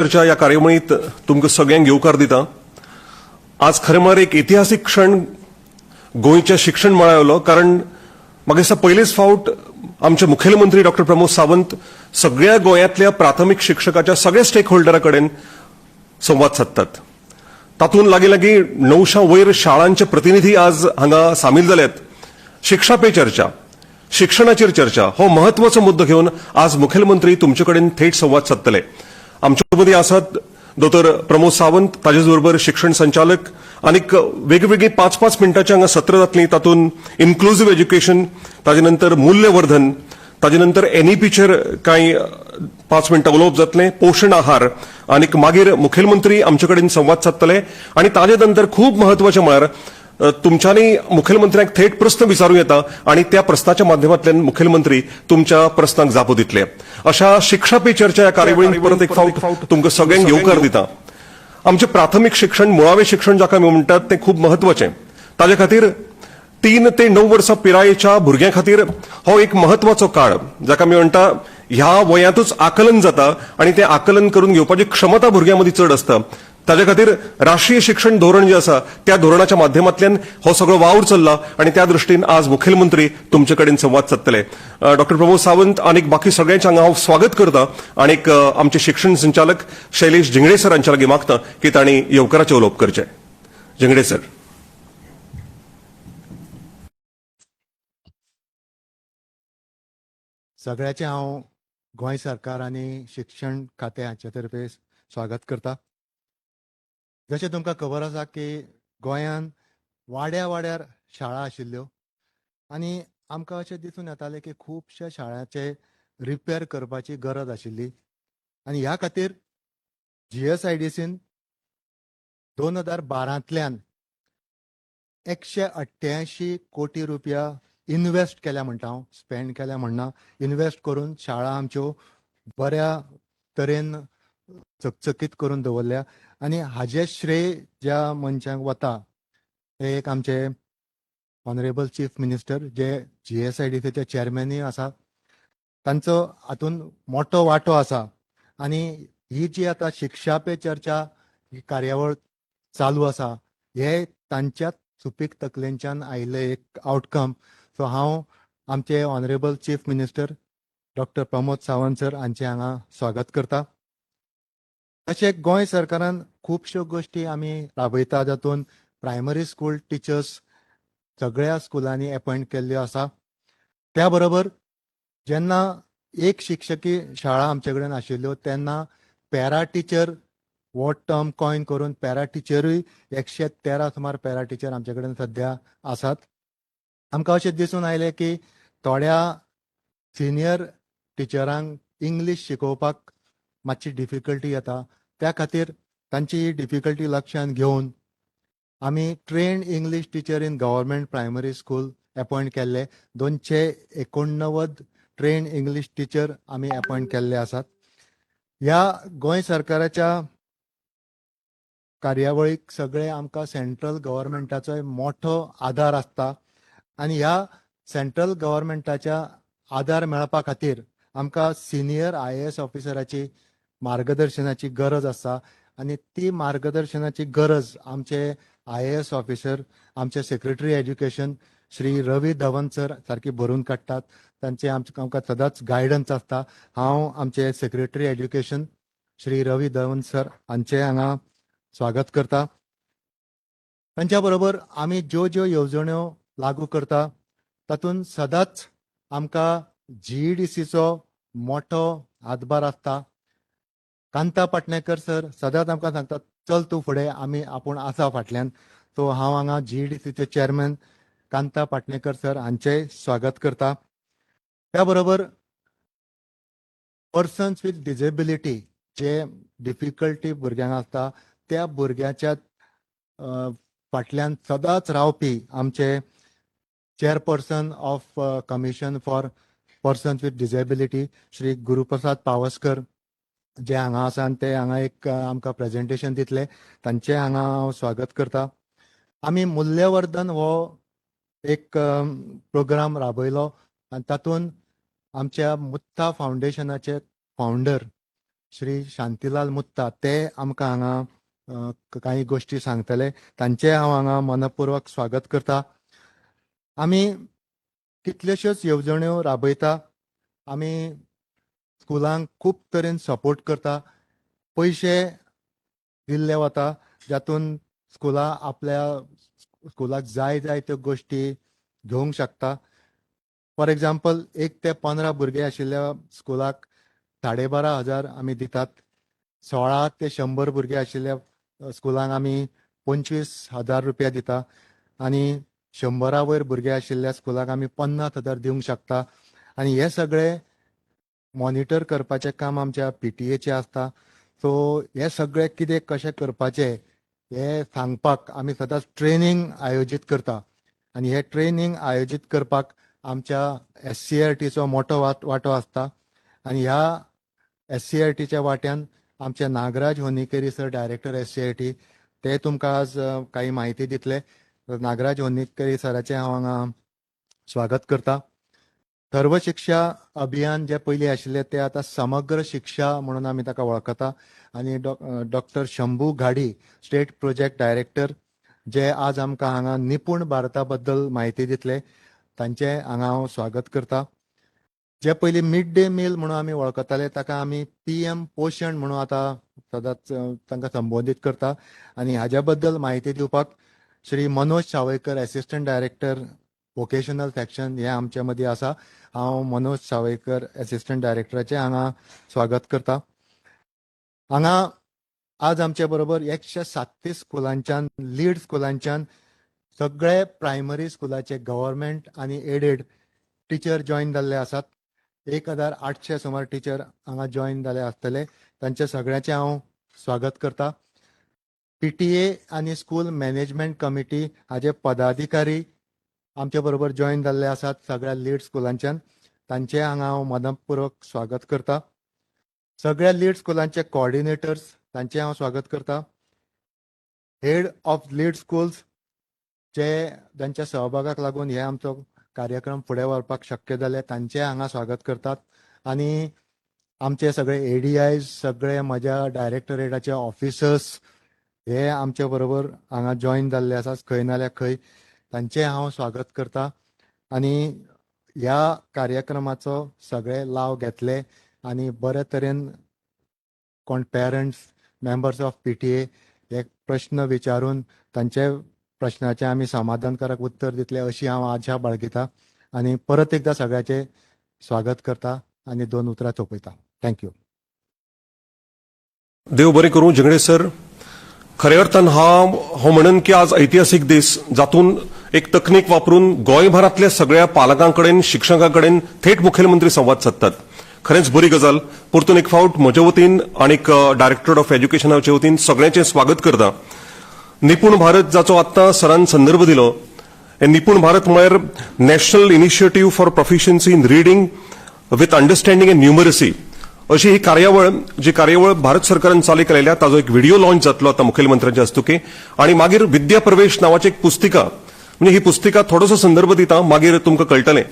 चर्चा ह्या कार्यावळींत तुमकां सगळ्यांक येवकार दिता. आज खरें म्हळ्यार एक इतिहासीक क्षण गोंयच्या शिक्षण मळार आयलो, कारण म्हाका दिसता पयलीच फावट आमचे मुखेलमंत्री डॉक्टर प्रमोद सावंत सगळ्या गोंयांतल्या प्राथमीक शिक्षकाच्या सगळ्या स्टेक होल्डरा कडेन संवाद सादतात. तातूंत लागीं लागीं 900 वयर शाळांचे प्रतिनिधी आज हांगा सामील जाल्यात. शिक्षा पे चर्चा, शिक्षणाचेर चर्चा हो महत्वाचो मुद्दो घेवन आज मुखेलमंत्री तुमचे कडेन थेट संवाद सादतले. आमचे मदीं आसात दोतोर प्रमोद सावंत, ताजेच बरोबर शिक्षण संचालक आनीक वेगवेगळी 5-5 मिनटांची हांगा सत्र जातली. तातूंत इन्क्लुझीव एज्युकेशन, ताजे नंतर मूल्यवर्धन, ताजे नंतर एनईपीचेर कांय 5 मिनटां उलोवप जातलें, पोशण आहार, आनीक मागीर मुखेलमंत्री आमचे कडेन संवाद सादतले. आनी ताजे नंतर खूब महत्वाचें म्हळ्यार तुमच्यांनी मुखेलमंत्र्यांक थेट प्रस्न विचारूं येता आनी त्या प्रस्नाच्या माध्यमांतल्यान मुखेलमंत्री तुमच्या प्रस्नांक जापो दितले. अशा शिक्षा पे चर्चा ह्या कार्यावळींत परत एक फावट तुमकां सगळ्यांक येवकार दिता. आमचें प्राथमीक शिक्षण, मुळावें शिक्षण जाका आमी म्हणटात तें खूब महत्वाचें. ताजे खातीर 3 ते 9 वर्सां पिरायेच्या भुरग्यां खातीर हो एक महत्वाचो काळ, जाका आमी म्हणटा ह्या वयांतूच आकलन जाता आनी तें आकलन करून घेवपाची क्षमता भुरग्यां मदीं चड आसता. ताजे खातीर राष्ट्रीय शिक्षण धोरण जें आसा त्या धोरणाच्या माध्यमांतल्यान हो सगळो वावर चल्ला आनी त्या दृश्टीन आज मुखेलमंत्री तुमचे कडेन संवाद सादतले. डॉक्टर प्रमोद सावंत आनीक बाकी सगळ्यांचे हांगा हांव स्वागत करता आनीक आमचे शिक्षण संचालक शैलेश झिंगडे सर हांच्या लागीं मागता की तांणी येवकाराचें उलोवप करचें. झिंगडे सर. सगळ्याचें हांव गोंय सरकार आनी शिक्षण खातें हाचे तर्फे स्वागत करता. जशें तुमकां खबर आसा की गोंयान वाड्या वाड्यार शाळा आशिल्ल्यो आनी आमकां अशें दिसून येतालें की खुबश्या शाळांचे रिपेर करपाची गरज आशिल्ली आनी ह्या खातीर GSIDCन 2012 188 कोटी रुपया इन्वेस्ट केल्या म्हणटा हांव, स्पेंड केल्या म्हणना, इन्वेस्ट करून शाळा आमच्यो बऱ्या तरेन चकचकीत करून दवरल्या. आनी हाजें श्रेय ज्या मनशांक वता ते एक आमचे ऑनरेबल चीफ मिनिस्टर जे GSIDCचे चेअरमॅनूय आसा, तांचो हातून मोठो वांटो आसा. आनी ही जी आतां शिक्षा पे चर्चा ही कार्यावळ चालू आसा हे तांच्याच सुपीक तकलेंच्यान आयिल्लें एक आवटकम. सो हांव आमचे honourable chief minister doctor Pramod Sawant sir हांचें हांगा स्वागत करता. तशें गोंय सरकारान खुबश्यो गोश्टी आमी राबयता, जातून प्रायमरी स्कूल टिचर्स सगळ्या स्कुलांनी एपॉयंट केल्ल्यो आसा. त्या बरोबर जेन्ना एक शिक्षकी शाळा आमचे कडेन आशिल्ल्यो तेन्ना पॅरा टिचर हो टर्म कॉयन करून पॅरा टिचरूय 113 सुमार पॅरा टिचर आमचे कडेन सद्या आसात. आमकां अशें दिसून आयलें की थोड्या सिनियर टिचरांक इंग्लीश शिकोवपाक मातशी डिफिकल्टी येता, त्या खातीर तांची ही डिफिकल्टी लक्षांत घेवन आमी trained English teacher in government primary school appoint केल्ले. 289 ट्रेन्ड इंग्लीश टिचर आमी एपॉयंट केल्ले आसात. ह्या गोंय सरकाराच्या कार्यावळीक सगळे आमकां सेंट्रल गव्हर्मेंटाचोय मोठो आदार आसता आनी ह्या सेंट्रल गव्हर्मेंटाच्या आदार मेळपा खातीर आमकां सिनियर IAS ऑफिसराची मार्गदर्शनाची गरज आसा आनी ती मार्गदर्शनाची गरज आमचे IAS officer, आमचे secretary education Shri Ravi Dhawan sir सारकी भरून काडटात. तांचे आमकां सदांच गायडन्स आसता. हांव आमचे secretary education Shri Ravi Dhawan sir हांचे हांगा स्वागत करता. तांच्या बरोबर आमी ज्यो ज्यो येवजण्यो लागू करता तातूंत सदांच आमकां GEDCचो मोठो हातभार आसता. कांता पाटणेकर सर सदांच आमकां सांगतात, चल तूं फुडें, आमी आपूण आसा फाटल्यान. सो हांव हांगा GEDCचे चेअरमॅन कांता पाटणेकर सर हांचें स्वागत करता. त्या बरोबर persons with disability J difficulty भुरग्यांक आसता त्या भुरग्यांच्या फाटल्यान सदांच रावपी आमचे chairperson of commission for persons with disability Shri Guruprasad Pawaskar जे हांगा आसा आनी ते हांगा एक आमकां प्रेजेंटेशन दितले, तांचें हांगा हांव स्वागत करता. आमी मूल्यवर्धन हो एक प्रोग्राम राबयलो आनी तातूंत आमच्या मुत्था फावंडेशनाचे फावंडर श्री शांतीलाल मुत्ता ते आमकां हांगा काही गोष्टी सांगतले. तांचें हांव हांगा मनपूर्वक स्वागत करता. आमी कितल्योश्योच येवजण्यो राबयता. आमी स्कुलांक खूब तरेन सपोर्ट करता. पयशे दिल्ले वता जातून स्कुलां आपल्या स्कुलाक जाय जाय त्यो गोश्टी घेवंक शकता. फॉर एग्जाम्पल, 1 ते 15 भुरगे आशिल्ल्या स्कुलाक 12,500 आमी दितात. 16 ते 100 भुरगे आशिल्ल्या स्कुलांक आमी 25,000 रुपया दिता आनी 100 वयर भुरगे आशिल्ल्या स्कुलाक आमी 50,000 दिवंक शकता. आनी हे सगळे मॉनिटर करपाचें काम आमच्या पीटीएचें आसता. सो हे सगळे कितें कशें करपाचें हें सांगपाक आमी सदांच ट्रेनींग आयोजीत करता आनी हे ट्रेनींग आयोजीत करपाक आमच्या एससीईआरटीचो मोठो वांटो आसता. आनी ह्या एससीईआरटीच्या वाट्यान आमचे नागराज होनिकेरी सर, डायरेक्टर एससीईआरटी, ते तुमकां आज काही म्हायती दितले. नागराज होनिकेरी सराचें हांव हांगा स्वागत करता. सर्व शिक्षा अभियान जे पयलीं आशिल्लें तें आतां समग्र शिक्षा म्हणून आमी ताका वळखता. आनी doctor Shambhu Ghadi, state project director, जे आज आमकां हांगा निपूण भारता बद्दल म्हायती दितले, तांचें हांगा हांव स्वागत करता. जे पयलीं मिड डे मील म्हणून आमी वळखताले ताका आमी पीएम पोशण म्हणून आतां सदांच तांकां संबोधीत करता. आनी हाज्या बद्दल म्हायती दिवपाक Shri Manoj Savaikar, assistant director vocational section, हे आमचे मदीं आसा. हांव मनोज सावयकर असिस्टंट डायरेक्टराचें हांगा स्वागत करता. हांगा आज आमचे बरोबर 137 स्कुलांच्यान, लीड स्कुलांच्यान सगळे प्रायमरी स्कुलाचे गव्हर्मेंट आनी एडेड टिचर जॉयन जाल्ले आसात. 1800 सुमार टिचर हांगा जॉयन जाले आसतले. तांचे सगळ्यांचें हांव स्वागत करता. पीटीए आनी स्कूल मॅनेजमेंट कमिटी हाजे पदाधिकारी आमचे बरोबर जॉयन जाल्ले आसात सगळ्या लीड स्कुलांच्यान. तांचें हांगा हांव मनपूर्वक स्वागत करता. सगळ्या लीड स्कुलांचे कॉर्डिनेटर्स, तांचें हांव स्वागत करता. हेड ऑफ लीड स्कूल्स, जे जांच्या सहभागाक लागून हे आमचो कार्यक्रम फुडें व्हरपाक शक्य जालें, तांचें हांगा स्वागत करतात. आनी आमचे सगळे एडीआयज, सगळे म्हज्या डायरेक्टरेटाचे ऑफिसर्स हे आमचे बरोबर हांगा जॉयन जाल्ले आसात खंय नाल्यार खंय, तांचें हांव स्वागत करता. आनी ह्या कार्यक्रमाचो सगळे लाव घेतले आनी बरे तरेन कोण पेरंट्स, मेंबर्स ऑफ पीटीए हे प्रश्न विचारून तांचे प्रश्नाचें आमी समाधानकारक उत्तर दितले अशी हांव आशा बाळगिता. आनी परत एकदां सगळ्याचें स्वागत करता आनी दोन उतरां सोंपयता. Thank you. देव बरें करूं झिंगडे सर. खऱ्या अर्थान हांव हांव म्हणन की आज ऐतिहासीक दीस, जातून एक तकनीक वापरून गोंयभरांतल्या सगळ्या पालकां कडेन, शिक्षकां कडेन थेट मुखेलमंत्री संवाद सादतात. खरेंच बरी गजाल. परतून एक फावट म्हजे वतीन आनीक डायरेक्टरेट ऑफ एज्युकेशनाचे वतीन सगळ्यांचें स्वागत करता. निपूण भारत जाचो आत्तां सरान संदर्भ दिलो, हे निपूण भारत म्हळ्यार National Initiative for Proficiency in Reading with Understanding and Numeracy अशी ही कार्यावळ, जी कार्यावळ भारत सरकारान चालीक लायल्या, ताजो एक व्हिडिओ लॉन्च जातलो आतां मुखेलमंत्र्यांच्या हस्तुकी. आणि मागीर विद्या प्रवेश नावाची एक पुस्तिका, म्हणजे ही पुस्तिका थोडोसो संदर्भ दिता, मागीर तुमकां कळटलें.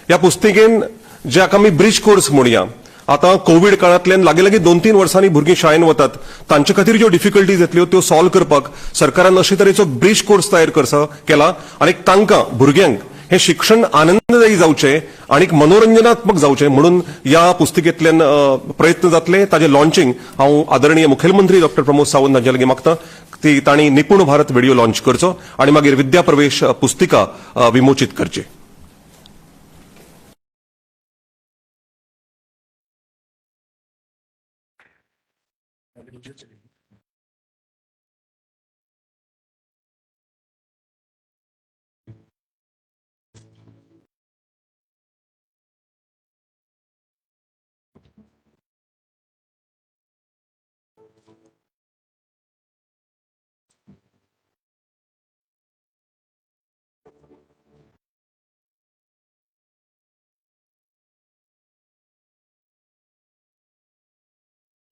ह्या पुस्तिकेन ज्याका आमी ब्रिज कोर्स म्हणया, आतां कोवीड काळांतल्यान लागीं लागीं 2-3 वर्सांनी भुरगीं शाळेन वतात, तांचे खातीर ज्यो डिफिकल्टीज येतल्यो त्यो सॉल्व करपाक सरकारान अशे तरेचो ब्रिज कोर्स तयार करसा केला. आनी तांकां भुरग्यांक हें शिक्षण आनंददायी जावचें आनी मनोरंजनात्मक जावचें म्हणून ह्या पुस्तिकेंतल्यान प्रयत्न जातले. ताजें लॉन्चिंग हांव आदरणीय मुखेलमंत्री डॉक्टर प्रमोद सावंत हांचे लागीं मागता ती तांणी निपूण भारत व्हिडिओ लॉन्च करचो आनी मागीर विद्या प्रवेश पुस्तिका विमोचीत करची.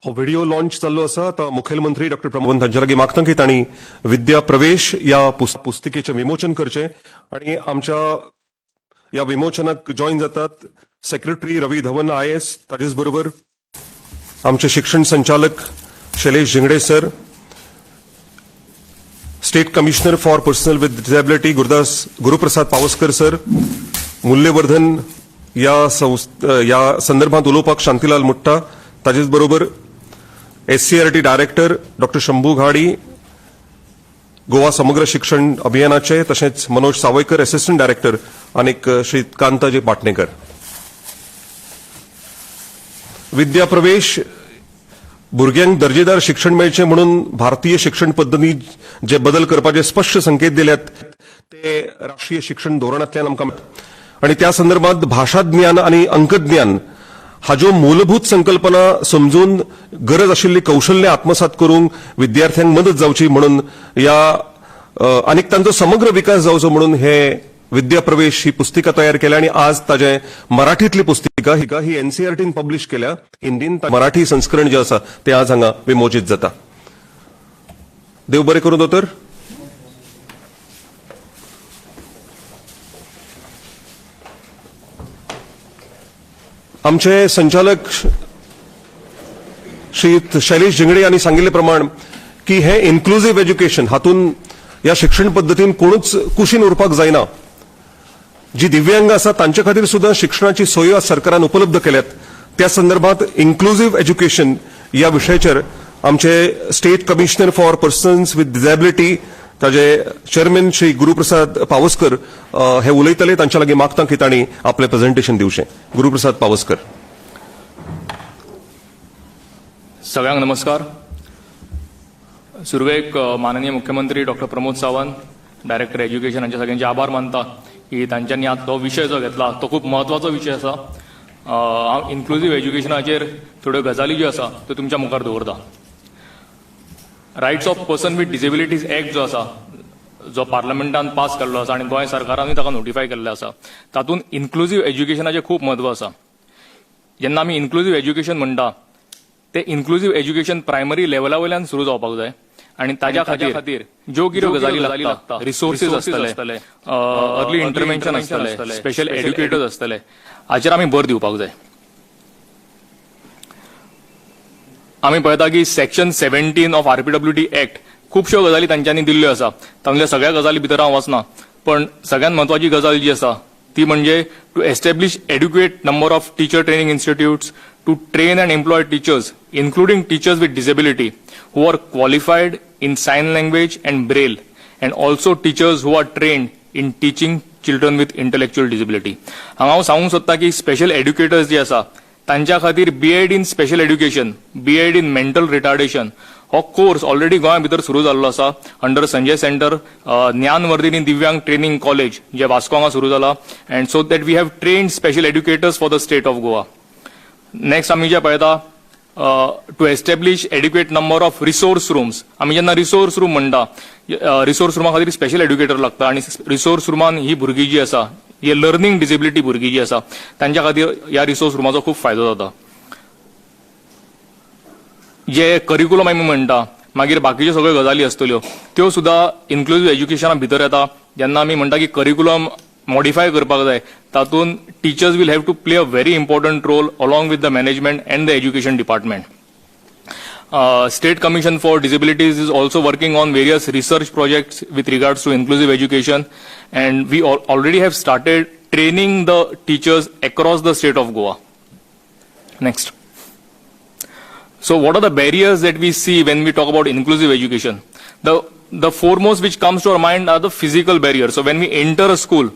हो व्हिडिओ लॉन्च जाल्लो आसा. आतां मुखेलमंत्री डॉक्टर प्रमोद हांचे लागीं मागता की तांणी विद्या प्रवेश ह्या पुस्तिकेचें विमोचन करचें. आनी आमच्या ह्या विमोचनाक जॉईन जातात सेक्रेटरी रवी धवन आयएएस, ताजेच बरोबर आमचे शिक्षण संचालक Shailesh Zingde sir, state commissioner for person with disability Guruprasad Pawaskar sir, मूल्यवर्धन या या संदर्भात उलोवपाक शांतीलाल मुट्टा, ताजेच बरोबर SCERT director doctor Shambhu Ghadi, Goa समग्र शिक्षण अभियानाचे, तशेंच मनोज सावयकर असिस्टंट डायरेक्टर आनीक श्री कांताजी पाटणेकर. विद्या प्रवेश भुरग्यांक दर्जेदार शिक्षण मेळचें म्हणून भारतीय शिक्षण पद्दतींत जे बदल करपाचे स्पश्ट संकेत दिल्यात ते राष्ट्रीय शिक्षण धोरणांतल्यान आमकां, आनी त्या संदर्भात भाशा ज्ञान आनी अंकज्ञान हाज्यो मूलभूत संकल्पना समजून गरज आशिल्ली कौशल्य आत्मसात करूंक विद्यार्थ्यांक मदत जावची म्हणून ह्या आनीक तांचो समग्र विकास जावचो म्हणून हे विद्या प्रवेश ही पुस्तिका तयार केल्या आणि आज ताजे मराठीतली पुस्तिका ही एनसीआरटीन पब्लिश केल्या. हिंदीन मराठी संस्करण जे आसा ते आज हांगा विमोचित जाता. देव बरें करूं दोतोर. आमचे संचालक श्री शैलेश झिंगडे यांनी सांगिल्ले प्रमाण की हे इन्क्लुझिव्ह एज्युकेशन हातून ह्या शिक्षण पद्दतीन कोणूच कुशीन उरपाक जायना. जी दिव्यांग आसा तांचे खातीर सुद्दां शिक्षणाची सोयी आज सरकारान उपलब्ध केल्यात. त्या संदर्भात इन्क्लुझिव्ह एज्युकेशन ह्या विशयाचेर आमचे state commissioner for persons with disability ताजे चेअरमॅन श्री गुरुप्रसाद पावसकर हे उलयतले. तांच्या लागीं मागता की तांणी आपलें प्रेझेंटेशन दिवचें. गुरुप्रसाद पावसकर. सगळ्यांक नमस्कार. सुरवेक माननीय मुख्यमंत्री doctor Pramod Sawant, director education हांचे सगळ्यांचे आभार मानता की तांच्यांनी आज तो विशय जो घेतला तो खूब म्हत्वाचो विशय आसा. हांव इन्क्लुजीव एज्युकेशनाचेर थोड्यो गजाली ज्यो आसा त्यो तुमच्या मुखार दवरता. Rights of Person with Disabilities Act जो आसा, जो पार्लमेंटान पास केल्लो आसा आनी गोंय सरकारानूय ताका नोटिफाय केल्लें आसा, तातूंत इन्क्लुजीव एज्युकेशनाचें खूब म्हत्व आसा. जेन्ना आमी इन्क्लुजीव एज्युकेशन म्हणटा ते इन्क्लुजीव एज्युकेशन प्रायमरी लेवला वयल्यान सुरू जावपाक जाय आनी ताज्या खातीर ज्यो कितें गजाली लागता, रिसोर्सीस आसतले, अर्ली इंटरव्हेन्शन आसतले, स्पेशल एड्युकेटर्स आसतले, हाचेर आमी भर दिवपाक जाय. आमी पळयता की section 17 of RPWD Act खुबश्यो गजाली तांच्यांनी दिल्ल्यो आसा. तांगल्या सगळ्या गजाली भितर हांव वचना, पण सगळ्यात म्हत्वाची गजाल जी आसा ती म्हणजे to establish adequate number of teacher training institutes to train and employ teachers, including teachers with disability who are qualified in sign language and Braille, and also teachers who are trained in teaching children with intellectual disability. हांगा हांव सांगूंक सोदता की special एड्युकेटर्स जे आसा तांच्या खातीर B.Ed in special education, B.Ed in mental retardation हो course already गोंया भितर सुरू जाल्लो आसा अंडर संजय सेंटर, ज्ञानवर्धिनी दिव्यांग ट्रेनिंग कॉलेज जे वास्को हांगा सुरू जाला, and so that we have trained special educators for the state of Goa. Next आमी जे पळयता, to establish adequate number of resource rooms. आमी जेन्ना रिसोर्स रूम म्हणटा, रिसोर्स रुमा खातीर स्पेशल एड्युकेटर लागता आनी रिसोर्स रुमान ही भुरगीं जी आसा, ही लर्निंग डिसेबिलिटी भुरगीं जी आसा तांच्या खातीर ह्या रिसोर्स रुमाचो खूब फायदो जाता. जे करिकुलम आमी म्हणटा, मागीर बाकीच्यो सगळ्यो गजाली आसतल्यो त्यो सुद्दां इन्क्लुजीव एज्युकेशना भितर येता. जेन्ना आमी म्हणटा की करिकुलम मॉडिफाय करपाक जाय, तातूंत teachers will have to play a very important role along with the management and the education department. State Commission for Disabilities is also working on various research projects with regards to inclusive education, and we already have started training the teachers across the state of Goa. Next. So what are the barriers that we see when we talk about inclusive education? The foremost which comes to our mind are the physical barriers. So when we enter a school,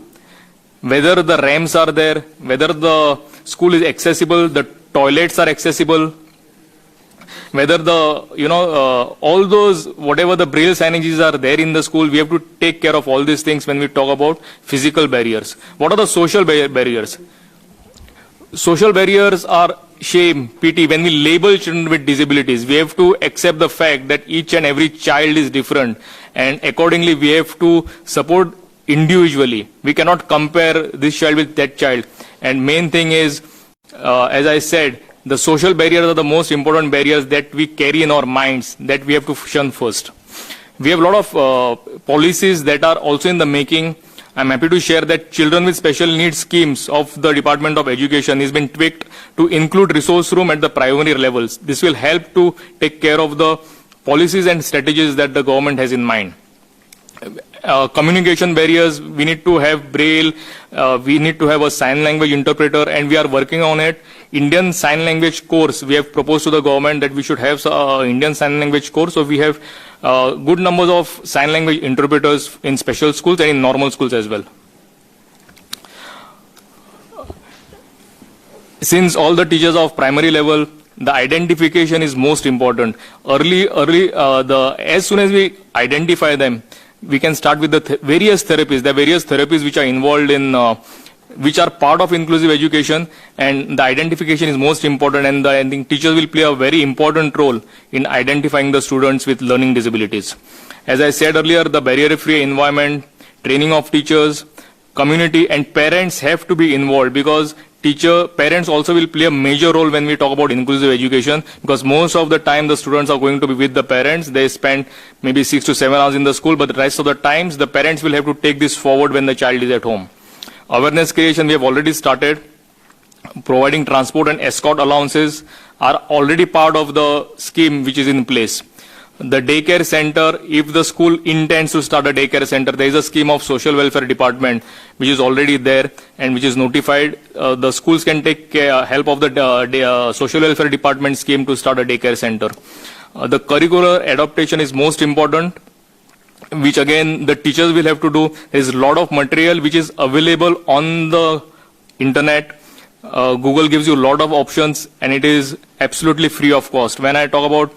whether the ramps are there, whether the school is accessible, the toilets are accessible, whether the, all those, whatever the braille signages are there in the school, we have to take care of all these things when we talk about physical barriers. What are the social barriers? Social barriers are shame, pity. When we label children with disabilities, we have to accept the fact that each and every child is different, and accordingly we have to support individually. We cannot compare this child with that child. And main thing is, as I said, the social barriers are the most important barriers that we carry in our minds that we have to shun first. We have a lot of policies that are also in the making. I am happy to share that children with special needs schemes of the Department of Education is been tweaked to include resource room at the primary levels. This will help to take care of the policies and strategies that the government has in mind. Communication barriers, we need to have Braille, we need to have a sign language interpreter, and we are working on it. Indian Sign Language course, we have proposed to the government that we should have Indian Sign Language course. So we have good numbers of sign language interpreters in special schools and in normal schools as well. Since all the teachers of primary level, the identification is most important. Early, early, the as soon as we identify them, we can start with the various therapies. There are various therapies which are involved in, which are part of inclusive education, and the identification is most important. And I think teachers will play a very important role in identifying the students with learning disabilities. As I said earlier, the barrier-free environment, training of teachers, community and parents have to be involved, because parents also will play a major role when we talk about inclusive education, because most of the time the students are going to be with the parents. They spend maybe 6 to 7 hours in the school, but the rest of the times the parents will have to take this forward when the child is at home. Awareness creation, we have already started. Providing transport and escort allowances are already part of the scheme which is in place. The daycare center, if the school intends to start a daycare center, there is a scheme of social welfare department which is already there and which is notified. The schools can take help of the social welfare department scheme to start a daycare center. The curricular adaptation is most important, which again the teachers will have to do. There is a lot of material which is available on the internet. Google gives you a lot of options and it is absolutely free of cost. When I talk about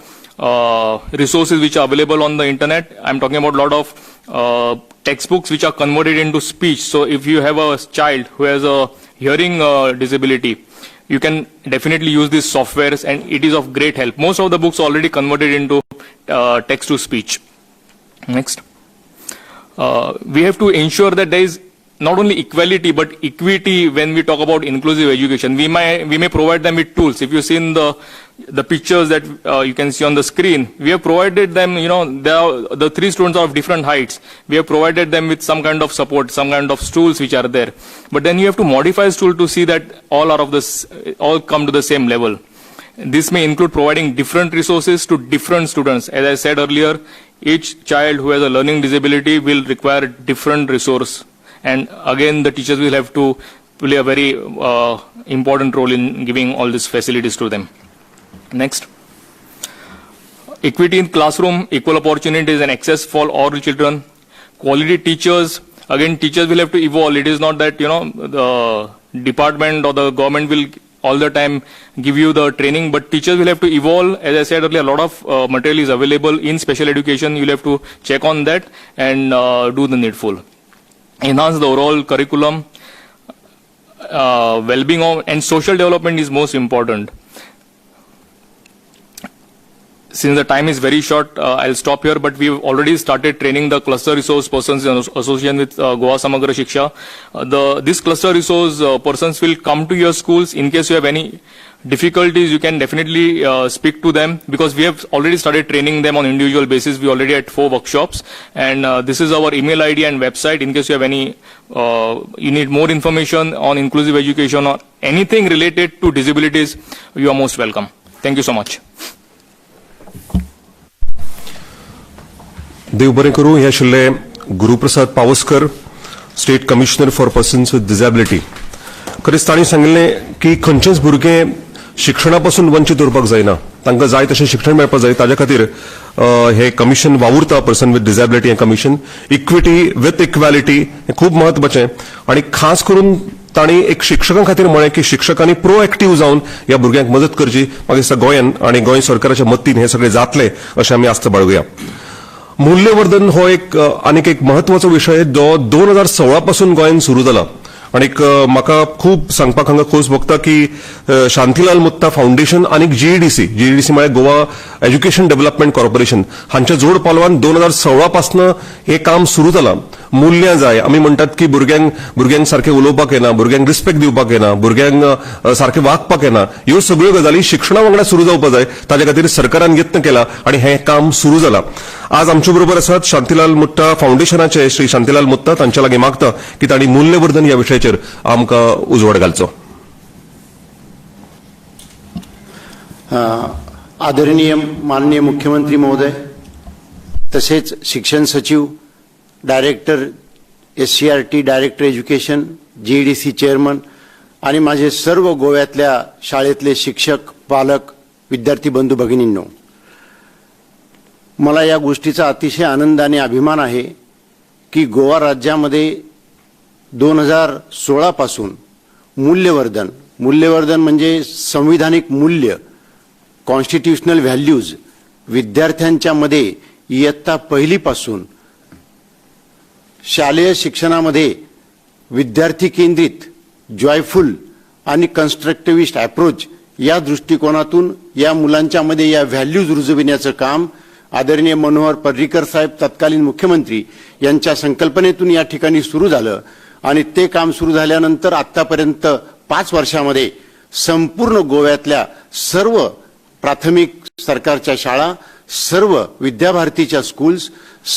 resources which are available on the internet, I'm talking about a lot of textbooks which are converted into speech. So if you have a child who has a hearing disability, you can definitely use these softwares and it is of great help. Most of the books are already converted into text to speech. Next. We have to ensure that there is not only equality but equity when we talk about inclusive education. We may provide them with tools. If you've seen the pictures that you can see on the screen, we have provided them, you know, the three students are of different heights. We have provided them with some kind of support, some kind of stools which are there. But then you have to modify stool to see that all are of this, all come to the same level. This may include providing different resources to different students. As I said earlier, each child who has a learning disability will require different resource. And again, the teachers will have to play a very important role in giving all these facilities to them. Next. Equity in classroom, equal opportunities and access for all children. Quality teachers. Again, teachers will have to evolve. It is not that, you know, the department or the government will all the time give you the training, but teachers will have to evolve. As I said earlier, a lot of material is available in special education. You'll have to check on that and do the needful. Enhance the overall curriculum. Well-being and social development is most important. Since the time is very short, I'll stop here, but we've already started training the cluster resource persons in association with Goa Samagra Shiksha. This cluster resource persons will come to your schools. In case you have any difficulties, you can definitely speak to them, because we have already started training them on individual basis. We already had 4 workshops, and this is our email ID and website. In case you have any, you need more information on inclusive education or anything related to disabilities, you are most welcome. Thank you so much. देव बरें करूं. हे आशिल्ले Guruprasad Pawaskar, state commissioner for persons with disability. खरेंच तांणी सांगिल्लें की खंयचेंच भुरगें शिक्षणा पासून वंचीत उरपाक जायना, तांकां जाय तशें शिक्षण मेळपाक जाय. ताज्या खातीर हे कमिशन वावुरता, पर्सन विथ डिसेबिलिटी हें कमिशन. इक्विटी विथ इक्वॅलिटी हें खूब म्हत्वाचें. आनी खास करून तांणी एक शिक्षकां खातीर म्हळें की शिक्षकांनी प्रोएक्टीव जावन ह्या भुरग्यांक मदत करची. म्हाका दिसता गोंयान आनी गोंय सरकाराच्या मदतीन हें सगळें जातलें अशें आमी आस्त बाळगुया. मूल्यवर्धन हो एक आनीक एक म्हत्वाचो विशय जो 2016 पासून गोंयांत सुरू जाला. आनीक म्हाका खूब सांगपाक हांगा खोस भोगता की शांतीलाल मुत्ता फावंडेशन आनी जीईडीसी, जीईडीसी म्हळ्यार गोवा एज्युकेशन डेव्हलपमेंट कॉर्पोरेशन हांच्या जोड पालवान 2016 पासून हें काम सुरू जालां. मूल्यां जाय. आमी म्हणटात की भुरग्यांक सारकें उलोवपाक येना, भुरग्यांक रिस्पेक्ट दिवपाक येना, भुरग्यांक सारकें वागपाक येना. ह्यो सगळ्यो गजाली शिक्षणा वांगडा सुरू जावपाक जाय. ताजे खातीर सरकारान यत्न केला आनी हें काम सुरू जाला. आज आमचे बरोबर आसात शांतीलाल मुत्ता फावंडेशनाचे श्री शांतीलाल मुत्ता. तांच्या लागीं मागता की तांणी मूल्यवर्धन ह्या विशयाचेर आमकां उजवाड घालचो. आदरणीय माननीय मुख्यमंत्री महोदय, तसेच शिक्षण सचिव, director SCERT, director education, GEDC chairman आणि माझे सर्व गोव्यातल्या शाळेतले शिक्षक, पालक, विद्यार्थी बंधू भगिनींनो, मला या गोष्टीचा अतिशय आनंद आणि अभिमान आहे की गोवा राज्यामध्ये 2016पासून मूल्यवर्धन, मूल्यवर्धन म्हणजे संविधानिक मूल्य, कॉन्स्टिट्युशनल व्हॅल्यूज विद्यार्थ्यांच्या मध्ये इयत्ता पहिलीपासून शालेय शिक्षणामध्ये विद्यार्थी केंद्रित, जॉयफुल आणि कन्स्ट्रक्टिव्हिस्ट अप्रोच या दृष्टिकोनातून या मुलांच्या मध्ये या व्हॅल्यूज रुजविण्याचं काम आदरणीय मनोहर पर्रीकर साहेब, तत्कालीन मुख्यमंत्री, यांच्या संकल्पनेतून या ठिकाणी सुरू झालं आणि ते काम सुरू झाल्यानंतर आतापर्यंत 5 वर्षामध्ये संपूर्ण गोव्यातल्या सर्व प्राथमिक सरकारच्या शाळा, सर्व विद्याभारतीच्या स्कूल्स,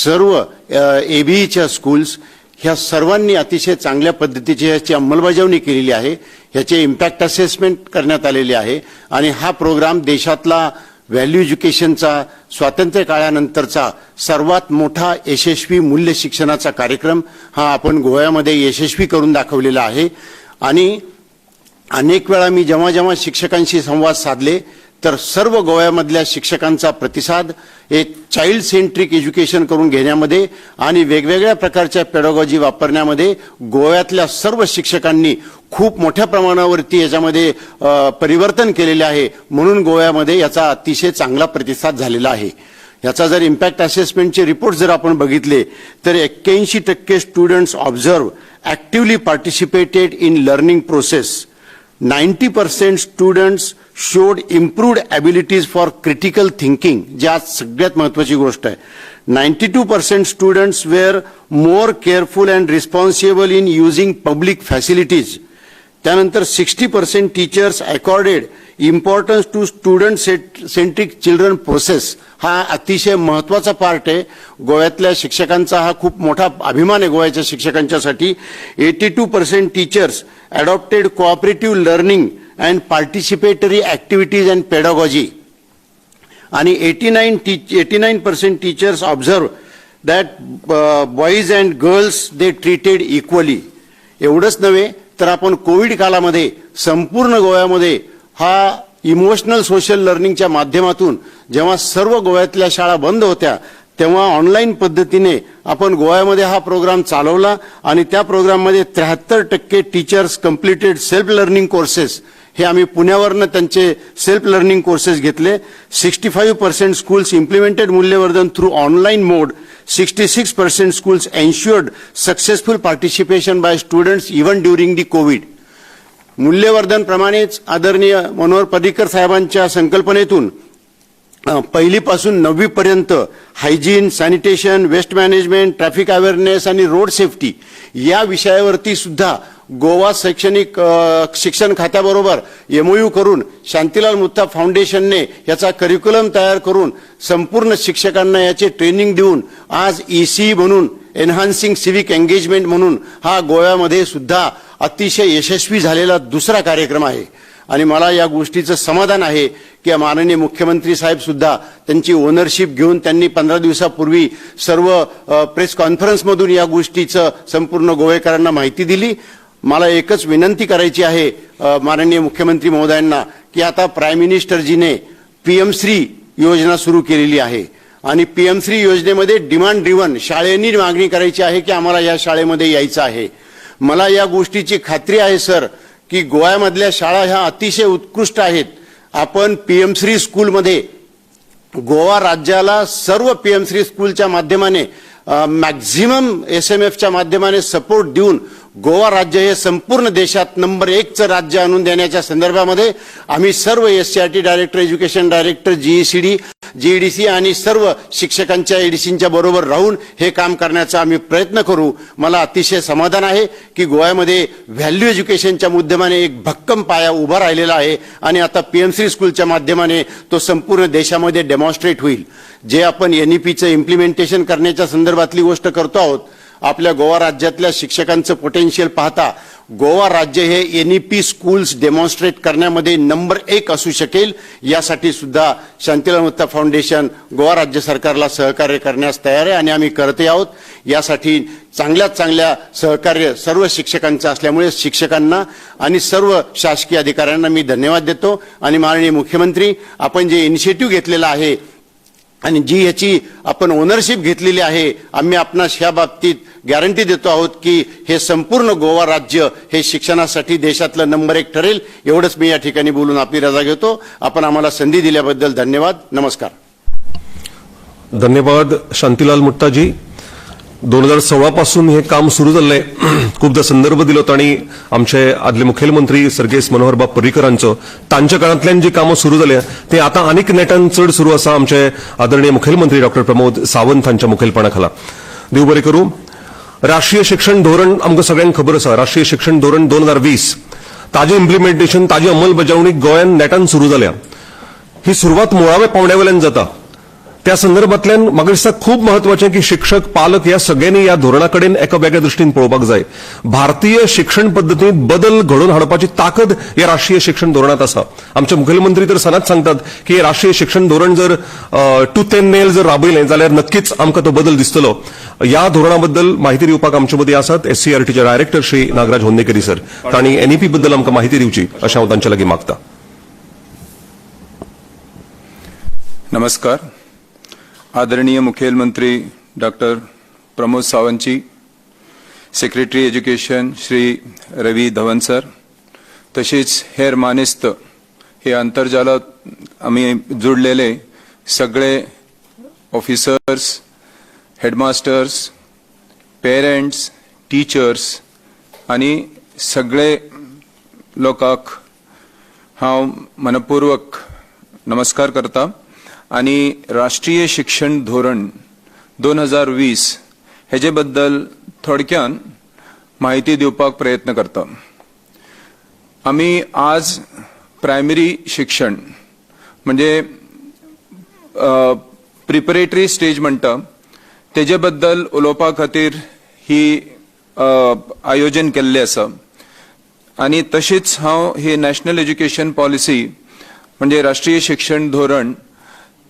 सर्व एबीईच्या स्कूल्स ह्या सर्वांनी अतिशय चांगल्या पद्धतीची ह्याची अंमलबजावणी केलेली आहे. ह्याचे इम्पॅक्ट असेसमेंट करण्यात आलेले आहे आणि हा प्रोग्राम देशातला व्हॅल्यू एज्युकेशनचा स्वातंत्र्य काळानंतरचा सर्वात मोठा यशस्वी मूल्य शिक्षणाचा कार्यक्रम हा आपण गोव्यामध्ये यशस्वी करून दाखवलेला आहे. आणि अनेक वेळा मी जेव्हा जेव्हा शिक्षकांशी संवाद साधले, तर सर्व गोव्यामधल्या शिक्षकांचा प्रतिसाद एक चाइल्ड सेंट्रिक एज्युकेशन करून घेण्यामध्ये आणि वेगवेगळ्या प्रकारच्या पेडॉगॉजी वापरण्यामध्ये गोव्यातल्या सर्व शिक्षकांनी खूप मोठ्या प्रमाणावरती याच्यामध्ये परिवर्तन केलेले आहे. म्हणून गोव्यामध्ये याचा अतिशय चांगला प्रतिसाद झालेला आहे. याचा जर इम्पॅक्ट असेसमेंटचे रिपोर्ट जर आपण बघितले, तर 81% students observe actively participated in learning process, 90% students showed improved abilities for critical thinking, जे आज सगळ्यात महत्वाची गोष्ट आहे, 92% students were more careful and responsible in using public facilities. त्यानंतर 60% teachers accorded importance to student centric children process. हा अतिशय महत्वाचा part आहे. गोव्यातल्या शिक्षकांचा हा खूप मोठा अभिमान आहे गोव्याच्या शिक्षकांच्यासाठी. 82% teachers adopted cooperative learning and participatory activities and pedagogy आणि 89% teachers observe that boys and girls, they treated equally. एवढंच नव्हे, तर आपण कोविड कालामध्ये संपूर्ण गोव्यामध्ये हा इमोशनल सोशल लर्निंगच्या माध्यमातून, जेव्हा सर्व गोव्यातल्या शाळा बंद होत्या, तेव्हा ऑनलाईन पद्धतीने आपण गोव्यामध्ये हा प्रोग्राम चालवला आणि त्या प्रोग्राममध्ये 73% teachers completed self learning courses. हे आम्ही पुण्यावरनं त्यांचे सेल्फ लर्निंग कोर्सेस घेतले. 65% schools implemented Mulyavardhan through online mode. 66% schools ensured successful participation by students even during the Covid. मूल्यवर्धन प्रमाणेच आदरणीय मनोहर पर्रीकर साहेबांच्या संकल्पनेतून पहिलीपासून नववीपर्यंत hygiene, sanitation, waste management, traffic awareness आणि रोड सेफ्टी या विषयावरती सुद्धा गोवा शैक्षणिक शिक्षण खात्याबरोबर एमओयू करून शांतीलाल मुत्ता फाउंडेशनने याचा करिक्युलम तयार करून संपूर्ण शिक्षकांना याचे ट्रेनिंग देऊन आज ईसी म्हणून, एन्हान्सिंग सिव्हिक एंगेजमेंट म्हणून हा गोव्यामध्ये सुद्धा अतिशय यशस्वी झालेला दुसरा कार्यक्रम आहे. आणि मला या गोष्टीचं समाधान आहे की माननीय मुख्यमंत्री साहेब सुद्धा त्यांची ओनरशिप घेऊन त्यांनी 15 दिवसापूर्वी सर्व प्रेस कॉन्फरन्समधून या गोष्टीचं संपूर्ण गोवेकरांना माहिती दिली. मला एकच विनंती करायची आहे माननीय मुख्यमंत्री महोदयांना की आता प्राईम मिनिस्टरजीने पीएम श्री योजना सुरू केलेली आहे आणि पीएम श्री योजनेमध्ये डिमांड ड्रिव्हन शाळेंनी मागणी करायची आहे की आम्हाला या शाळेमध्ये यायचं आहे. मला या गोष्टीची खात्री आहे सर की गोव्यामधल्या शाळा ह्या अतिशय उत्कृष्ट आहेत. आपण पीएम श्री स्कूलमध्ये गोवा राज्याला सर्व पीएम श्री स्कूलच्या माध्यमाने मॅक्झिमम एसएमएफच्या माध्यमाने सपोर्ट देऊन गोवा राज्य हे संपूर्ण देशात नंबर एकचं राज्य आणून देण्याच्या संदर्भामध्ये आम्ही सर्व SCERT director, education director, GECD, GEDC आणि सर्व शिक्षकांच्या एडीसींच्या बरोबर राहून हे काम करण्याचा आम्ही प्रयत्न करू. मला अतिशय समाधान आहे की गोव्यामध्ये व्हॅल्यू एज्युकेशनच्या माध्यमाने एक भक्कम पाया उभा राहिलेला आहे आणि आता पीएमश्री स्कूलच्या माध्यमाने तो संपूर्ण देशामध्ये डेमॉन्स्ट्रेट होईल. जे आपण एनईपीचं इम्प्लिमेंटेशन करण्याच्या संदर्भातली गोष्ट करतो आहोत, आपल्या गोवा राज्यातल्या शिक्षकांचं पोटेन्शियल पाहता गोवा राज्य हे एनईपी स्कूल्स डेमॉन्स्ट्रेट करण्यामध्ये नंबर एक असू शकेल. यासाठी सुद्धा शांतीलाल मुत्ता फाउंडेशन गोवा राज्य सरकारला सहकार्य करण्यास तयार आहे आणि आम्ही करते आहोत. यासाठी चांगल्यात चांगल्या सहकार्य सर्व शिक्षकांचं असल्यामुळे शिक्षकांना आणि सर्व शासकीय अधिकाऱ्यांना मी धन्यवाद देतो. आणि माननीय मुख्यमंत्री, आपण जे इनिशिएटिव्ह घेतलेला आहे आणि जी ह्याची आपण ओनरशिप घेतलेली आहे, आम्ही आपणास ह्या बाबतीत गॅरंटी देतो आहोत की हे संपूर्ण गोवा राज्य हे शिक्षणासाठी देशातलं नंबर एक ठरेल. एवढंच मी या ठिकाणी बोलून आपली रजा घेतो. आपण आम्हाला संधी दिल्याबद्दल धन्यवाद. नमस्कार. धन्यवाद शांतीलाल मुत्ताजी. 2016 पासून हे काम सुरू जाल्लें. खूपदा संदर्भ दिलो तांणी आमचे आदले मुखेलमंत्री सर्गेस्त मनोहरबाब पर्रीकरांचो. तांच्या काळांतल्यान जी कामां सुरू जाल्या ते आतां आनीक नेटान चड सुरू आसा आमचे आदरणीय मुखेलमंत्री डॉक्टर प्रमोद सावंत हांच्या मुखेलपणा खाला. देव बरें करूं. राष्ट्रीय शिक्षण धोरण आमकां सगळ्यांक खबर आसा. राष्ट्रीय शिक्षण धोरण 2020, ताजें इम्प्लिमेंटेशन, ताजी अंमलबजावणी गोंयांत नेटान सुरू जाल्या. ही सुरवात मुळाव्या पावंड्या वयल्यान जाता. त्या संदर्भातल्यान म्हाका दिसता खूब महत्वाचें की शिक्षक, पालक ह्या सगळ्यांनी ह्या धोरणा कडेन एका वेगळ्या दृश्टीन पळोवपाक जाय. भारतीय शिक्षण पद्दतींत बदल घडोवन हाडपाची ताकद ह्या राष्ट्रीय शिक्षण धोरणात आसा. आमचे मुखेलमंत्री तर सदांच सांगतात की हे राष्ट्रीय शिक्षण धोरण जर टूथ एंड नेल जर राबयलें जाल्यार नक्कीच आमकां तो बदल दिसतलो. ह्या धोरणा बद्दल माहिती दिवपाक आमचे मदीं आसात एससीईआरटीचे डायरेक्टर श्री नागराज होन्नेकरी सर. तांणी एनईपी बद्दल आमकां माहिती दिवची अशें हांव तांचे लागीं मागता. नमस्कार. आदरणीय मुखेलमंत्री डॉक्टर प्रमोद सावंतजी, secretary education Shri Ravi Dhawan sir, तशीच हेर मानेस्त, हे आंतरजालात आमी जुडलेले सगळे ऑफिसर्स, हेडमास्टर्स, पेरंट्स, टिचर्स आनी सगळे लोकांक हांव मनपूर्वक नमस्कार करता आनी राष्ट्रीय शिक्षण धोरण 2020 हेजे बद्दल थोडक्यान म्हायती दिवपाक प्रयत्न करता. आमी आज प्रायमरी शिक्षण म्हणजे प्रिपरेटरी स्टेज म्हणटा तेजे बद्दल उलोवपा खातीर ही आयोजन केल्लें आसा. आनी तशीच हांव ही नॅशनल एज्युकेशन पॉलिसी म्हणजे राष्ट्रीय शिक्षण धोरण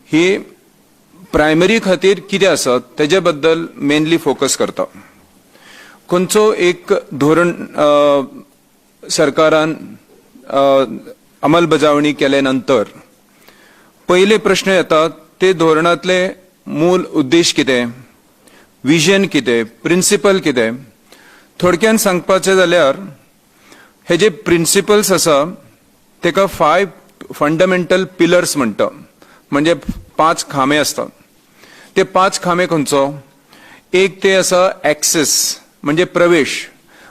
ही प्रायमरी खातीर कितें आसा तेजे बद्दल मेनली फोकस करता. खंयचो एक धोरण सरकारान अंमलबजावणी केले नंतर पयले प्रश्न येता, ते धोरणांतले मूल उद्देश कितें, विजन कितें, प्रिंसिपल कितें? थोडक्यान सांगपाचें जाल्यार हे जे प्रिंसिपल्स आसा तेका फायव फंडामेंटल पिलर्स म्हणटा, म्हणजे पांच खांबे आसतात. ते पांच खांबे खंयचो? एक ते आसा एक्सेस म्हणजे प्रवेश.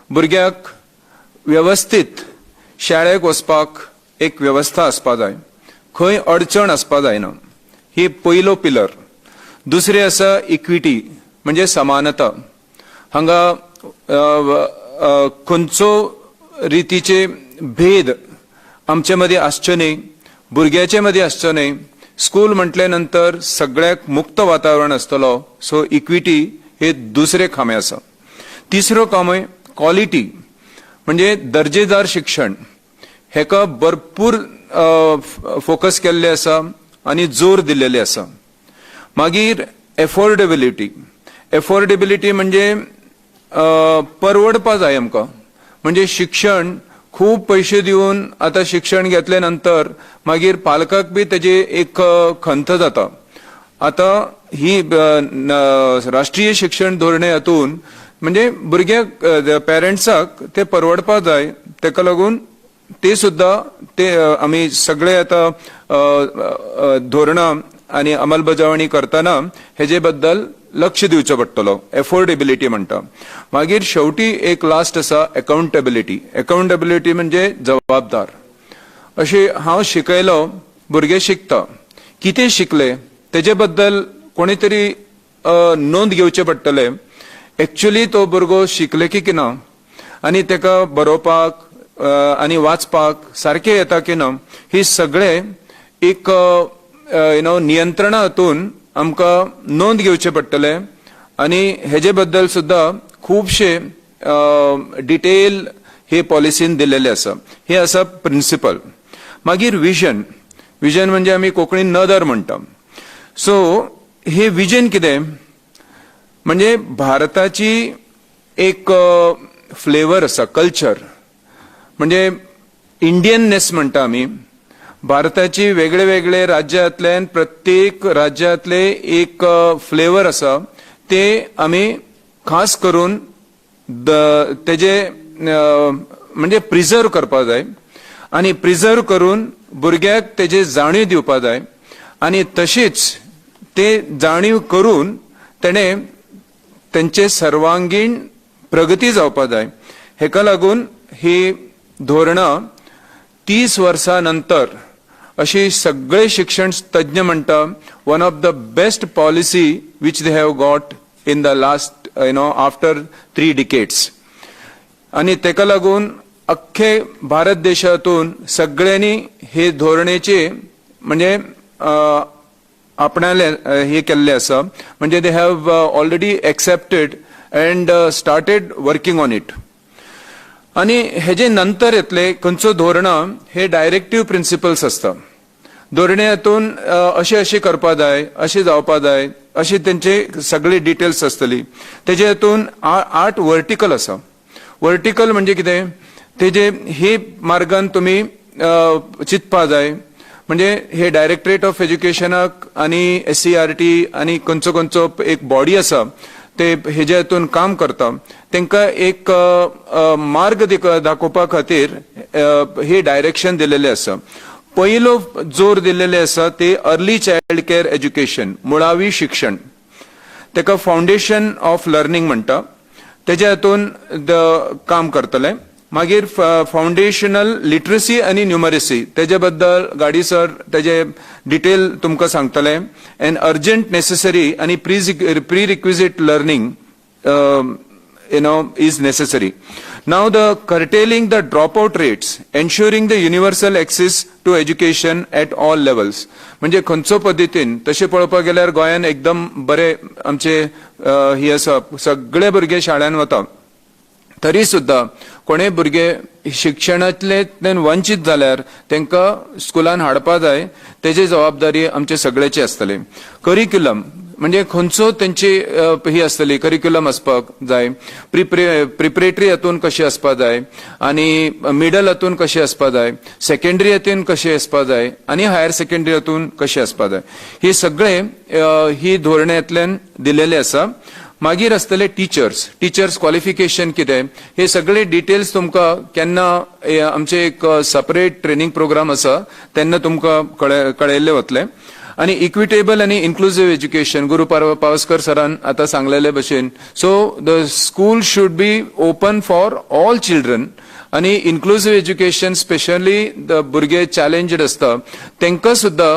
भुरग्याक वेवस्थीत शाळेक वचपाक एक वेवस्था आसपा जाय, खंय अडचण आसपा जायना. ही पयलो पिलर. दुसरें आसा इक्विटी म्हणजे समानता. हांगा खंयचो रितीचे भेद आमचे मदीं आसचे न्हय, भुरग्याचे मदीं आसचो न्हय. स्कूल म्हटले नंतर सगळ्याक मुक्त वातावरण आसतलो. सो इक्विटी हे दुसरे खांबे आसा. तिसरो खांबो क्वॉलिटी म्हणजे दर्जेदार शिक्षण. हेका भरपूर फोकस केल्ले आसा आनी जोर दिल्लेले आसा. मागीर एफोर्डेबिलिटी. एफोर्डेबिलिटी म्हणजे परवडपा जाय आमकां. म्हणजे शिक्षण खूब पयशे दिवन आतां शिक्षण घेतले नंतर मागीर पालकाक बी तेजी एक खंत जाता. आतां ही राष्ट्रीय शिक्षण धोरणे हातून म्हणजे भुरग्याक, पेरंट्साक ते परवडपा जाय. तेका लागून ते सुद्दां ते आमी सगळे आतां धोरणां आनी अंमलबजावणी करतना हेजे बद्दल लक्ष दिवचो पडटलो. एफोर्डेबिलिटी म्हणटा. मागीर शेवटी एक लास्ट आसा, अकाउंटेबिलिटी. अकाउंटेबिलिटी म्हणजे जबाबदार. अशें हांव शिकयलो, भुरगे शिकता, कितें शिकले तेजे बद्दल कोणी तरी नोंद घेवचें पडटलें. एक्चुली तो भुरगो शिकले की ना आनी ताका बरोवपाक आनी वाचपाक सारकें येता की ना, ही सगळे एक you know नियंत्रणा हातून आमकां नोंद घेवचें पडटलें. आनी हेजे बद्दल सुद्दां खुबशे डिटेल हे पॉलिसीन दिलेले आसा. हे आसा प्रिन्सिपल. मागीर विजन. विजन म्हणजे आमी कोंकणीन नदर म्हणटा. सो हे विजन कितें म्हणजे भारताची एक फ्लेवर आसा, कल्चर म्हणजे इंडियननेस म्हणटा आमी. भारताची वेगळे वेगळे राज्यांतल्यान, प्रत्येक राज्यांतले एक फ्लेवर आसा, ते आमी खास करून तेजे म्हणजे प्रिझर्व करपा जाय आनी प्रिझर्व करून भुरग्याक तेजे जाणीव दिवपा जाय आनी तशीच ते जाणीव करून तेणे तेंचे सर्वांगीण प्रगती जावपा जाय. हेका लागून ही धोरणां 30 वर्सां नंतर अशी सगळे शिक्षण तज्ञ म्हणटा, one of the best policy which they have got in the last after 3 decades. आणि तेका लागून अख्खे भारत देशातून सगळ्यांनी हे धोरणेचे म्हणजे आपणाले हे केल्ले आसा, म्हणजे they have already accepted and started working on it. आणि हेजे नंतर येतले खंयचो धोरणां, हे डायरेक्टीव प्रिन्सिपल्स आसता. धोरणे हातून अशें अशें करपा जाय, अशें जावपा जाय, अशे तेंचे सगळे डिटेल्स आसतली. तेजे हातून आठ वर्टिकल आसा. वर्टिकल म्हणजे कितें? तेजे हे मार्गान तुमी चिंतपा जाय. म्हणजे हे डायरेक्टरेट ऑफ एज्युकेशनाक आनी एससीईआरटी आनी खंयचो खंयचो एक बॉडी आसा, ते हेजे हातून काम करता, तांकां एक अ, अ, मार्ग दाखोवपा खातीर हे डायरेक्शन दिलेले आसा. पहिलो जोर दिलेले आसा ते अर्ली चायल्ड केअर एज्युकेशन, मुळावी शिक्षण. ताका फावंडेशन ऑफ लर्निंग म्हणटा. तेज्या हातून काम करतले. मागीर फावंडेशनल लिटरसी आनी न्युमरसी, तेजे बद्दल गाडी सर तेजे डिटेल तुमकां सांगतले. एंड अर्जंट नेसेसरी आनी pre requisite learning is necessary. Now the curtailing the dropout rates, ensuring the universal access to education at all levels. म्हणजे खंयचो पद्दतीन तशें पळोवपाक गेल्यार गोंयान एकदम बरे आमचे ही आसा, सगळे भुरगे शाळेन वता. तरी सुद्दां कोणेय भुरगे शिक्षणांतल्यान वंचीत जाल्यार तांकां स्कुलान हाडपा जाय. तेजी जबाबदारी आमचे सगळ्याची आसतली. करिक्युलम म्हणजे खंयचो तेंची ही आसतली, करिक्युलम आसपाक जाय. प्रिपरेटरी हातून कशें आसपा जाय आनी मिडल हातून कशें आसपा जाय, सेकंडरी हातून कशें आसपा जाय आनी हायर सेकंडरी हातून कशें आसपा जाय, ही सगळे ही धोरणांतल्यान दिलेले आसा. मागीर आसतले टिचर्स. टिचर्स क्वॉलिफिकेशन कितें, हे सगळे डिटेल्स तुमकां केन्ना आमचे एक सेपरेट ट्रेनिंग प्रोग्राम आसा, तेन्ना तुमकां कळयल्ले वतले. आनी इक्विटेबल आनी इन्क्लुझिव्ह एज्युकेशन, गुरू पावसकर सरान आतां सांगलेले भशेन, so the school should be open for all children. आनी इन्क्लुझिव्ह एज्युकेशन, स्पेशली the भुरगे चॅलेंज्ड आसता, तांकां सुद्दां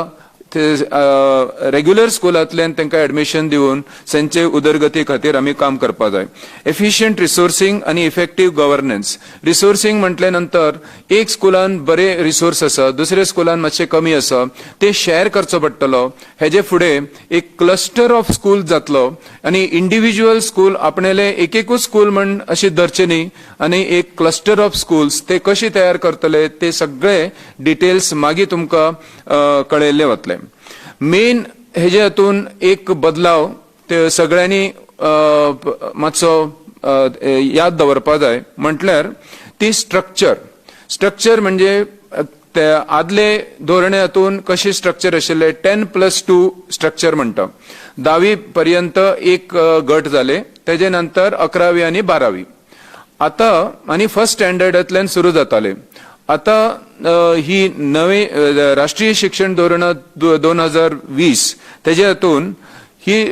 रेग्युलर स्कुलांतल्यान तांकां एडमिशन दिवन तांचे उदरगती खातीर आमी काम करपाक जाय. एफिशियंट रिसोर्सिंग आनी इफेक्टीव गव्हर्नन्स. रिसोर्सिंग म्हटले नंतर एक स्कुलान बरे रिसोर्स आसा, दुसऱ्या स्कुलान मातशे कमी आसा, ते शेअर करचो पडटलो. हेजे फुडें एक क्लस्टर ऑफ स्कूल जातलो आनी इंडिव्हिज्युअल स्कूल आपणाले एक एकूच स्कूल म्हण अशें धरचे न्ही आनी एक क्लस्टर ऑफ स्कूल्स ते कशे तयार करतले, ते सगळे डिटेल्स मागीर तुमकां कळयल्ले वतले. मेन हेजे हातून एक बदलाव ते सगळ्यांनी मातसो याद दवरपा जाय, म्हटल्यार ती स्ट्रक्चर. स्ट्रक्चर म्हणजे ते आदले धोरणे हातून कशें स्ट्रक्चर आशिल्लें, 10+2 स्ट्रक्चर म्हणटा. धावी पर्यंत एक गट जाले, तेजे नंतर 11वी आनी 12वी. आता आनी फर्स्ट स्टँडर्डांतल्यान सुरू जाताले. आता ही नवे राष्ट्रीय शिक्षण धोरण 2020 तेजे हातून ही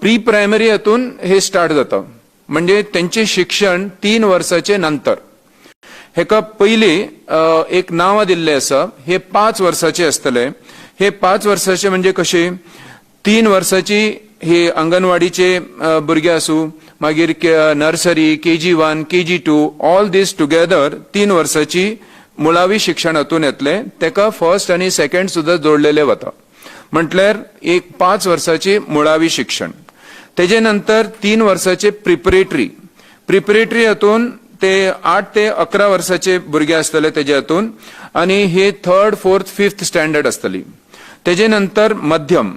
प्री प्रायमरी हातून हे स्टार्ट जाता, म्हणजे तेंचे शिक्षण 3 वर्साचे नंतर. हेका पयली एक नांवां दिल्लें आसा, हे 5 वर्साचे आसतले. हे 5 वर्साचे म्हणजे कशे, 3 वर्साची हे अंगणवाडीचे भुरगे आसूं, मागीर nursery, KG 1, KG 2, all these together 3 वर्साची मुळावी शिक्षण हातून येतले. तेका फर्स्ट आनी सेकंड सुद्दां जोडलेले वता, म्हटल्यार एक 5 वर्साची मुळावी शिक्षण. तेजे नंतर 3 वर्साचे प्रिपरेटरी. प्रिपरेटरी हातून ते 8 ते 11 वर्साचे भुरगे आसतले तेजे हातून आनी हे थर्ड, फोर्थ, फिफ्थ स्टँडर्ड आसतली. तेजे नंतर मध्यम,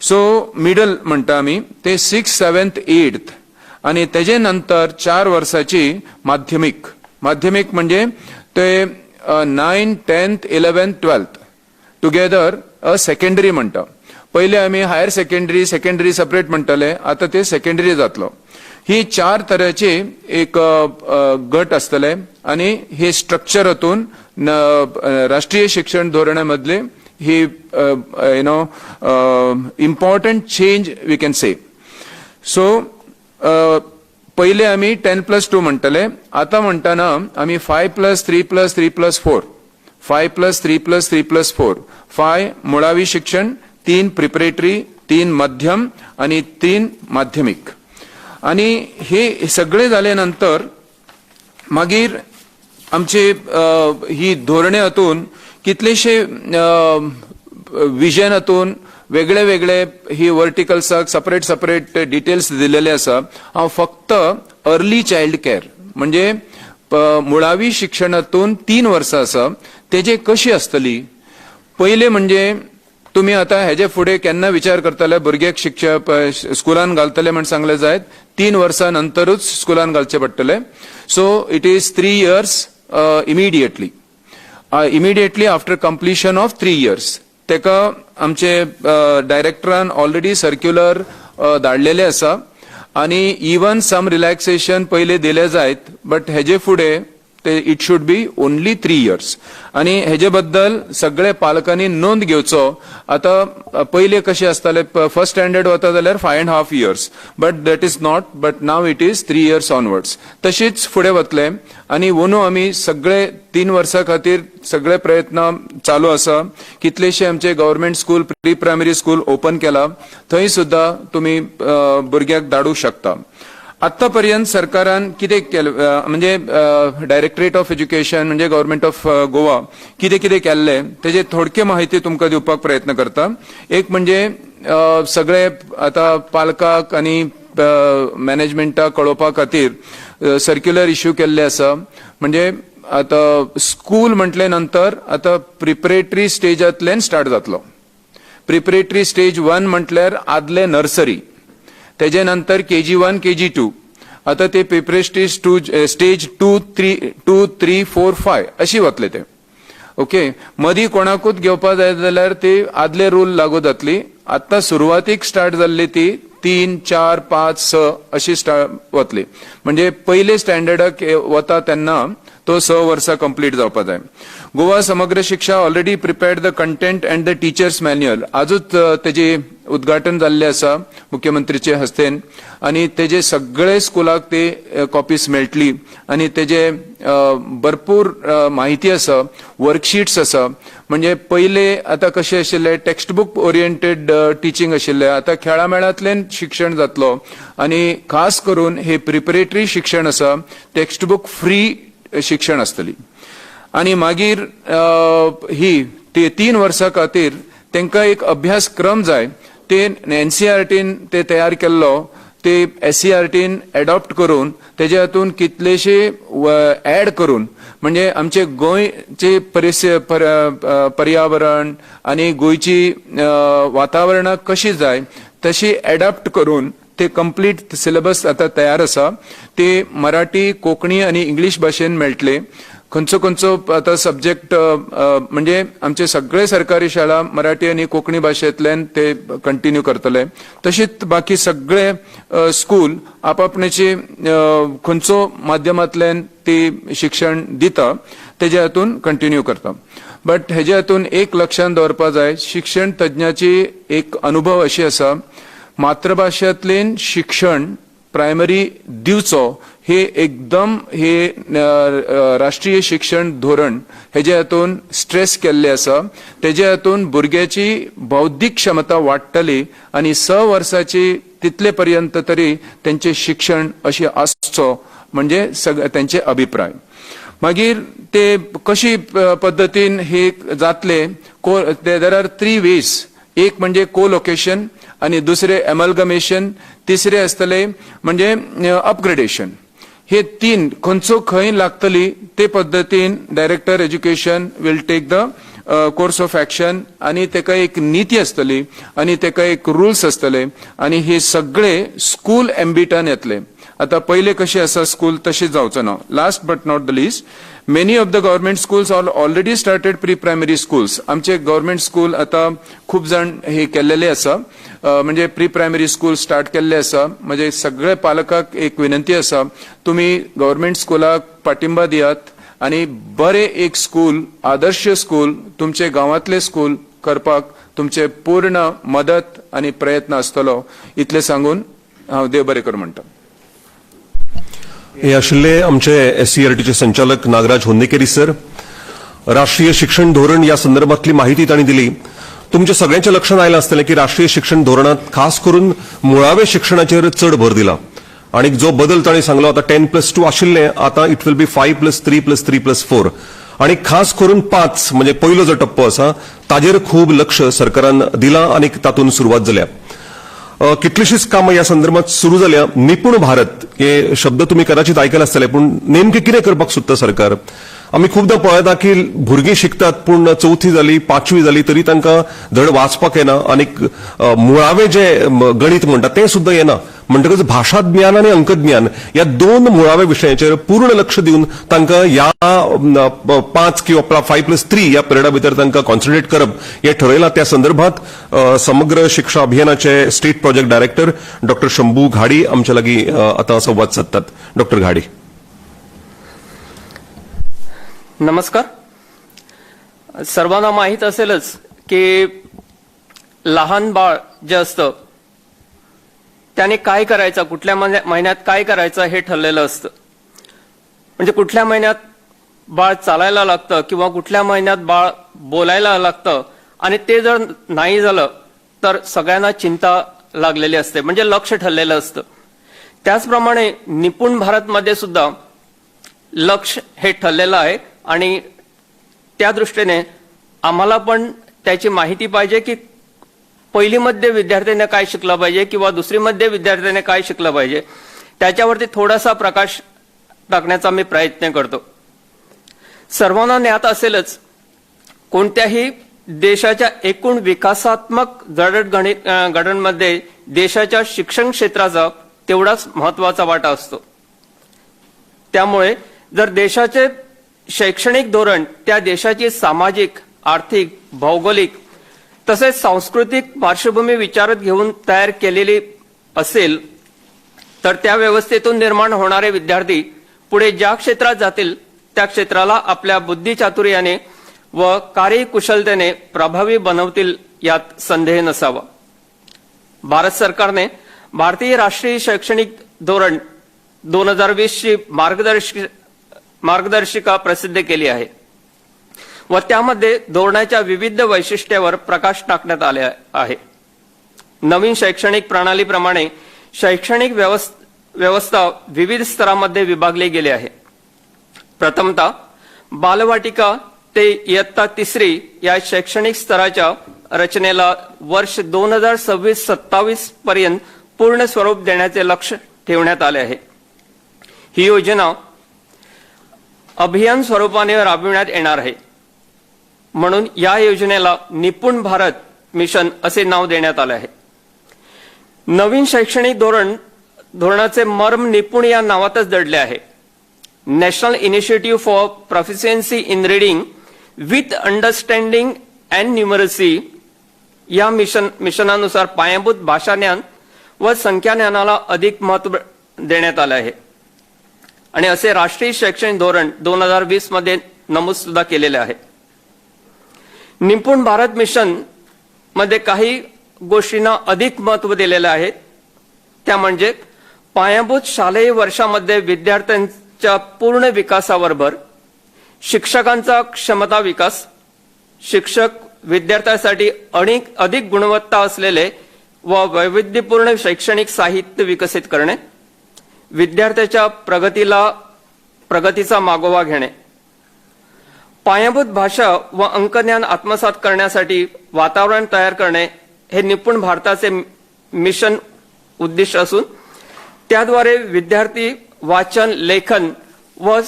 सो मिडल म्हणटा आमी ते, सिक्स, सेवन्थ, एट्थ आनी तेजे नंतर 4 वर्साची माध्यमीक. माध्यमीक म्हणजे ते 9, 10th, 11th, 12th together a secondary म्हणटा. पयले आमी हायर सेकंडरी, सेकंडरी सेपरेट म्हणटाले, आतां ते सेकंडरी जातलो. ही चार तरेचे एक गट आसतले आनी हे स्ट्रक्चर हातून राष्ट्रीय शिक्षण धोरणा मदले ही important change we can say. So पयले आमी 10+2 म्हणटले, आतां म्हणटना आमी 5+3+3+4, 5+3+3+4. 5 मुळावी शिक्षण, 3 प्रिपरेटरी, 3 मध्यम आणि 3 माध्यमिक. आणि हे सगळे जाले नंतर मागीर आमचे ही धोरणे हातून कितलेशे विजन हातून वेगळे वेगळे ही वर्टिकल्साक सपरेट सपरेट डिटेल्स दिलेले आसा. हांव फक्त अर्ली चायल्ड केअर म्हणजे मुळावी शिक्षणातून 3 वर्सां आसा तेजे कशी आसतली. पयले म्हणजे तुमी आतां हेजे फुडें केन्ना विचार करतले, भुरग्याक स्कुलान घालतले म्हण सांगले जायत, 3 वर्सां नंतरूच स्कुलान घालचे पडटले. So it is 3 years, immediately after completion of 3 years. तेका आमचे डायरेक्टरान ऑलरेडी सर्क्युलर धाडलेले आसा आनी इवन सम रिलॅक्सेशन पयले दिले जायत, बट हेजे फुडें ते it should be only 3 years. आनी हेजे बद्दल सगळे पालकांनी नोंद घेवचो. आतां पयले कशें आसताले, फर्स्ट स्टँडर्ड वता जाल्यार 5.5 years, but that is not, but now it is 3 years onwards. तशीच फुडें वतले आनी अंदू आमी सगळे 3 वर्सां खातीर सगळे प्रयत्न चालू आसा. कितलेशे आमचे government school, pre primary school open केला, थंय सुद्दां तुमी भुरग्याक धाडूंक शकता. आतां पर्यंत सरकारान कितें केलें, म्हणजे डायरेक्टरेट ऑफ एज्युकेशन म्हणजे गव्हर्मेंट ऑफ गोवा कितें कितें केल्लें तेजे थोडके माहिती तुमकां दिवपाक प्रयत्न करता. एक म्हणजे सगळे आतां पालकाक आनी मॅनेजमेंटाक कळोवपा खातीर सर्क्युलर इश्यू केल्ले आसा. म्हणजे आतां स्कूल म्हटले नंतर आतां प्रिपरेटरी स्टेजांतल्यान स्टार्ट जातलो. प्रिपरेटरी स्टेज वन म्हटल्यार आदले नर्सरी, तेजे नंतर KG 1, KG 2. आता ते preparatory stage 2, 3, 2, 3, 4, 5 अशी वतले ते. ओके, मदीं कोणाकूच घेवपा जाय जाल्यार ते आदले रूल लागू जातली. आतां सुरवातीक स्टार्ट जाल्ली ती 3, 4, 5, 6 अशी स्टार्ट वतली. म्हणजे पयले स्टँडर्डाक वता तेन्ना तो 6 वर्सां कंप्लीट जावपा जाय. गोवा समग्र शिक्षा already prepared the content and the teachers manual. आजूच तेजे उद्घाटन जाल्लें आसा मुख्यमंत्रीचे हस्तेन आनी तेजे सगळे स्कुलाक ते कॉपीज मेळटली आनी तेजे भरपूर माहिती आसा, वर्कशीट्स आसा. म्हणजे पयले आतां कशें आशिल्लें, टेक्स्टबूक ओरिएंटेड टिचींग आशिल्लें, आतां खेळां मेळांतल्यान शिक्षण जातलो आनी खास करून हे प्रिपरेटरी शिक्षण आसा, टेक्स्टबूक फ्री शिक्षण आसतली. आनी मागीर ही ते 3 वर्सां खातीर तांकां एक अभ्यासक्रम जाय, ते एनसीआरटीन ते तयार केल्लो ते एससीआरटीन एडॉप्ट करून तेजे हातून कितलेशे ऍड करून, म्हणजे आमचे गोंयचे पर्यावरण आनी गोंयची वातावरणां कशी जाय तशी एडॉप्ट करून ते कंप्लीट सिलेबस आतां तयार आसा. ते मराठी, कोंकणी आनी इंग्लीश भाशेन मेळटले. खंयचो खंयचो आतां सब्जेक्ट, म्हणजे आमचे सगळे सरकारी शाळा मराठी आनी कोंकणी भाशेंतल्यान ते कंटिन्यू करतले. तशीच बाकी सगळे स्कूल आपापण्याचे खंयचो माध्यमांतल्यान ते शिक्षण दिता. तेज्या हातून कंटिन्यू करता. बट हेज्या हातून एक लक्षात दवरपा जाय, शिक्षण तज्ञाची एक अनुभव अशी आसा, मातृभाशेंतल्यान शिक्षण प्रायमरी दिवचो हे एकदम हे राष्ट्रीय शिक्षण धोरण हेज्या हातून स्ट्रेस केल्ले आसा. तेज्या हातून भुरग्याची बौद्धीक क्षमता वाडटली आनी 6 वर्साची तितले पर्यंत तरी तेंचे शिक्षण अशें आसचो म्हणजे तेंचे अभिप्राय. मागीर ते कशी पद्दतीन हे जातले, there are 3 ways. एक म्हणजे को लोकेशन आणि दुसरे एमल्गमेशन, तिसरे आसतले म्हणजे अपग्रेडेशन. हे 3 खंयचो खंय लागतली ते पद्दतीन director education will take the course of action आणि तेका एक नीती आसतली आणि तेका एक रुल्स आसतले आणि हे सगळे स्कूल एम्बिटान येतले. आता पहिले कशें आसा स्कूल तशें जावचो ना. Last but not the least, many of the government schools are already started pre primary schools. आमचे गव्हर्मेंट स्कूल आता खूब जाण हे केल्लेले आसा, म्हणजे प्री प्रायमरी स्कूल स्टार्ट केल्ले आसा. म्हणजे सगळे पालकाक एक विनंती आसा, तुमी गव्हर्मेंट स्कुलाक पाठिंबा दियात आणि बरे एक स्कूल, आदर्श स्कूल, तुमचे गांवांतले स्कूल करपाक तुमचे पूर्ण मदत आणि प्रयत्न आसतलो. इतले सांगून हांव देव बरें करूं म्हणटा. हे आशिल्ले आमचे एससीईआरटीचे संचालक नागराज होन्नेकेरी सर. राष्ट्रीय शिक्षण धोरण या संदर्भातली माहिती तांणी दिली. तुमच्या सगळ्यांच्या लक्षात आयलां आसतलें की राष्ट्रीय शिक्षण धोरणात खास करून मुळावे शिक्षणाचेर चड भर दिला आणि जो बदल तांणी सांगलो, आता 10+2 आशिल्ले, आता it will be 5+3+3+3+4 आणि खास करून 5 म्हणजे पयलो जो टप्पो आसा ताजेर खूब लक्ष सरकारान दिलां आनी तातूंत सुरवात जाल्या. कितलीशीच कामां ह्या संदर्भात सुरू जाल्या. निपूण भारत हे शब्द तुमी कदाचित आयकले आसतले, पूण नेमकें कितें करपाक सोदता सरकार? आमी खुबदां पळयता की भुरगीं शिकतात, पूण चवथी जाली, पांचवी जाली तरी तांकां धड वाचपाक येना आनी मुळावें जे गणीत म्हणटा तें सुद्दां येना. म्हणटकच भाशा ज्ञान आनी अंकज्ञान ह्या 2 मुळाव्या विशयाचेर पूर्ण लक्ष दिवन तांकां ह्या 5 किंवा 5+3 ह्या पिरियडा भितर तांकां कॉन्सन्ट्रेट करप हें ठरयलां. त्या संदर्भात समग्र शिक्षा अभियानाचे state project director doctor Shambhu Ghadi आमच्या लागीं आतां संवाद सादतात. डॉक्टर घाडी. नमस्कार. सर्वांना माहीत असेलच की लहान बाळ जे असतं त्याने काय करायचं, कुठल्या महिन्यात काय करायचं हे ठरलेलं असतं. म्हणजे कुठल्या महिन्यात बाळ चालायला लागतं किंवा कुठल्या महिन्यात बाळ बोलायला लागतं आणि ते जर नाही झालं तर सगळ्यांना चिंता लागलेली असते, म्हणजे लक्ष ठरलेलं असतं. त्याचप्रमाणे निपुण भारतमध्ये सुद्धा लक्ष हे ठरलेलं आहे आणि त्या दृष्टीने आम्हाला पण त्याची माहिती पाहिजे की पहिलीमध्ये विद्यार्थ्यांनी काय शिकलं पाहिजे किंवा दुसरीमध्ये विद्यार्थ्यांनी काय शिकलं पाहिजे, त्याच्यावरती थोडासा प्रकाश टाकण्याचा मी प्रयत्न करतो. सर्वांना ज्ञात असेलच, कोणत्याही देशाच्या एकूण विकासात्मक जडणघडणमध्ये देशाच्या शिक्षण क्षेत्राचा तेवढाच महत्वाचा वाटा असतो. त्यामुळे जर देशाचे शैक्षणिक धोरण त्या देशाची सामाजिक, आर्थिक, भौगोलिक तसेच सांस्कृतिक पार्श्वभूमी विचारात घेऊन तयार केलेली असेल तर त्या व्यवस्थेतून निर्माण होणारे विद्यार्थी पुढे ज्या क्षेत्रात जातील त्या क्षेत्राला आपल्या बुद्धिचातुर्याने व कार्यकुशलतेने प्रभावी बनवतील यात संदेह नसावा. भारत सरकारने भारतीय राष्ट्रीय शैक्षणिक धोरण 2020 ची मार्गदर्शिका प्रसिद्ध केली आहे व त्यामध्ये धोरणाच्या विविध वैशिष्ट्यावर प्रकाश टाकण्यात आले आहे. नवीन शैक्षणिक प्रणालीप्रमाणे शैक्षणिक व्यवस्था विविध स्तरामध्ये विभागली गेली आहे. प्रथमतः बालवाटिका ते इयत्ता 3 या शैक्षणिक स्तराच्या रचनेला वर्ष 2026-27 पर्यंत पूर्ण स्वरूप देण्याचे लक्ष ठेवण्यात आले आहे. ही योजना अभियान स्वरूपाने राबविण्यात येणार आहे, म्हणून या योजनेला निपुण भारत मिशन असे नाव देण्यात आले आहे. नवीन शैक्षणिक धोरणाचे मर्म निपुण या नावातच दडले आहे. National initiative for proficiency in reading with understanding and numeracy या मिशनानुसार पायाभूत भाषाज्ञान व संख्याज्ञानाला अधिक महत्व देण्यात आले आहे आणि असे राष्ट्रीय शैक्षणिक धोरण 2020 मध्ये नमूद सुद्धा केलेले आहे. निपुण भारत मिशन मध्ये काही गोष्टींना अधिक महत्व दिलेलं आहे. त्या म्हणजे पायाभूत शालेय वर्षामध्ये विद्यार्थ्यांच्या पूर्ण विकासावर भर, शिक्षकांचा क्षमता विकास, शिक्षक विद्यार्थ्यांसाठी अनेक अधिक गुणवत्ता असलेले व वैविध्यपूर्ण शैक्षणिक साहित्य विकसित करणे, विद्यार्थ्याच्या प्रगतीचा मागोवा घेणे, पायाभूत भाषा व अंकज्ञान आत्मसात करण्यासाठी वातावरण तयार करणे हे निपुण भारताचे मिशन उद्दिष्ट असून त्याद्वारे विद्यार्थी वाचन, लेखन व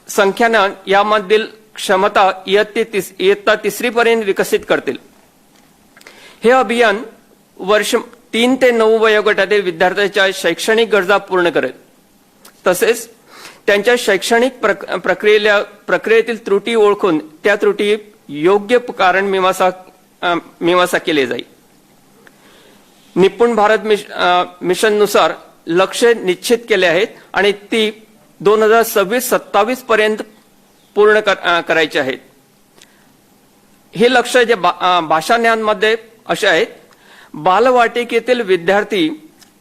संख्याज्ञान यामधील क्षमता इयत्ता तिसरीपर्यंत विकसित करतील. हे अभियान वर्ष 3 ते 9 वयोगटातील विद्यार्थ्यांच्या शैक्षणिक गरजा पूर्ण करेल. तसेच त्यांच्या शैक्षणिक प्रक्रियेतील त्रुटी ओळखून त्या त्रुटी योग्य कारण मीमांसा केली जाईल. निपुण भारत मिशननुसार लक्ष निश्चित केले आहेत आणि ती 2026-27 पर्यंत पूर्ण करायची आहेत. हे लक्ष जे भाषा ज्ञानमध्ये असे आहेत: बालवाटिकेतील विद्यार्थी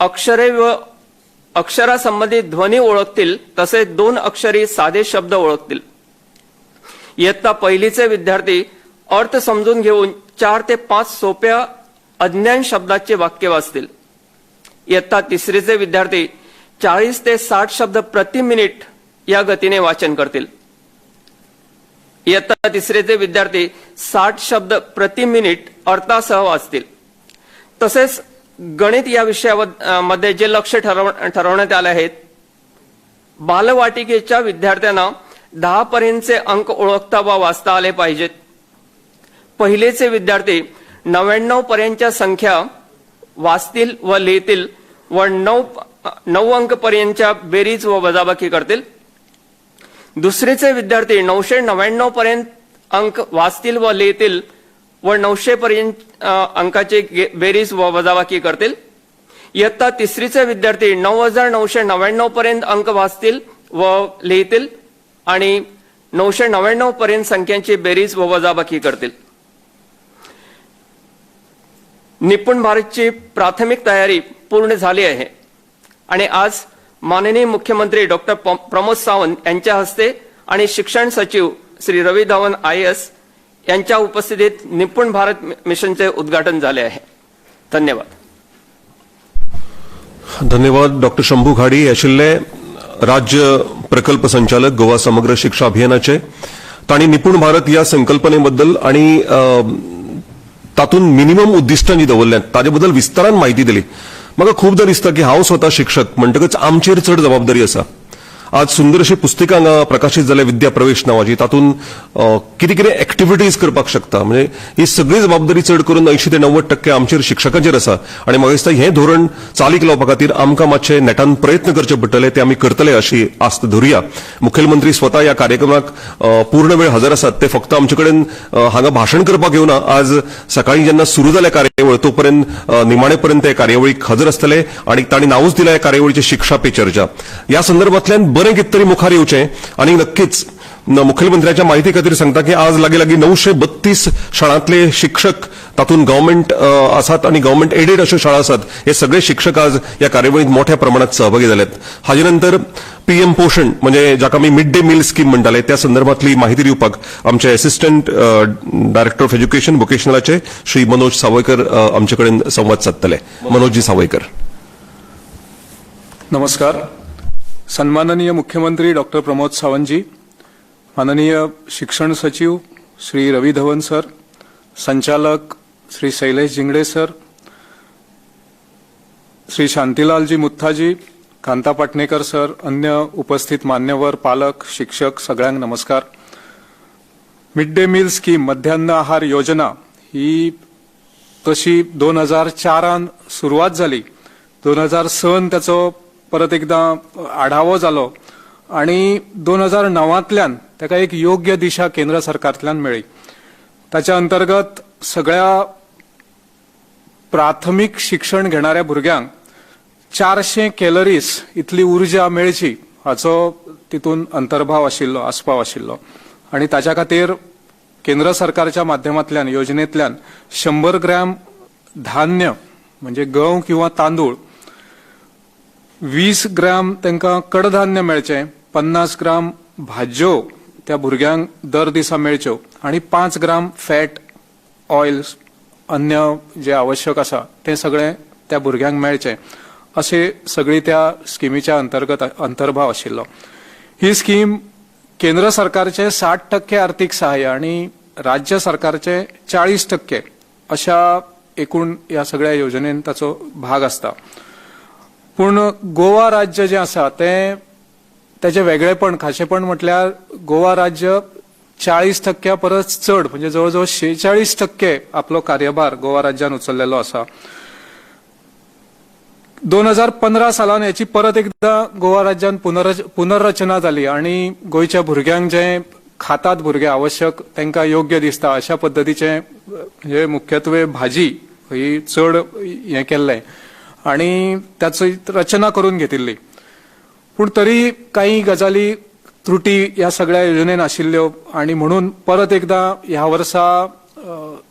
अक्षरे व अक्षरासंबंधित ध्वनी ओळखतील, तसेच दोन अक्षरी साधे शब्द ओळखतील. इयत्ता पहिलीचे विद्यार्थी अर्थ समजून घेऊन चार ते पाच सोप्या अज्ञान शब्दाचे वाक्य वाचतील. इयत्ता तिसरीचे विद्यार्थी 40 ते 60 शब्द प्रति मिनिट या गतीने वाचन करतील. इयत्ता तिसरीचे विद्यार्थी 60 शब्द प्रति मिनिट अर्थासह वाचतील. तसेच गणित या विषयावर मध्ये जे लक्ष ठरवण्यात आले आहेत, बालवाटिकेच्या विद्यार्थ्यांना 10 पर्यंतचे अंक ओळखता व वाचता आले पाहिजेत. पहिलीचे विद्यार्थी 99 पर्यंतच्या संख्या वाचतील व लिहितील व नऊ नऊ अंक पर्यंतच्या बेरीज व वजाबाकी करतील. दुसरीचे विद्यार्थी 999 पर्यंत अंक वाचतील व लिहितील व 900 पर्यंत अंकाची बेरीज व वजाबाकी करतील. इयत्ता तिसरीचे विद्यार्थी 9999 पर्यंत अंक वाचतील व लिहितील आणि 999 पर्यंत संख्यांची बेरीज व वजाबाकी करतील. निपुण भारतची प्राथमिक तयारी पूर्ण झाली आहे आणि आज माननीय मुख्यमंत्री डॉक्टर प्रमोद सावंत यांच्या हस्ते आणि शिक्षण सचिव श्री रवी धवन आयएएस यांच्या उपस्थितीत निपुण भारत मिशनचे उद्घाटन झाले आहे. धन्यवाद. धन्यवाद डॉक्टर शंभू घाडी आशिल्ले राज्य प्रकल्प संचालक गोवा समग्र शिक्षा अभियानाचे. तांणी निपुण भारत ह्या संकल्पनेबद्दल आणि तातूंत मिनिमम उद्दिश्टां जी दवरल्यात ताजे बद्दल विस्तारान म्हायती दिली. म्हाका खूबदां दिसता की हांव स्वता शिक्षक म्हणटकच आमचेर चड जबाबदारी आसा. आज सुंदर अशी पुस्तिका हांगा प्रकाशीत जाल्या विद्या प्रवेश नांवाची. तातूंत कितें कितें एक्टिविटीज करपाक शकता. म्हणजे ही सगळी जबाबदारी चड करून 80 ते 90% आमचेर शिक्षकांचेर आसा आनी म्हाका दिसता हें धोरण चालीक लावपा खातीर आमकां मातशें नेटान प्रयत्न करचे पडटले. ते आमी करतले अशी आस्त धरुया. मुखेलमंत्री स्वता ह्या कार्यक्रमाक पूर्ण वेळ हजर आसात. ते फक्त आमचे कडेन हांगा भाशण करपाक येवना. आज सकाळी जेन्ना सुरू जाल्या कार्यावळ तोपर्यंत निमाणे पर्यंत ते कार्यावळीक हजर आसतले आनी तांणी नांवूच दिला ह्या कार्यावळीचे शिक्षा पे चर्चा. ह्या संदर्भांतल्यान बरें कितें तरी मुखार येवचें आनी नक्कीच मुखेलमंत्र्याच्या माहिती खातीर सांगता की आज लागीं लागीं 932 शाळांतले शिक्षक, तातूंत गव्हर्मेंट आसात आनी गव्हर्मेंट एडेड अश्यो शाळा आसात, हे सगळे शिक्षक आज ह्या कार्यावळीत मोठ्या प्रमाणात सहभागी जाल्यात. हाजे नंतर पीएम पोषण म्हणजे जाका आमी मिड डे मील स्कीम म्हणटाले त्या संदर्भातली माहिती दिवपाक आमचे असिस्टंट डायरेक्टर ऑफ एज्युकेशन वोकेशनलाचे श्री मनोज सावयकर आमचे कडेन संवाद सादतले. मनोजजी सावयकर. नमस्कार. सन्माननीय मुख्यमंत्री डॉक्टर प्रमोद सावंतजी, माननीय शिक्षण सचिव श्री रवी धवन सर, संचालक श्री शैलेश जिंगडे सर, श्री शांतीलालजी मुत्थाजी, कांता पाटणेकर सर, अन्य उपस्थित मान्यवर, पालक, शिक्षक, सगळ्यांक नमस्कार. मिड डे मील स्कीम, मध्यान्ह आहार योजना ही तशी 2004 सुरवात जाली. 2006 त्याचो परत एकदा आढावो जालो आणि 2009तल्यान ताका एक योग्य दिशा केंद्र सरकारांतल्यान मेळ्ळी. ताच्या अंतर्गत सगळ्या प्राथमीक शिक्षण घेणाऱ्या भुरग्यांक 400 कॅलरीज इतली उर्जा मेळची हाचो तितून अंतर्भाव आशिल्लो, आस्पाव आशिल्लो. आणि ताच्या खातीर केंद्र सरकारच्या माध्यमांतल्यान योजनेंतल्यान 100 ग्रॅम धान्य म्हणजे गंव किंवा तांदूळ, 20 ग्राम तांकां कडधान्य मेळचें, 50 ग्राम भाजयो त्या भुरग्यांक दर दिसा मेळच्यो आणि 5 ग्राम फॅट, ऑयल्स, अन्य जे आवश्यक आसा तें सगळें त्या भुरग्यांक मेळचें, अशें सगळी त्या स्किमीच्या अंतर्गत अंतर्भाव आशिल्लो. ही स्कीम केंद्र सरकारचे 60% आर्थिक सहाय्य आणि राज्य सरकारचे 40% अशा एकूण ह्या सगळ्या योजनेन ताचो भाग आसता. पूण गोवा राज्य जें आसा तें तेजें वेगळेपण, खाशेपण म्हटल्यार गोवा राज्य 40% परस चड, म्हणजे जवळ जवळ 46% आपलो कार्यभार गोवा राज्यान उचललेलो आसा. 2015 सालान हेची परत एकदा गोवा राज्यान पुनर्रचना जाली आणि गोंयच्या भुरग्यांक जें खातात भुरगे आवश्यक तांकां योग्य दिसता अशा पद्दतीचें, म्हणजे मुख्यत्वे भाजी ही चड हें केल्लें आणि ताची रचना करून घेतिल्ली. पूण तरी काही गजाली त्रुटी ह्या सगळ्या योजनेन आशिल्ल्यो आणि म्हणून परत एकदा ह्या वर्सा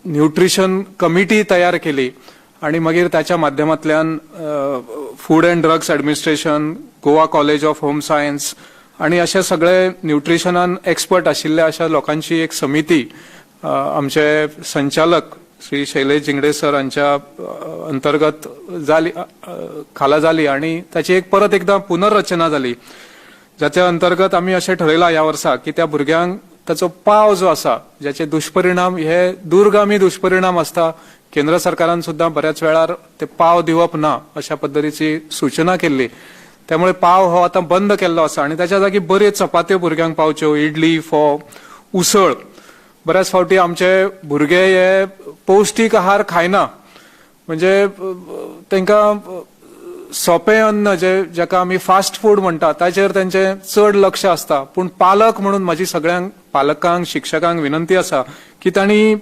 न्युट्रिशन कमिटी तयार केली आणि मागीर ताच्या माध्यमांतल्यान Food and Drugs Administration, Goa College of Home Science आणि अशे सगळे न्युट्रिशनान एक्सपर्ट आशिल्ल्या अशा लोकांची एक समिती आमचे संचालक श्री शैलेश जिंगडे सर हांच्या अंतर्गत जाली, खाला जाली आणि ताची एक परत एकदा पुनर्रचना जाली, जाच्या अंतर्गत आमी अशें ठरयलां ह्या वर्सा की त्या भुरग्यांक ताचो पाव जो आसा, ज्याचे दुश्परिणाम हे दूरगामी दुश्परिणाम आसता, केंद्र सरकारान सुद्दां बऱ्याच वेळार ते पाव दिवप ना अशा पद्दतीची सूचना केल्ली. त्यामुळे पाव हो आतां बंद केल्लो आसा आनी ताच्या जागी बऱ्यो चपात्यो भुरग्यांक पावच्यो, इडली, फोव, उसळ. बऱ्याच फावटी आमचे भुरगे हे पौश्टीक आहार खायना, म्हणजे तांकां सोंपें अन्न जे जाका आमी फास्ट फूड म्हणटा ताचेर तांचें चड लक्ष आसता. पूण पालक म्हणून म्हाजी सगळ्यांक पालकांक, शिक्षकांक विनंती आसा की तांणी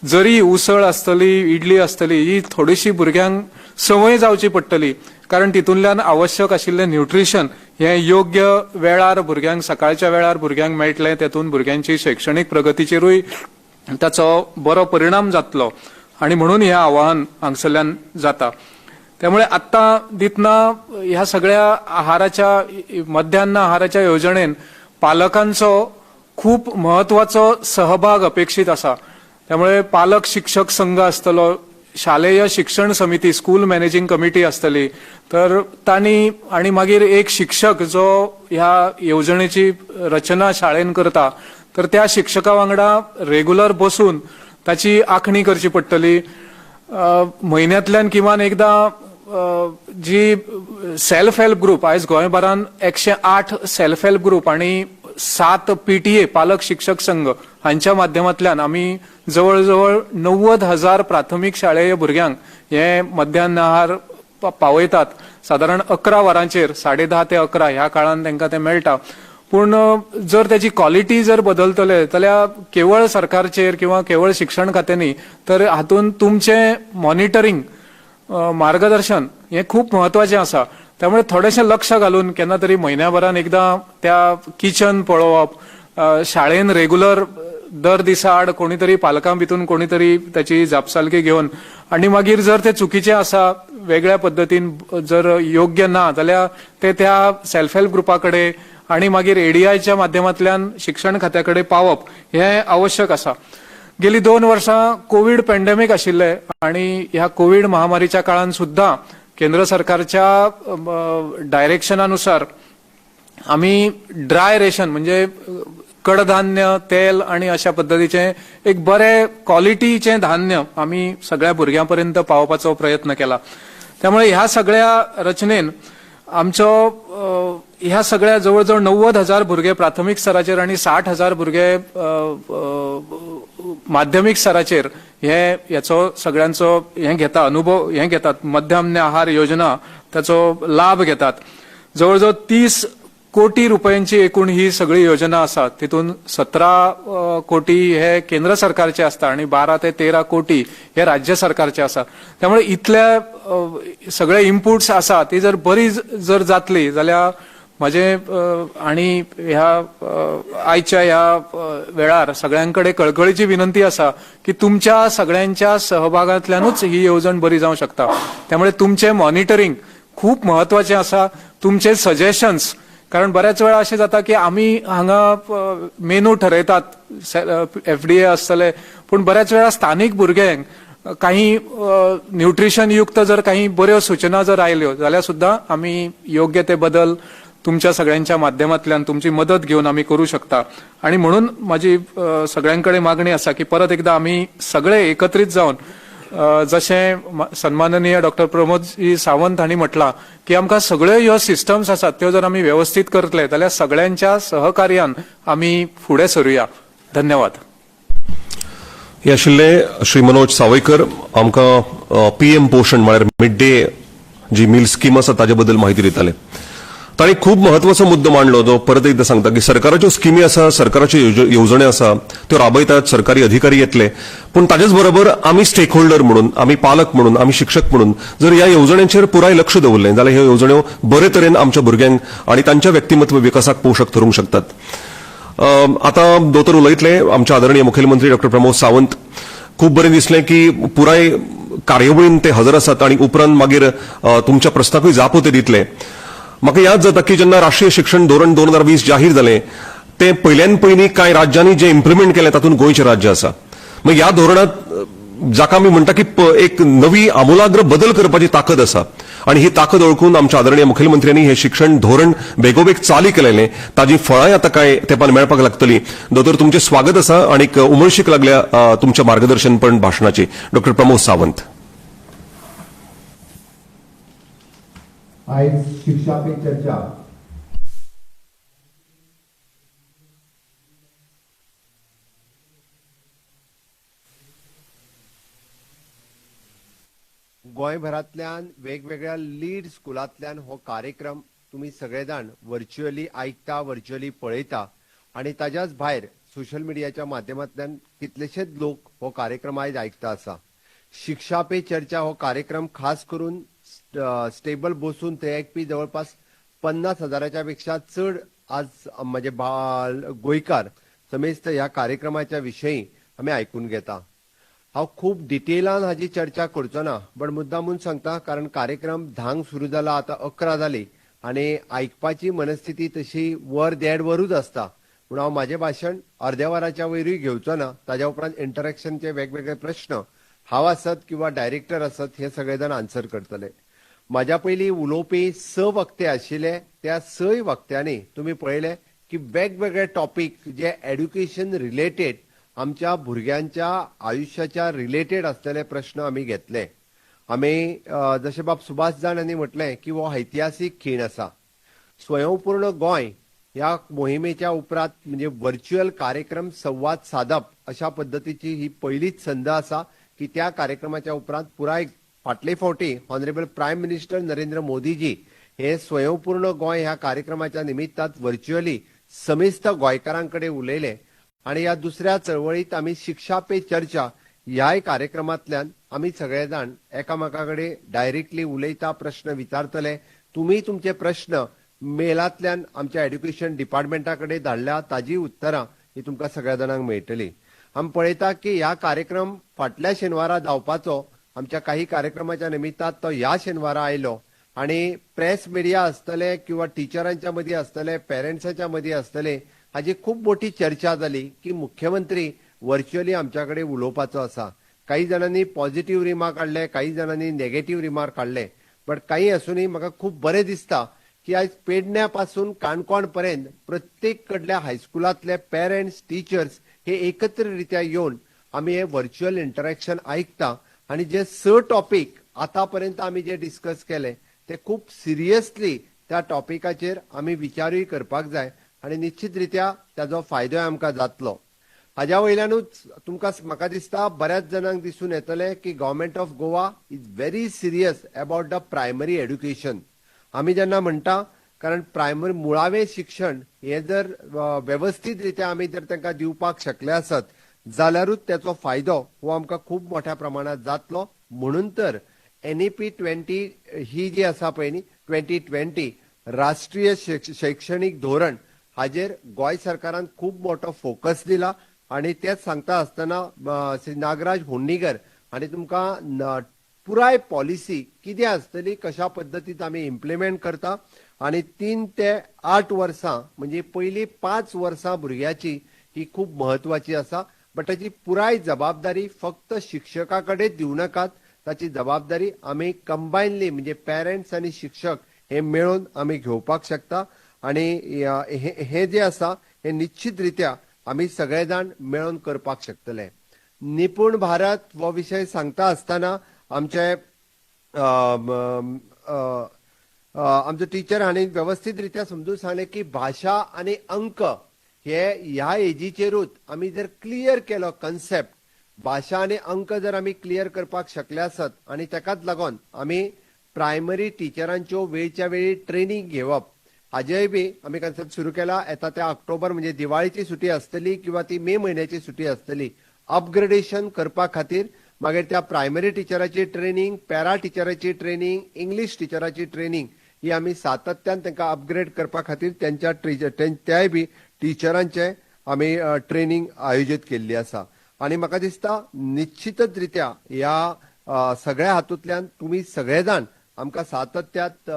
जरी उसळ आसतली, इडली आसतली, ही थोडीशी भुरग्यांक संवय जावची पडटली, कारण तितूंतल्यान आवश्यक आशिल्लें न्युट्रिशन हें योग्य वेळार भुरग्यांक, सकाळच्या वेळार भुरग्यांक मेळटलें, तेतून भुरग्यांची शैक्षणीक प्रगतीचेरूय ताचो बरो परिणाम जातलो आनी म्हणून हें आवाहन हांगसरल्यान जाता. त्यामुळे आत्तां दितना ह्या सगळ्या आहाराच्या, मध्यान्न आहाराच्या येवजणेन पालकांचो खूब म्हत्वाचो सहभाग अपेक्षीत आसा. त्यामुळे पालक शिक्षक संघ आसतलो, शालेय शिक्षण समिती, स्कूल मॅनेजिंग कमिटी आसतली, तर तांणी आनी मागीर एक शिक्षक जो ह्या येवजणेची रचना शाळेन करता, तर त्या शिक्षका वांगडा रेगुलर बसून ताची आंखणी करची पडटली. म्हयन्यांतल्यान किमान एकदां जी सेल्फ हेल्प ग्रुप, आयज गोंयभरान 108 सेल्फ हेल्प ग्रुप आनी 7 पीटीए, पालक शिक्षक संघ हांच्या माध्यमांतल्यान आमी जवळ जवळ 90,000 प्राथमीक शाळेय भुरग्यांक हे मध्यान्न आहार पावयतात. सादारण 11 वरांचेर, 10:30 ते 11 ह्या काळान तांकां तें मेळटा. पूण जर त्याची क्वॉलिटी जर बदलतले जाल्यार केवळ सरकारचेर किंवा केवळ शिक्षण खातें न्ही, तर हातूंत तुमचें मॉनिटरींग, मार्गदर्शन हें खूब म्हत्वाचें आसा. त्यामुळे थोडेशें लक्ष घालून केन्ना तरी म्हयन्या भरान एकदां त्या किचन पळोवप, शाळेन रेगुलर दर दिसा आड कोणी तरी पालकां भितून कोणी तरी त्याची जापसालकी घेवन आनी मागीर जर ते चुकीचें आसा, वेगळ्या पद्दतीन जर योग्य ना जाल्यार ते त्या सेल्फ हेल्प ग्रुपा कडेन आनी मागीर एडीआयच्या माध्यमांतल्यान शिक्षण खात्या कडेन पावप हें आवश्यक आसा. गेली 2 वर्सां कोवीड पॅन्डेमीक आशिल्ले आनी ह्या कोवीड महामारीच्या काळान सुद्दां केंद्र सरकारच्या डायरेक्शनानुसार आमी ड्राय रेशन म्हणजे कडधान्य, तेल आनी अशा पद्दतीचें एक बरें क्वॉलिटीचें धान्य आमी सगळ्या भुरग्यां पर्यंत पावोवपाचो प्रयत्न केला. त्यामुळे ह्या सगळ्या रचनेन आमचो ह्या सगळ्या जवळ जवळ 90,000 भुरगे प्राथमीक स्तराचेर आनी 60,000 भुरगे माध्यमीक स्तराचेर हे हेचो सगळ्यांचो हें घेता, अनुभव हें घेतात, मध्यान्ह आहार योजना ताचो लाभ घेतात. जवळ जवळ 30 कोटी रुपयांची एकूण ही सगळी योजना आसा. तितून 17 कोटी हे केंद्र सरकारचे आसता आनी 12 ते 13 कोटी हे राज्य सरकारचे आसा. त्यामुळे इतले सगळे इनपुट्स आसा ती जर बरी जर जातली जाल्यार म्हजें आनी ह्या आयच्या ह्या वेळार सगळ्यां कडेन कळकळीची विनंती आसा की तुमच्या सगळ्यांच्या सहभागांतल्यानूच ही येवजण बरी जावंक शकता. त्यामुळे तुमचें मॉनिटरींग खूब म्हत्वाचें आसा, तुमचे सजेशन्स, कारण बऱ्याच वेळा अशें जाता की आमी हांगा मेनू ठरयतात, एफडीए आसतले, पूण बऱ्याच वेळा स्थानीक भुरग्यांक काही न्यूट्रिशन युक्त जर काही बऱ्यो सूचना जर आयल्यो जाल्यार सुद्दां आमी योग्य ते बदल तुमच्या सगळ्यांच्या माध्यमांतल्यान तुमची मदत घेवन आमी करूं शकता. आनी म्हणून म्हाजी सगळ्यां कडेन मागणी आसा की परत एकदा आमी सगळे एकत्रीत जावन जशें सन्माननीय डॉक्टर प्रमोदजी सावंत हांणी म्हटलां की आमकां सगळ्यो ह्यो सिस्टम्स आसात त्यो जर आमी वेवस्थीत करतले जाल्यार सगळ्यांच्या सहकार्यान आमी फुडें सरुया. धन्यवाद. हे आशिल्ले श्री मनोज सावयकर आमकां पीएम पोशण म्हळ्यार मिड डे जी मील स्कीम आसा ताजे बद्दल माहिती दिताले. तांणी खूब म्हत्वाचो मुद्दो मांडलो जो परत एकदां सांगता की सरकाराच्यो स्किमी आसा, सरकाराच्यो येवजण्यो आसा त्यो राबयतात, सरकारी अधिकारी येतले, पूण ताजेच बरोबर आमी स्टेक होल्डर म्हणून, आमी पालक म्हणून, आमी शिक्षक म्हणून जर ह्या येवजण्यांचेर पुराय लक्ष दवरलें जाल्यार ह्यो येवजण्यो बरे तरेन आमच्या भुरग्यांक आनी तांच्या व्यक्तिमत्व विकासाक पोशक थारूंक शकतात. आतां दोतोर उलयतले आमचे आदरणीय मुखेलमंत्री डॉक्टर प्रमोद सावंत. खूब बरें दिसलें की पुराय कार्यावळीन ते हजर आसात आनी उपरांत मागीर तुमच्या प्रस्नाकूय जापो ते दितले. म्हाका याद जाता की जेन्ना राष्ट्रीय शिक्षण धोरण 2020 जाहीर जालें तें पयल्यान पयलीं कांय राज्यांनी जें इम्प्लिमेंट केलें तातूंत गोंयचें राज्य आसा. मागीर ह्या धोरणांत जाका आमी म्हणटा की एक नवी आमुलाग्र बदल करपाची ताकद आसा आनी ही ताकद ओळखून आमच्या आदरणीय मुखेलमंत्र्यांनी हें शिक्षण धोरण बेगोबेग चालीक लायलें. ताजी फळांय आतां कांय तेंपान मेळपाक लागतली. दोतोर, तुमचें स्वागत आसा आनीक उमळशीक लागल्या तुमच्या मार्गदर्शनपण भाशणाची. डॉक्टर प्रमोद सावंत. आयज शिक्षा पे चर्चा गोंयभरांतल्यान वेगवेगळ्या लीड स्कुलांतल्यान हो कार्यक्रम तुमी सगळे जाण व्हर्च्युअली आयकता, व्हर्च्युअली पळयता आनी ताज्याच भायर सोशल मिडियाच्या माध्यमांतल्यान कितलेशेच लोक हो कार्यक्रम आयज आयकता आसा. शिक्षा पे चर्चा हो कार्यक्रम खास करून स्टेबल बसून थंय आयकपी जवळपास 50,000 पेक्षा चड आज म्हजे गोंयकार समेस्त ह्या कार्यक्रमाच्या विशयी आमी आयकून घेता. हांव खूब डिटेलान हाजी चर्चा करचो ना, बट मुद्दामून सांगता कारण कार्यक्रम 10 सुरू जाला, आतां 11 जाली आनी आयकपाची मनस्थिती तशी वर देड वरूच आसता, पूण हांव म्हाजें भाशण अर्द्या वराच्या वयरूय घेवचो ना. ताज्या उपरांत इंटरेक्शनचे वेगवेगळे प्रश्न हांव आसत किंवा डायरेक्टर आसत हे सगळे जाण आन्सर करतले. म्हाज्या पयलीं उलोवपी 6 वक्ते आशिल्ले, त्या 6 वक्त्यांनी तुमी पळयले की वेगवेगळे टॉपीक जे एड्युकेशन रिलेटेड आमच्या भुरग्यांच्या आयुश्याच्या रिलेटेड आसलेले प्रश्न आमी घेतले. आमी जशें बाब सुभाष जाण हांणी म्हटलें की हो ऐतिहासीक खीण आसा. स्वयंपूर्ण गोंय ह्या मोहिमेच्या उपरांत म्हणजे व्हर्च्युअल कार्यक्रम संवाद सादप अशा पद्दतीची ही पयलीच संद आसा की त्या कार्यक्रमाच्या उपरांत पुराय फाटले फावटी honourable prime minister Narendra Modiji हे स्वयंपूर्ण गोंय ह्या कार्यक्रमाच्या निमित्तान व्हर्च्युअली समेस्त गोंयकारां कडेन उलयले आनी ह्या दुसऱ्या चळवळीत आमी शिक्षा पे चर्चा ह्याय कार्यक्रमांतल्यान आमी सगळे जाण एकामेका कडेन डायरेक्टली उलयता, प्रश्न विचारतले. तुमी तुमचे प्रश्न मेलांतल्यान आमच्या एड्युकेशन डिपार्टमेंटा कडेन धाडल्या, ताजी उत्तरां ही तुमकां सगळ्या जाणांक मेळटली. आमी पळयता की ह्या कार्यक्रम फाटल्या शेनवारा जावपाचो, आमच्या काही कार्यक्रमाच्या निमित्तान तो ह्या शेनवारा आयलो आनी प्रेस मिडिया आसतले किंवा टिचरांच्या मदीं आसतले, पेरंट्साच्या मदीं आसतले, हाजी खूब मोठी चर्चा जाली की मुख्यमंत्री व्हर्च्युअली आमच्या कडेन उलोवपाचो आसा. काही जाणांनी पॉझिटिव्ह रिमार्क काडले, काही जाणांनी नेगेटिव्ह रिमार्क काडले, बट काही आसूनय म्हाका खूब बरें दिसता की आयज पेडण्या पासून काणकोण पर्यंत प्रत्येक कडल्या हायस्कुलांतले पेरंट्स, टिचर्स हे एकत्रित्या येवन आमी हे व्हर्च्युअल इंटरेक्शन आयकता आनी जे 6 टॉपीक आतां पर्यंत आमी जे डिस्कस केले ते खूब सिरियसली त्या टॉपिकाचेर आमी विचारूय करपाक जाय आनी निश्चित रित्या ताजो फायदोय आमकां जातलो. हाज्या वयल्यानूच तुमकां म्हाका दिसता बऱ्याच जाणांक दिसून येतलें की government of Goa is very serious about the primary education. आमी जेन्ना म्हणटा कारण प्रायमरी मुळावें शिक्षण हें जर वेवस्थीत रित्या आमी जर तांकां दिवपाक शकले आसत जाल्यारूच त्याचो फायदो हो आमकां खूब मोठ्या प्रमाणात जातलो. म्हणून तर NEP 20 ही जी आसा पळय न्ही 2020 राष्ट्रीय शैक्षणीक धोरण हाजेर गोंय सरकारान खूब मोठो फोकस दिला आनी तेच सांगता आसतना श्री नागराज होन्नीकर आनी तुमकां पुराय पॉलिसी कितें आसतली, कशा पद्दतीन आमी इम्प्लिमेंट करता आनी 3 ते 8 वर्सां म्हणजे पयलीं 5 वर्सां भुरग्याची ही खूब म्हत्वाची आसा. बट ताची पुराय जबाबदारी फक्त शिक्षका कडेन दिवं नाकात, ताची जबाबदारी आमी कंबायनली म्हणजे पेरंट्स आनी शिक्षक हे मेळून आमी घेवपाक शकता आनी हे जे आसा हे निश्चित रित्या आमी सगळे जाण मेळून करपाक शकतले. निपूण भारत हो विशय सांगता आसतना आमचे आमचे टिचर हांणी वेवस्थीत रित्या समजून सांगलें की भाशा आनी अंक हे ह्या एजीचेरूच आमी जर क्लियर केलो कन्सेप्ट, भाशा आनी अंक जर आमी क्लियर करपाक शकले आसत आनी ताकाच लागून आमी प्रायमरी टिचरांच्यो वेळच्या वेळी ट्रेनींग घेवप हाजेय बी आमी कन्सेप्ट सुरू केला. येता त्या ऑक्टोबर म्हणजे दिवाळीची सुटी आसतली किंवा ती मे म्हयन्याची सुटी आसतली, अपग्रेडेशन करपा खातीर मागीर त्या प्रायमरी टिचराची ट्रेनींग, पॅरा टिचराची ट्रेनींग, इंग्लीश टिचराची ट्रेनींग ही आमी सातत्यान तांकां अपग्रेड करपा खातीर त्यांच्या त्याय बी टिचरांचे आमी ट्रेनींग आयोजीत केल्ली आसा. आनी म्हाका दिसता निश्चितच रित्या ह्या सगळ्या हातूंतल्यान तुमी सगळे जाण आमकां सातत्यात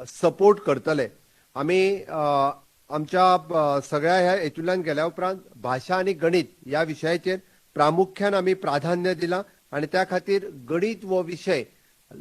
सपोर्ट करतले. आमी आमच्या सगळ्या ह्या हेतूंतल्यान गेल्या उपरांत भाशा आनी गणित ह्या विशयाचेर प्रामुख्यान आमी प्राधान्य दिलां आनी त्या खातीर गणित हो विशय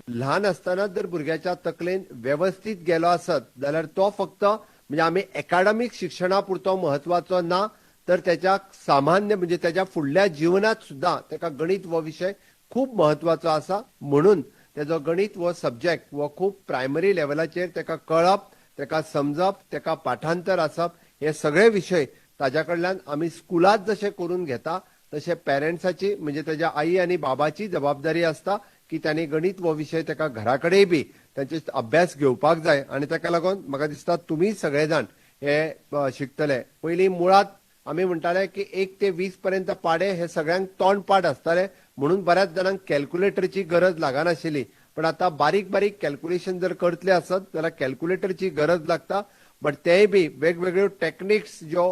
ल्हान आसतना जर भुरग्याच्या तकलेन वेवस्थीत गेलो आसत जाल्यार तो फक्त म्हणजे आमी एकाडमीक शिक्षणा पुरतो म्हत्वाचो ना, तर त्याच्या सामान्य म्हणजे त्याच्या फुडल्या जिवनात सुद्दां ताका गणित हो विशय खूब म्हत्वाचो आसा. म्हणून तेजो गणित हो सब्जेक्ट हो खूब प्रायमरी लेवलाचेर ताका कळप, ताका समजप, ताका पाठांतर आसप हे सगळे विशय ताज्या कडल्यान आमी स्कुलांत जशें करून घेता तशें पेरंट्साची म्हणजे ताज्या आई आनी बाबाची जबाबदारी आसता की तांणी गणित हो विशय ताका घरा कडेन बी तांचे अभ्यास घेवपाक जाय. आनी ताका लागून म्हाका दिसता तुमी सगळे जाण हे शिकतले. पयलीं मुळांत आमी म्हणटाले की 1 ते 20 पर्यंत पाडे हे सगळ्यांक तोंडपाठ आसताले म्हणून बऱ्याच जाणांक कॅल्क्युलेटरची गरज लागनाशिल्ली, पण आतां बारीक बारीक कॅल्क्युलेशन जर करतले आसत जाल्यार कॅल्क्युलेटरची गरज लागता. बट तेय बी वेगवेगळ्यो टॅक्निक्स ज्यो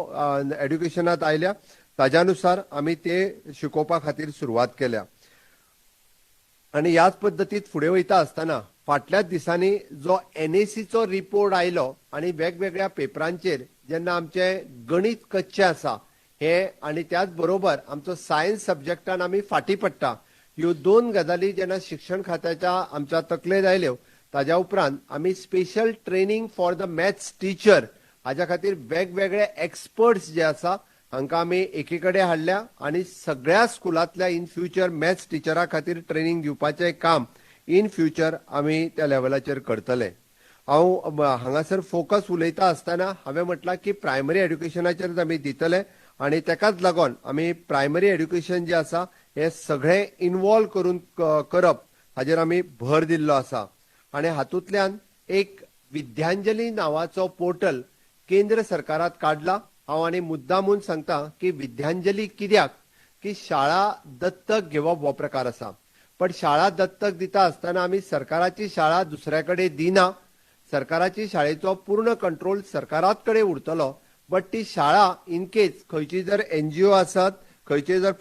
एड्युकेशनात आयल्या ताज्या नुसार आमी ते शिकोवपा खातीर सुरवात केल्या. आनी ह्याच पद्दतीत फुडें वयता आसतना फाटल्याच दिसांनी जो एनएसीचो रिपोर्ट आयलो आनी वेगवेगळ्या पेपरांचेर जेन्ना आमचें गणित कच्चें आसा हे आनी त्याच बरोबर आमचो सायन्स सब्जेक्टान आमी फाटीं पडटा, ह्यो 2 गजाली जेन्ना शिक्षण खात्याच्या आमच्या तकलेंत आयल्यो ताज्या उपरांत आमी special training for the maths teacher हाज्या खातीर वेगवेगळे एक्सपर्ट्स जे आसा हांकां आमी एकी कडेन हाडल्या आनी सगळ्या स्कुलांतल्या इन फ्युचर मॅथ्स टिचरा खातीर ट्रेनींग दिवपाचें काम इन फ्युचर आमी त्या लेवलाचेर करतले. हांव हांगासर फोकस उलयता आसतना हांवें म्हटलां की प्रायमरी एड्युकेशनाचेर आमी दितले आनी ताकाच लागून आमी प्रायमरी एड्युकेशन जें आसा हें सगळें इनवॉल्व करून करप हाजेर आमी भर दिल्लो आसा. आनी हातूंतल्यान एक विद्यांजली नांवाचो पोर्टल केंद्र सरकारात काडला. हांव आनी मुद्दामून सांगता की विद्यांजली कित्याक की शाळा दत्तक घेवप हो प्रकार आसा, पण शाळा दत्तक दिता आसतना आमी सरकाराची शाळा दुसऱ्या कडेन दिना, सरकाराची शाळेचो पूर्ण कंट्रोल सरकारात कडेन उरतलो. बट ती शाळा इनकेस खंयची जर एनजीओ आसत, खंयचे जर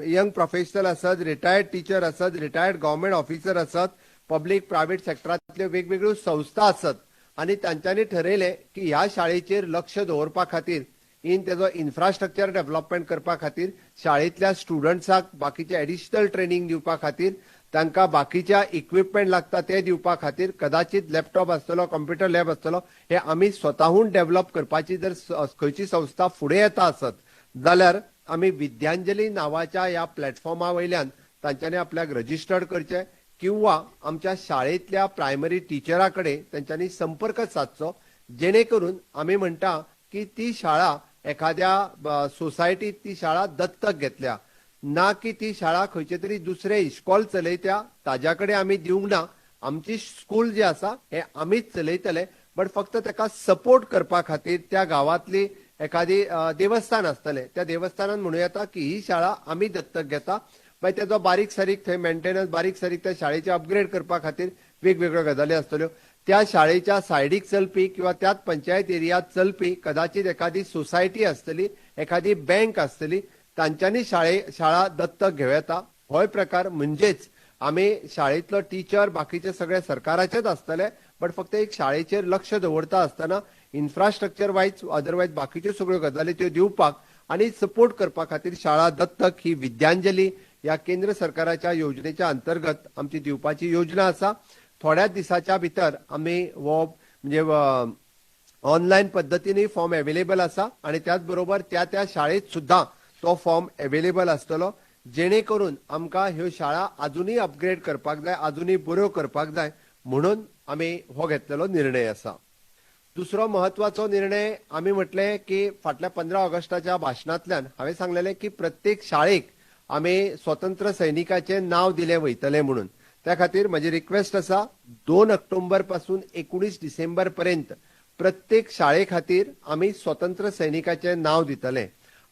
यंग प्रोफेशनल आसत, रिटायर्ड टिचर आसत, रिटायर्ड गव्हर्मेंट ऑफिसर आसत, पब्लीक प्रायव्हेट सेक्टरांतल्यो वेगवेगळ्यो संस्था आसत आनी तांच्यांनी ठरयलें की ह्या शाळेचेर लक्ष दवरपा खातीर इन तेजो इन्फ्रास्ट्रक्चर डेव्हलपमेंट करपा खातीर शाळेंतल्या स्टुडंट्साक बाकीचे एडिशनल ट्रेनींग दिवपा खातीर तांकां बाकीच्या इक्विपमेंट लागता ते दिवपा खातीर कदाचित लॅपटॉप आसतलो, कॉम्प्युटर लॅब आसतलो, हे आमी स्वताहून डेव्हलप करपाची जर खंयची संस्था फुडें येता आसत जाल्यार आमी विद्यांजली नांवाच्या ह्या प्लॅटफॉर्मा वयल्यान तांच्यांनी आपल्याक रजिस्टर्ड करचें किंवा आमच्या शाळेंतल्या प्रायमरी टिचरा कडेन तांच्यांनी संपर्क सादचो, जेणे करून आमी म्हणटा की ती शाळा एखाद्या सोसायटीत ती शाळा दत्तक घेतल्या, ना की ती शाळा खंयचे तरी दुसरे इश्कॉल चलयत्या ताज्या कडेन आमी दिवंक ना. आमची स्कूल जे आसा हे आमीच चलयतले, बट फक्त ताका सपोर्ट करपा खातीर त्या गांवांतली एखादी देवस्थान आसतलें त्या देवस्थानान म्हणूं येता की ही शाळा आमी दत्तक घेता. मागीर तेजो बारीक सारीक थंय मेंटेनन्स, बारीक सारीक त्या शाळेचे अपग्रेड करपा खातीर वेगवेगळ्यो गजाली आसतल्यो. त्या शाळेच्या सायडीक चलपी किंवा त्याच पंचायत एरियात चलपी कदाचित एखादी सोसायटी आसतली, एखादी बँक आसतली, तांच्यांनी शाळा दत्तक घेवं येता. होय प्रकार म्हणजेच आमी शाळेंतलो टिचर बाकीचे सगळे सरकाराचेच आसतले, बट फक्त एक शाळेचेर लक्ष दवरता आसतना इन्फ्रास्ट्रक्चर वायज अदरवायज बाकीच्यो सगळ्यो गजाली त्यो दिवपाक आनी सपोर्ट करपा खातीर शाळा दत्तक ही विद्यांजली ह्या केंद्र सरकाराच्या योजनेच्या अंतर्गत आमची दिवपाची योजना आसा. थोड्याच दिसाच्या भितर आमी हो म्हणजे ऑनलायन पद्दतीनूय फॉर्म अवेलेबल आसा आनी त्याच बरोबर त्या त्या शाळेत सुद्दां तो फॉर्म अवेलेबल आसतलो, जेणे करून आमकां ह्यो शाळा अजुनूय अपग्रेड करपाक जाय, अजुनूय बऱ्यो करपाक जाय म्हणून आमी हो घेतलेलो निर्णय आसा. दुसरो महत्वाचो निर्णय आमी म्हटलें की फाटल्या 15 ऑगस्टाच्या भाशणांतल्यान हांवें सांगलेलें की प्रत्येक शाळेक आमी स्वतंत्र सैनिकाचें नांव दिलें वयतलें म्हणून. त्या खातीर म्हजी रिक्वेस्ट आसा 2 ऑक्टोबर पासून 19 डिसेंबर पर्यंत प्रत्येक शाळे खातीर आमी स्वतंत्र सैनिकाचें नांव दितले.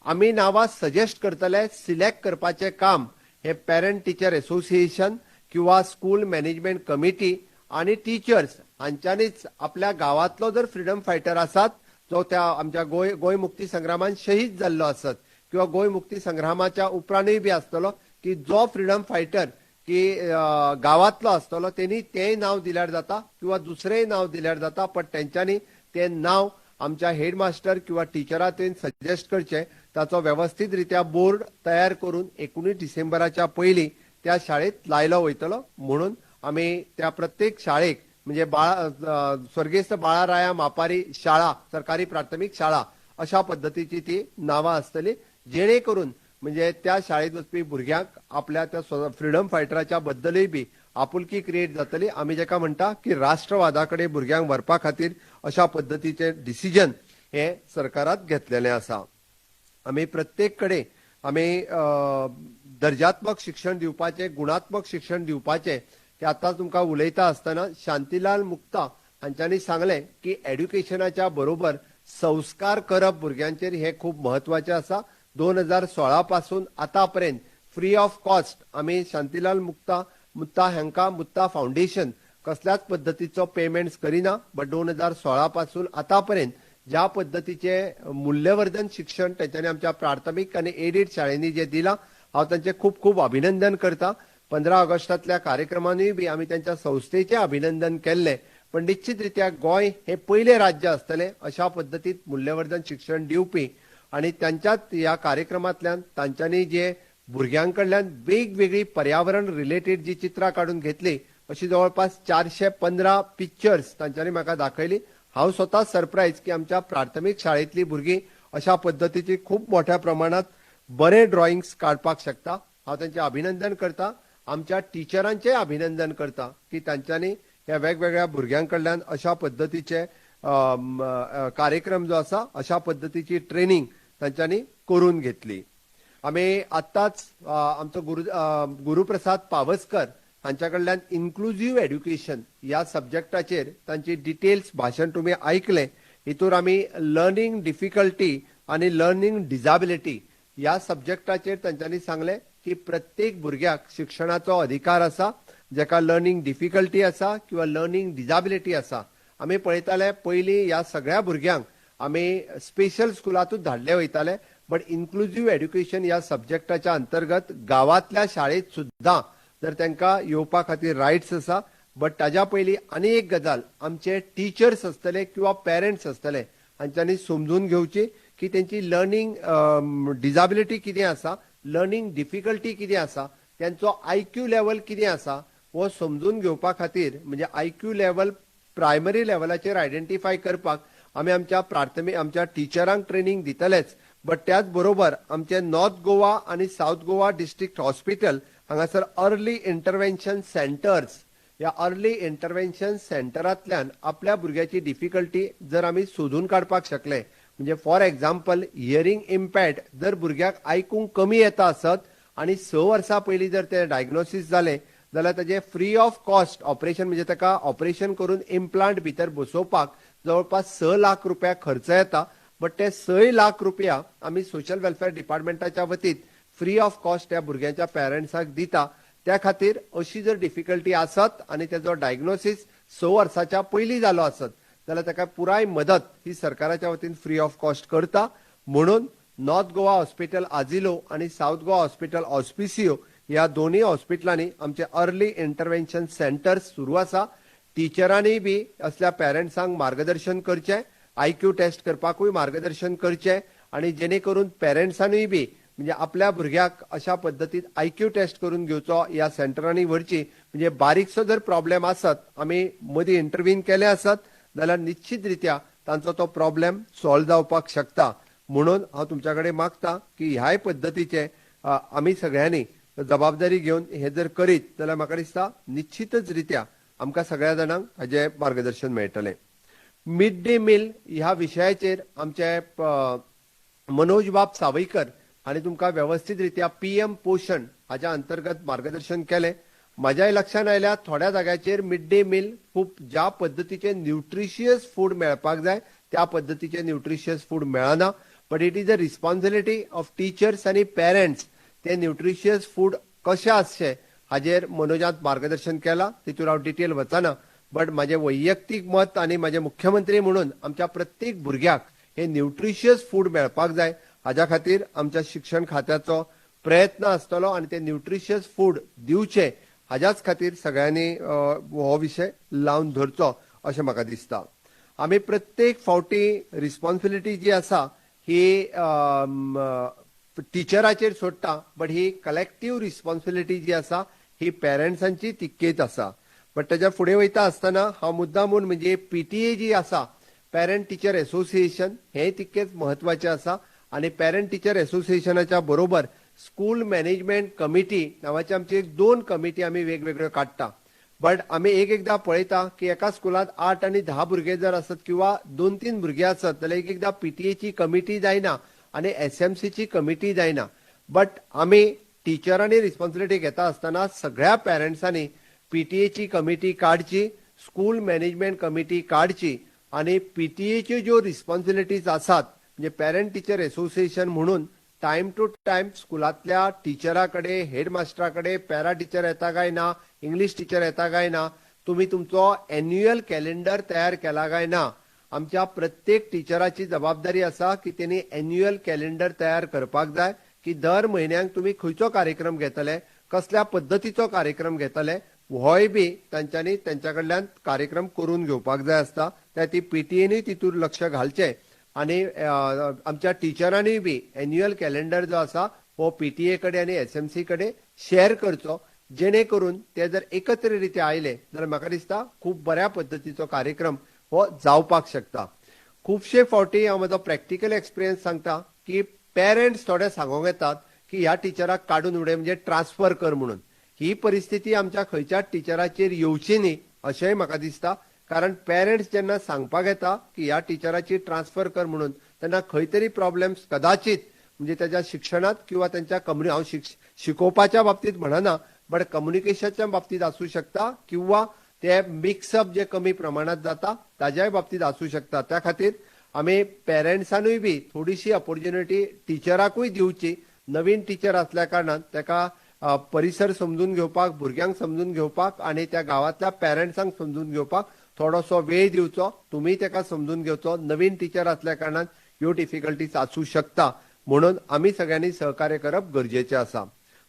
आमी नांवां सजेस्ट करतले, सिलेक्ट करपाचें काम हे पेरंट टिचर एसोसिएशन किंवा स्कूल मॅनेजमेंट कमिटी आनी टिचर्स हांच्यांनीच आपल्या गांवांतलो जर फ्रिडम फायटर आसात जो त्या आमच्या गोंय मुक्ती संग्रामान शहीद जाल्लो आसत किंवा गोंय मुक्ती संग्रामाच्या उपरांतूय बी आसतलो की जो फ्रिडम फायटर की गांवांतलो आसतलो तेणी तेंय नांव दिल्यार जाता किंवा दुसरेंय नांव दिल्यार जाता, पण तेंच्यांनी तें नांव आमच्या हेडमास्टर किंवा टिचरां सजेस्ट करचें. ताचो वेवस्थीत रित्या बोर्ड तयार करून 19 डिसेंबराच्या पयलीं त्या शाळेत लायलो वयतलो म्हणून आमी त्या प्रत्येक शाळेक म्हणजे स्वर्गेस्त बाळाराया मापारी शाळा, सरकारी प्राथमीक शाळा अशा पद्दतीची ती नांवां आसतली, जेणे करून म्हणजे त्या शाळेत वचपी भुरग्यांक आपल्या त्या फ्रिडम फायटराच्या बद्दलूय बी आपुलकी क्रिएट जातली. आमी जेका म्हणटा की राष्ट्रवादा कडेन भुरग्यांक व्हरपा खातीर अशा पद्दतीचे डिसिजन हे सरकारात घेतलेलें आसा. आमी प्रत्येक कडेन आमी दर्जात्मक शिक्षण दिवपाचें, गुणात्मक शिक्षण दिवपाचें की आतां तुमकां उलयता आसतना शांतीलाल मुक्ता हांच्यांनी सांगलें की एड्युकेशनाच्या बरोबर संस्कार करप भुरग्यांचेर हें खूब म्हत्वाचें आसा. 2016 पासून आतां पर्यंत फ्री ऑफ कॉस्ट आमी शांतीलाल मुक्ता हांकां मुक्ता फावंडेशन कसल्याच पद्दतीचो पेमेंट्स करिना, बट 2016 पासून आतां पर्यंत ज्या पद्दतीचे मूल्यवर्धन शिक्षण तेंच्यांनी आमच्या प्राथमीक आनी एडेड शाळेंनी जें दिलां हांव तांचें खूब खूब अभिनंदन करता. 15 ऑगस्टांतल्या कार्यक्रमानूय बी आमी तांच्या संस्थेचें अभिनंदन केल्लें, पण निश्चित रित्या गोंय हें पयलें राज्य आसतलें अशा पद्दतीत मूल्यवर्धन शिक्षण दिवपी आनी तांच्याच ह्या कार्यक्रमांतल्यान तांच्यांनी जे भुरग्यां कडल्यान वेगवेगळी पर्यावरण रिलेटेड जी चित्रां काडून घेतली अशी जवळपास 415 पिक्चर्स तांच्यांनी म्हाका दाखयली. हांव स्वता सरप्रायज की आमच्या प्राथमीक शाळेंतली भुरगीं अशा पद्दतीची खूब मोठ्या प्रमाणात बरे ड्रॉइंग्स काडपाक शकता. हांव तांचें अभिनंदन करता, आमच्या टिचरांचें अभिनंदन करता की तांच्यांनी ह्या वेगवेगळ्या भुरग्यां कडल्यान अशा पद्दतीचे कार्यक्रम जो आसा अशा पद्दतीची ट्रेनिंग तांच्यांनी करून घेतली. आमी आत्ताच आमचो गुरुप्रसाद पावसकर हांच्या कडल्यान इन्क्लुझीव एड्युकेशन ह्या सब्जेक्टाचेर तांची डिटेल्स भाशण तुमी आयकलें. हितूर आमी लर्निंग डिफिकल्टी आनी लर्निंग डिजाबिलिटी ह्या सब्जेक्टाचेर तांच्यांनी सांगलें की प्रत्येक भुरग्याक शिक्षणाचो अधिकार आसा, जेका लर्निंग डिफिकल्टी आसा किंवा लर्निंग डिजाबिलिटी आसा. आमी पळयताले पयलीं ह्या सगळ्या भुरग्यांक आमी स्पेशल स्कुलांतूच धाडले वयताले, बट इन्क्लुझीव एड्युकेशन ह्या सब्जेक्टाच्या अंतर्गत गांवांतल्या शाळेंत सुद्दां जर तांकां येवपा खातीर रायट्स आसा. बट ताज्या पयलीं आनी एक गजाल आमचे टिचर्स आसतले किंवा पेरंट्स आसतले हांच्यांनी समजून घेवची की तेंची लर्निंग डिजाबिलिटी कितें आसा, लर्निंग डिफिकल्टी कितें आसा, तेंचो IQ level कितें आसा हो समजून घेवपा खातीर म्हणजे IQ level primary लेवलाचेर आयडेंटिफाय करपाक आमी आमच्या प्राथमीक आमच्या टिचरांक ट्रेनिंग दितलेच, बट त्याच बरोबर आमचे नॉर्थ गोवा आनी सावथ गोवा डिस्ट्रिक्ट हॉस्पिटल हांगासर अर्ली इंटरवेन्शन सेंटर्स, ह्या अर्ली इंटरवेन्शन सेंटरांतल्यान आपल्या भुरग्याची डिफिकल्टी जर आमी सोदून काडपाक शकले, म्हणजे फॉर एग्जाम्पल हियरींग इम्पॅक्ट जर भुरग्याक आयकूंक कमी येता आसत आनी 6 वर्सां पयलीं जर तें डायग्नोसीस जालें जाल्यार ताजें फ्री ऑफ कॉस्ट ऑपरेशन म्हणजे ताका ऑपरेशन करून इम्प्लांट भितर बसोवपाक जवळपास 6 लाख रुपया खर्च येता, बट ते 6 लाख रुपया आमी सोशल वेलफेअर डिपार्टमेंटाच्या वतीन फ्री ऑफ कॉस्ट त्या भुरग्यांच्या पेरंट्साक दिता. त्या खातीर अशी जर डिफिकल्टी आसत आनी तेजो डायग्नोसीस 6 वर्साच्या पयलीं जालो आसत जाल्यार ताका पुराय मदत ही सरकाराच्या वतीन फ्री ऑफ कॉस्ट करता. म्हणून नॉर्थ गोवा हॉस्पिटल आजिलो आनी सावथ गोवा हॉस्पिटल ऑस्पिसियो ह्या दोनूय हॉस्पिटलांनी आमचे अर्ली इंटरव्हेन्शन सेंटर्स सुरू आसा. टिचरांनी बी असल्या पेरंट्सांक मार्गदर्शन करचें, आयक्यू टेस्ट करपाकूय मार्गदर्शन करचें आनी जेणे करून पेरंट्सांनूय बी म्हणजे आपल्या भुरग्याक अशा पद्दतीन आयक्यू टेस्ट करून घेवचो, ह्या सेंटरांनी व्हरची. म्हणजे बारीकसो जर प्रॉब्लेम आसत आमी मदीं इंटरव्हीन केलें आसत जाल्यार निश्चित रित्या तांचो तो प्रॉब्लेम सॉल्व जावपाक शकता. म्हणून हांव तुमच्या कडेन मागता की ह्याय पद्दतीचे आमी सगळ्यांनी जबाबदारी घेवन हे जर करीत जाल्यार म्हाका दिसता निश्चितच रित्या आमकां सगळ्या जाणांक हाजें मार्गदर्शन मेळटलें. मिड डे मील ह्या विशयाचेर आमचे मनोज बाब सावयकर हांणी तुमकां वेवस्थीत रित्या PM पोशण हाज्या अंतर्गत मार्गदर्शन केलें. म्हाज्याय लक्षांत आयल्या थोड्या जाग्याचेर मिड डे मील खूब ज्या पद्दतीचे न्युट्रिशियस फूड मेळपाक जाय त्या पद्दतीचे न्युट्रिशियस फूड मेळना. But it is a responsibility of teachers आनी पेरंट्स ते न्युट्रिशियस फूड कशें आसचें हाजेर मनोजांत मार्गदर्शन केलां. तितून हांव डिटेल वचना, बट म्हाजें वैयक्तीक मत आनी म्हाजे मुख्यमंत्री म्हणून आमच्या प्रत्येक भुरग्याक हे न्युट्रिशियस फूड मेळपाक जाय हाज्या खातीर आमच्या शिक्षण खात्याचो प्रयत्न आसतलो आनी ते न्युट्रिशियस फूड दिवचे हाज्याच खातीर सगळ्यांनी हो विशय लावन धरचो अशें म्हाका दिसता. आमी प्रत्येक फावटी रिस्पॉन्सिबिलिटी जी आसा ही टिचराचेर सोडटा, बट he collective responsibility जी आसा ही पेरंट्सांची तितकीच आसा. बट ताच्या फुडें वयता आसतना हांव मुद्दामून म्हणजे PTA जी आसा, पेरंट टिचर एसोसिएशन, हें तितकेंच म्हत्वाचें आसा आनी पेरंट टिचर एसोसिएशनाच्या बरोबर स्कूल मॅनेजमेंट कमिटी नांवाची आमची एक 2 कमिटी आमी वेगवेगळ्यो काडटा. बट आमी एक एकदां पळयता की एका स्कुलांत 8 आनी 10 भुरगे जर आसत किंवा 2-3 भुरगे आसत जाल्यार एक एकदां PTAची कमिटी जायना आनी SMCची कमिटी जायना. बट आमी टिचरांनी रिस्पॉन्सिबिलिटी घेता आसतना सगळ्या पेरंट्सांनी PTAची कमिटी काडची, स्कूल मॅनेजमेंट कमिटी काडची आनी PTAच्यो ज्यो रिस्पॉन्सिबिलिटीज आसात म्हणजे पेरंट टिचर एसोसिएशन म्हणून टायम टू टायम स्कुलांतल्या टिचरा कडेन, हेडमास्टरा कडेन, पॅरा टिचर येता काय ना, इंग्लीश टिचर येता काय ना, तुमी तुमचो एन्युअल कॅलेंडर तयार केला काय ना. आमच्या प्रत्येक टिचराची जबाबदारी आसा की तेणी एन्युअल कॅलेंडर तयार करपाक जाय की दर म्हयन्याक तुमी खंयचो कार्यक्रम घेतले, कसल्या पद्दतीचो कार्यक्रम घेतले, होय बी तांच्यांनी तेंच्या कडल्यान कार्यक्रम करून घेवपाक जाय आसता. त्या ती PTAनूय तितूर लक्ष घालचें आनी आमच्या टिचरांनीय बी एन्युअल कॅलेंडर जो आसा हो PTA कडेन आनी SMC कडेन शेअर करचो, जेणे करून ते जर एकत्र रित्या आयले जाल्यार म्हाका दिसता खूब बऱ्या पद्दतीचो कार्यक्रम हो जावपाक शकता. खुबशे फावटी हांव म्हजो प्रॅक्टिकल एक्सपिरियन्स सांगता की पेरंट्स थोडे सांगोंक येतात की ह्या टिचराक काडून उडय, म्हणजे ट्रान्सफर कर म्हणून. ही परिस्थिती आमच्या खंयच्याच टिचराचेर येवची न्ही अशेंय म्हाका दिसता, कारण पेरंट्स जेन्ना सांगपाक येता की ह्या टिचराची ट्रान्सफर कर म्हणून तेन्ना खंय तरी प्रॉब्लेम्स कदाचित म्हणजे ताच्या शिक्षणांत किंवा तांच्या हांव शिकोवपाच्या बाबतींत म्हणना, बट कम्युनिकेशनाच्या बाबतींत आसूं शकता किंवा ते मिक्सअप जे कमी प्रमाणांत जाता ताज्याय बाबतींत आसूं शकता. त्या खातीर आमी पेरंट्सानूय बी थोडीशी ऑपॉर्च्युनिटी टिचराकूय दिवची. नवीन टिचर आसल्या कारणान ताका परिसर समजून घेवपाक, भुरग्यांक समजून घेवपाक आनी त्या गांवांतल्या पेरंट्सांक समजून घेवपाक थोडोसो वेळ दिवचो, तुमी ताका समजून घेवचो. नवीन टिचर आसल्या कारणान ह्यो डिफिकल्टीज आसूं शकता, म्हणून आमी सगळ्यांनी सहकार्य करप गरजेचें आसा.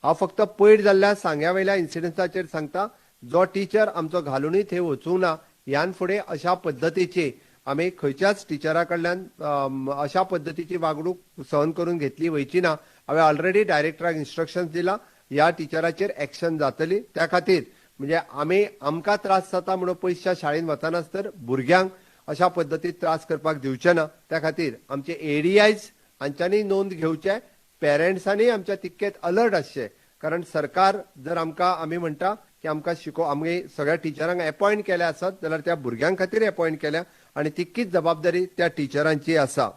हांव फक्त पयर जाल्ल्या सांग्या वयल्या इन्सिडंटाचेर सांगता, जो टिचर आमचो घालूनय थंय वचूंक ना, ह्यान फुडें अशा पद्दतीची आमी खंयच्याच टिचरा कडल्यान अशा पद्दतीची वागणूक सहन करून घेतली वयची ना. हांवें ऑलरेडी डायरेक्टराक इन्स्ट्रक्शन्स दिला, ह्या टिचराचेर एक्शन जातली. त्या खातीर म्हणजे आमी आमकां त्रास जाता म्हणून पयसच्या शाळेंत वचनासतर भुरग्यांक अशा पद्दतीन त्रास करपाक दिवचे ना. त्या खातीर आमचे ADIs हांच्यांनी नोंद घेवचे, पेरंट्सांनी आमच्या तितकेच अलर्ट आसचे, कारण सरकार जर आमकां आमी म्हणटा की आमकां आमी सगळ्या टिचरांक एपॉयंट केल्या आसत जाल्यार त्या भुरग्यां खातीर एपॉयंट केल्या आनी तितकीच जबाबदारी त्या टिचरांची आसा.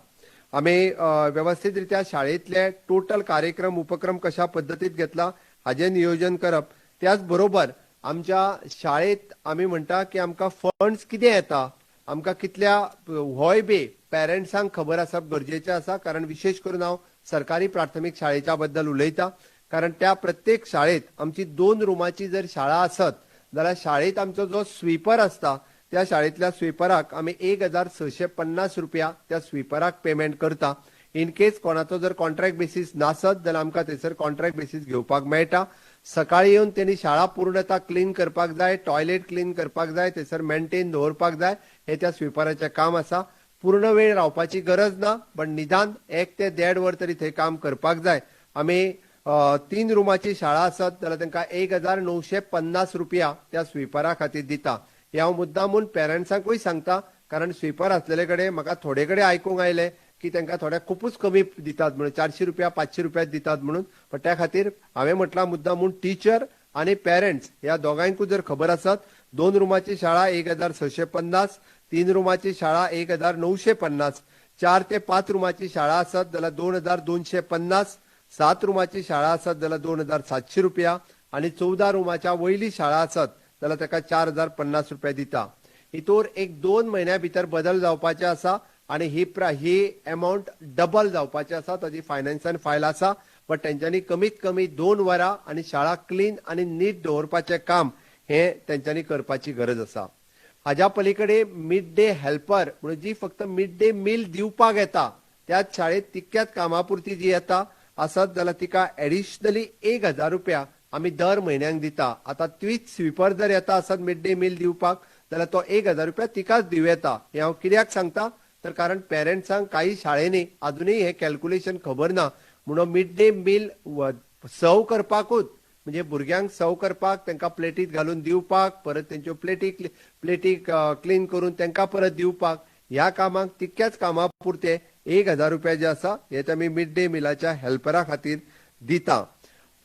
आमी वेवस्थीत रित्या शाळेंतले टोटल कार्यक्रम उपक्रम कशा पद्दतीत घेतला हाजें नियोजन करप. त्याच बरोबर आमच्या शाळेंत आमी म्हणटा की आमकां फंड्स कितें येता, आमकां कितल्या, होय बी पेरंट्सांक खबर आसप गरजेचें आसा, कारण विशेश करून हांव सरकारी प्राथमीक शाळेच्या बद्दल उलयता, कारण त्या प्रत्येक शाळेंत आमची 2 रुमाची जर शाळा आसत जाल्यार शाळेंत आमचो जो स्वीपर आसता त्या शाळेंतल्या स्विपराक आमी 1650 रुपया त्या स्विपराक पेमेंट करता. इन केस कोणाचो जर कॉन्ट्रॅक्ट बेसीस नासत जाल्यार आमकां थंयसर कॉन्ट्रॅक्ट बेसीस घेवपाक मेळटा. सकाळी येवन तेणी शाळा पूर्णता क्लीन करपाक जाय, टॉयलेट क्लीन करपाक जाय, थंयसर मेंटेन दवरपाक जाय, हे त्या स्विपराचें काम आसा. पूर्ण वेळ रावपाची गरज ना, पण निदान 1 ते 1.5 वर तरी थंय काम करपाक जाय. आमी 3 रुमाची शाळा आसत जाल्यार तांकां 1950 रुपया त्या स्विपरा खातीर दिता. हे हांव मुद्दामून पेरंट्सांकूय सांगता, कारण स्विपर आसलेले कडेन म्हाका थोडे कडेन आयकूंक आयलें की तांकां थोड्या खुपूच कमी दितात म्हणून, 400 रुपया 500 रुपया दितात म्हणून. पण त्या खातीर हांवें म्हटलां मुद्दामून टिचर आनी पेरंट्स ह्या दोगांयकूय जर खबर आसत, 2 रुमाची शाळा 1650, 3 रुमाची शाळा 1950, 4 ते 5 रुमाची शाळा आसत जाल्यार 2250, 7 रुमाची शाळा आसत जाल्यार 2700 रुपया आनी 14 रुमाच्या वयली शाळा आसत जाल्यार ताका 4050 रुपया दिता. हितूर एक 2 म्हयन्या भितर बदल जावपाचे आसा आनी ही एमावंट डबल जावपाची आसा. ताजी फायनान्सान फायल आसा, बट तेंच्यांनी कमीत कमी 2 वरां आनी शाळा क्लीन आनी नीट दवरपाचें काम हें तेंच्यांनी करपाची गरज आसा. हाज्या पलीकडे मिड डे हेल्पर म्हणून जी फक्त मिड डे मील दिवपाक येता त्याच शाळेत तितक्याच कामापुरती जी येता आसत जाल्यार तिका एडिशनली 1000 रुपया आमी दर म्हयन्याक दिता. आतां तीच स्विपर जर येता आसत मिड डे मील दिवपाक जाल्यार तो 1000 रुपया तिकाच दिवं येता. हें हांव कित्याक सांगता तर कारण पेरंट्सांक काही शाळेंनी अजुनूय हें कॅल्कुलेशन खबर ना, म्हणून मिड डे मील सर्व करपाकूच म्हणजे भुरग्यांक सर्व करपाक तांकां प्लेटीत घालून दिवपाक, परत तेंच्यो प्लेटी क्लीन करून तांकां परत दिवपाक, ह्या कामाक तितक्याच कामा पुरते 1000 रुपया जे आसा हे आमी मिड डे मिलाच्या हेल्परा खातीर दिता.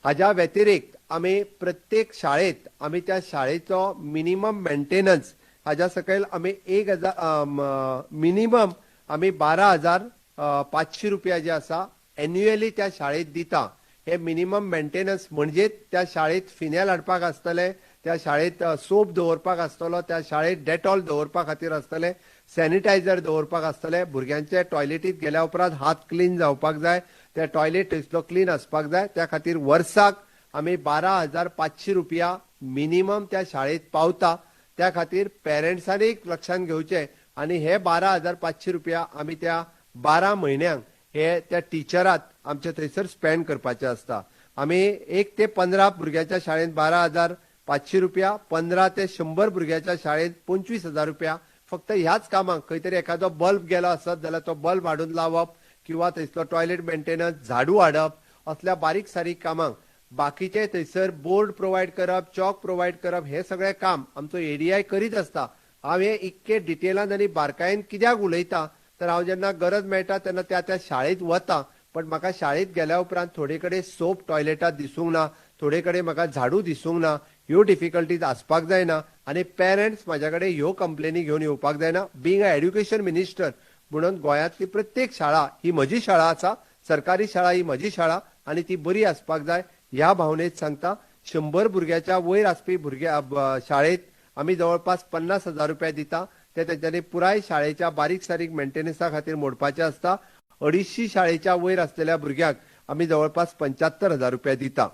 हाज्या व्यतिरिक्त आमी प्रत्येक शाळेत आमी त्या शाळेचो मिनिमम मेंटेनन्स हाज्या सकयल आमी 1000 मिनिमम आमी 12,500 रुपया जे आसा एन्युअली त्या शाळेत दिता. हे मिनिमम मेंटेनन्स म्हणजे त्या शाळेत फिनेल हाडपाक आसतले, त्या शाळेत सोप दवरपाक आसतलो, त्या शाळेत डेटॉल दवरपा खातीर आसतले, सॅनिटायझर दवरपाक आसतले, भुरग्यांचे टॉयलेटीत गेल्या उपरांत हात क्लीन जावपाक जाय, त्या टॉयलेट थंयसलो क्लीन आसपाक जाय. त्या खातीर वर्साक आमी 12,500 रुपया मिनिमम त्या शाळेत पावता. त्या खातीर पेरंट्सांनी लक्षांत घेवचें आनी हे 12,500 रुपया आमी त्या 12 म्हयन्यांक हे त्या टिचरात आमचे थंयसर स्पेंड करपाचे आसता. आमी 1 ते 15 भुरग्यांच्या शाळेंत 12,500 रुपया, 15 ते 100 भुरग्यांच्या शाळेंत 25,000 रुपया फक्त ह्याच कामाक. खंय तरी एखादो बल्ब गेलो आसत जाल्यार तो बल्ब हाडून लावप किंवा थंयसलो टॉयलेट मेंटेनन्स, झाडू हाडप, असल्या बारीक सारीक कामांक. बाकीचे थंयसर बोर्ड प्रोवायड करप, चॉक प्रोवायड करप, हे सगळें काम आमचो एडीआय करीत आसता. हांव हे इतके डिटेलान आनी बारकायेन कित्याक उलयता तर हांव जेन्ना गरज मेळटा तेन्ना त्या त्या शाळेंत वता, पण म्हाका शाळेंत गेल्या उपरांत थोडे कडेन सोप टॉयलेटात दिसूंक ना, थोडे कडेन म्हाका झाडू दिसूंक ना, ह्यो डिफिकल्टीज आसपाक जायना आनी पेरंट्स म्हाज्या कडेन ह्यो कंप्लेनी घेवन येवपाक जायना. बीइंग अ एड्युकेशन मिनिस्टर म्हणून गोंयांतली प्रत्येक शाळा ही म्हजी शाळा आसा, सरकारी शाळा ही म्हजी शाळा आनी ती बरी आसपाक जाय ह्या भावनेत सांगता. 100 भुरग्याच्या वयर आसपी भुरग्या शाळेत आमी जवळपास 50,000 रुपया दिता. ते तेंच्यांनी पुराय शाळेच्या बारीक सारीक मेंटेनन्सा खातीर मोडपाचे आसता. 250 शाळेच्या वयर आसलेल्या भुरग्यांक आमी जवळपास 75,000 रुपया दिता.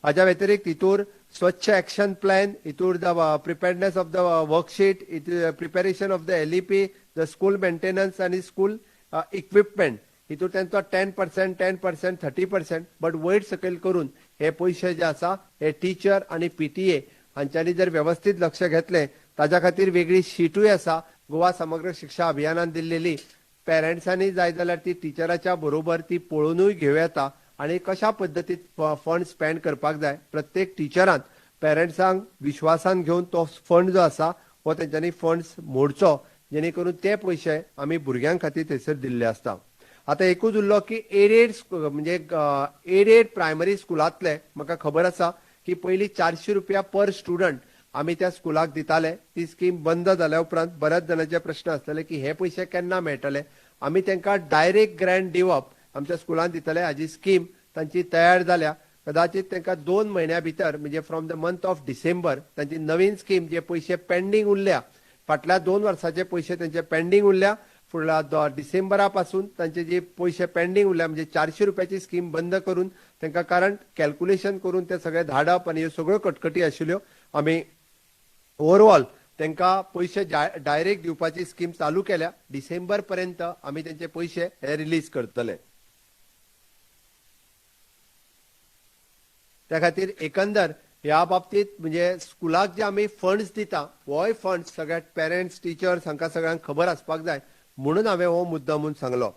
हाज्या व्यतिरिक्त हितूर स्वच्छ एक्शन प्लॅन, हितूर the preparedness of the worksheet, preparation of the LEP, the school maintenance आनी स्कूल इक्विपमेंट, हितूर तेंचो 10%, 10%, 30% बट वयर सकयल करून हे पयशे जे आसा हे टिचर आनी पीटीए हांच्यांनी जर वेवस्थीत लक्ष घेतलें ताज्या खातीर वेगळी शिटूय आसा गोवा समग्र शिक्षा अभियानान दिल्लेली. पेरंट्सांनी जाय जाल्यार ती टिचराच्या बरोबर ती पळोवनूय घेवं येता आनी कशा पद्दतीन फंड स्पेंड करपाक जाय प्रत्येक टिचरान पेरंट्सांक विश्वासान घेवन तो फंड जो आसा हो तेंच्यांनी फंड्स मोडचो, जेणे करून ते पयशे आमी भुरग्यां खातीर थंयसर दिल्ले आसता. आतां एकूच उरलो की एडेड म्हणजे एडेड प्रायमरी स्कुलांतले म्हाका खबर आसा की पयलीं 400 रुपया पर स्टुडंट आमी त्या स्कुलाक दिताले. ती स्कीम बंद जाल्या उपरांत बऱ्याच जाणांचे प्रश्न आसतले की हे पयशे केन्ना मेळटले. आमी तांकां डायरेक्ट ग्रँट दिवप आमच्या स्कुलान दितले हाजी स्कीम तांची तयार जाल्या. कदाचित तांकां 2 म्हयन्या भितर म्हणजे from the month of December तांची नवीन स्कीम जे पयशे पेंडींग उरल्या, फाटल्या 2 वर्साचे पयशे तांचे पेंडींग उरल्या, फुडल्या डिसेंबरा पासून तांचे जे पयशे पेंडींग उरल्या म्हणजे 400 रुपयाची स्कीम बंद करून तांकां, कारण कॅल्कुलेशन करून ते सगळे धाडप आनी ह्यो सगळ्यो कटकटी आशिल्ल्यो. आमी ओवरऑल तांकां पयशे डायरेक्ट दिवपाची स्कीम चालू केल्या. डिसेंबर पर्यंत आमी तेंचे पयशे हे रिलीज करतले. त्या खातीर एकंदर ह्या बाबतीत म्हणजे स्कुलाक जे आमी फंड्स दिता होय फंड्स सगळ्या पेरंट्स टिचर्स हांकां सगळ्यांक खबर आसपाक जाय म्हणून हांवें हो मुद्दा म्हूण सांगलो.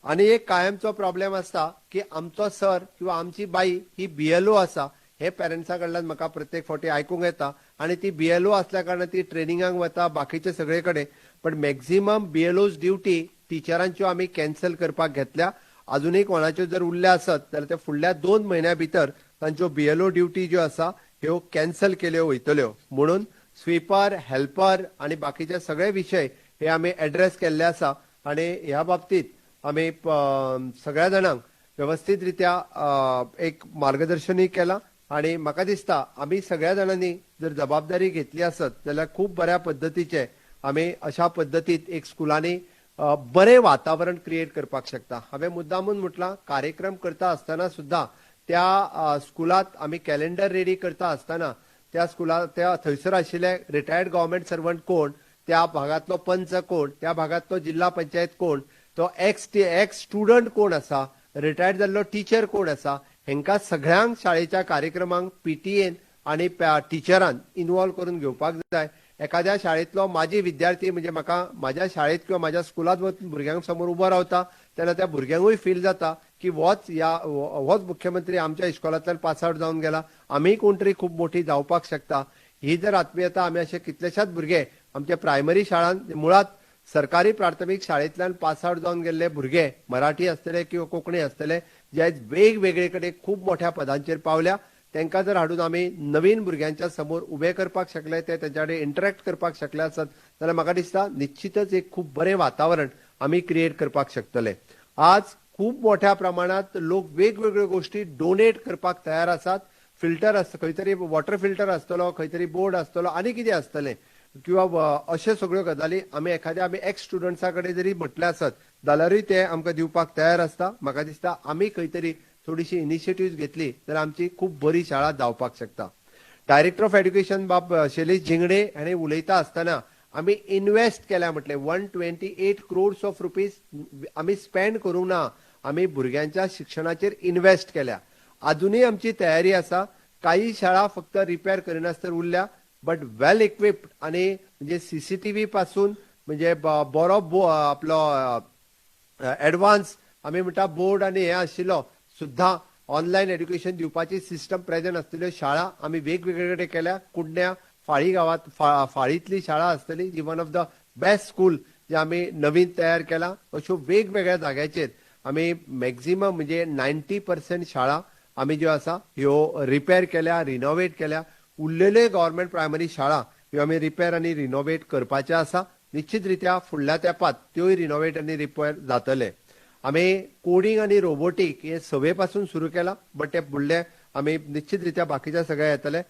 आनी एक कायमचो प्रॉब्लेम आसता की आमचो सर किंवा आमची बाई ही बीएलओ आसा हे पेरंट्सा कडल्यान म्हाका प्रत्येक फावटी आयकूंक येता आनी ती बीएलओ असल्या कारणान ती ट्रेनिंगाक वता बाकीचे सगळे कडेन, पण मॅक्झिमम बीएलओज ड्युटी टिचरांच्यो आमी कॅन्सल करपाक घेतल्या. अजूनय कोणाच्यो जर उरल्या आसत जाल्यार ते फुडल्या 2 म्हयन्या भितर तांच्यो बीएलओ ड्युटी ज्यो आसा ह्यो कॅन्सल केल्यो वयतल्यो. म्हणून स्वीपर, हेल्पर आनी बाकीचे सगळे विशय हे आमी एड्रेस केल्ले आसा आनी ह्या बाबतीत आमी सगळ्या जाणांक वेवस्थीत रित्या एक मार्गदर्शनूय केलां आनी म्हाका दिसता आमी सगळ्या जाणांनी जर जबाबदारी घेतली आसत जाल्यार खूब बऱ्या पद्दतीचे आमी अशा पद्दतीत एक स्कुलांनी बरें वातावरण क्रिएट करपाक शकता. हांवें मुद्दामून म्हटलां कार्यक्रम करता आसतना सुद्दां त्या स्कुलांत आमी कॅलेंडर रेडी करता आसतना त्या स्कुलांत त्या थंयसर आशिल्ले रिटायर्ड गव्हर्मेंट सर्वंट कोण, त्या भागांतलो पंच कोण, त्या भागांतलो जिल्हा पंचायत कोण, तो एक्स स्टुडंट कोण आसा, रिटायर्ड जाल्लो टिचर कोण आसा, हेंकां सगळ्यांक शाळेच्या कार्यक्रमांक पीटीएन आनी टिचरान इन्वॉल्व करून घेवपाक जाय. एखाद्या शाळेंतलो माजी विद्यार्थी म्हणजे म्हाका म्हाज्या शाळेंत किंवा म्हाज्या स्कुलांत वचून भुरग्यां समोर उबो रावता तेन्ना त्या भुरग्यांकूय फील जाता की होच मुख्यमंत्री आमच्या इस्कॉलांतल्यान पास आवट जावन गेला, आमी कोण तरी खूब मोठी जावपाक शकता. ही जर आत्मीयता आमी अशे कितलेशाच भुरगे आमच्या प्रायमरी शाळांत मुळात सरकारी प्राथमीक शाळेंतल्यान पास आवट जावन गेल्ले भुरगे मराठी आसतले किंवा कोंकणी आसतले जे आयज वेगवेगळे कडेन खूब मोठ्या पदांचेर पावल्या तांकां जर हाडून आमी नवीन भुरग्यांच्या समोर उबे करपाक शकले, ते तेंच्या कडेन इंटरेक्ट करपाक शकले आसत जाल्यार म्हाका दिसता निश्चितच एक खूब बरें वातावरण आमी क्रिएट करपाक शकतले. आज खूब मोठ्या प्रमाणात लोक वेगवेगळ्यो गोष्टी डोनेट करपाक तयार आसात. फिल्टर आसता, खंय तरी वॉटर फिल्टर आसतलो, खंय तरी बोर्ड आसतलो आनी कितें आसतलें किंवा अशे सगळ्यो गजाली आमी एखाद्या आमी एक्स स्टुडंट्सा कडेन जरी म्हटलें आसत जाल्यारूय ते आमकां दिवपाक तयार आसता. म्हाका दिसता आमी खंय तरी थोडीशी इनिशिएटिव्ह घेतली तर आमची खूब बरी शाळा जावपाक शकता. डायरेक्टर ऑफ एड्युकेशन बाब शैलेश झिंगडे हाणें उलयता आसतना आमी इन्वेस्ट केल्या म्हटलें 128 crores of rupees आमी स्पेंड करूंक ना, आमी भुरग्यांच्या शिक्षणाचेर इन्वेस्ट केल्या. अजुनूय आमची तयारी आसा. काही शाळा फक्त रिपेर करिनासतना उरल्या बट वेल इक्विप्ड आनी म्हणजे सीसीटीव्ही पासून म्हणजे बरो आपलो एडवान्स आमी म्हणटा बोर्ड आनी हे आशिल्लो सुद्दां ऑनलायन एड्युकेशन दिवपाची सिस्टम प्रेझेंट आसतल्यो शाळा आमी वेगवेगळे कडेन केल्या. कुडण्या फाळी गांवांत फाळींतली शाळा आसतली जी one of the best school जे आमी नवीन तयार केला. अश्यो वेगवेगळ्या जाग्याचेर आमी मॅक्झिमम म्हणजे 90% शाळा आमी ज्यो आसा ह्यो रिपेर केल्या, रिनोवेट केल्या. उरलेल्यो गव्हर्मेंट प्रायमरी शाळा ह्यो आमी रिपेर आनी रिनोवेट करपाच्यो आसा. निश्चित रित्या फुडल्या तेंपात त्योय रिनोवेट आनी रिपेर जातले. आमी कोडिंग आनी रोबोटीक हे सवे पासून सुरू केला बट ते फुडले आमी निश्चित रित्या बाकीच्या सगळे येतले.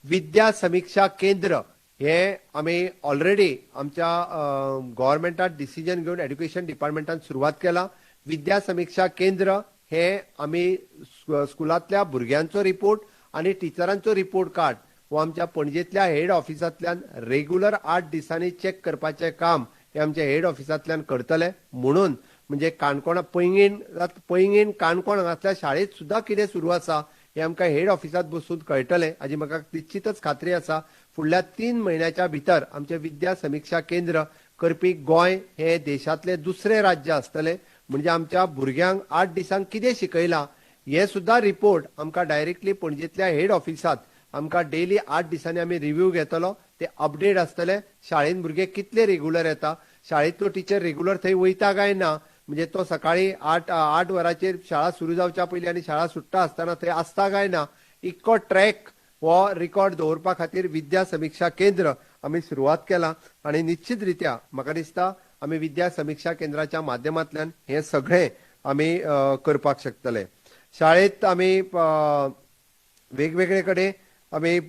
विद्या समिक्षा केंद्र हे आमी ऑलरेडी आमच्या गव्हर्मेंटान डिसिजन घेवन एड्युकेशन डिपार्टमेंटान सुरवात केला. विद्या समिक्षा केंद्र हे आमी स्कुलांतल्या भुरग्यांचो रिपोर्ट आनी टिचरांचो रिपोर्ट कार्ड हो आमच्या पणजेंतल्या हेड ऑफिसांतल्यान रेगुलर 8 दिसांनी चॅक करपाचें काम हे आमच्या हेड ऑफिसांतल्यान करतले. म्हणून म्हणजे काणकोणा पैंगीण काणकोण हांगासल्या शाळेंत सुद्दां कितें सुरू आसा हें आमकां हेड ऑफिसांत बसून कळटलें हाजी म्हाका निश्चितच खात्री आसा. फुडल्या 3 म्हयन्याच्या भितर आमचें विद्या समिक्षा केंद्र करपी गोंय हे देशांतलें दुसरें राज्य आसतलें. म्हणजे आमच्या भुरग्यांक 8 दिसांक कितें शिकयलां हे सुद्दां रिपोर्ट आमकां डायरेक्टली पणजेंतल्या हेड ऑफिसांत आमकां डेली 8 दिसांनी आमी रिव्यू घेतलो, ते अपडेट आसतले. शाळेंत भुरगे कितले रेगुलर येता, शाळेंतलो टिचर रेगुलर थंय वयता काय ना, म्हणजे तो सकाळी 8 वरांचेर शाळा सुरू जावच्या पयलीं आनी शाळा सुट्टा आसतना थंय आसता काय ना, इतको ट्रॅक हो रिकॉर्ड दवरपा खातीर विद्या समिक्षा केंद्र आमी सुरवात केला. आनी निश्चित रित्या म्हाका दिसता आमी विद्या समिक्षा केंद्राच्या माध्यमांतल्यान हें सगळें आमी करपाक शकतले. शाळेंत आमी वेगवेगळे कडेन आमी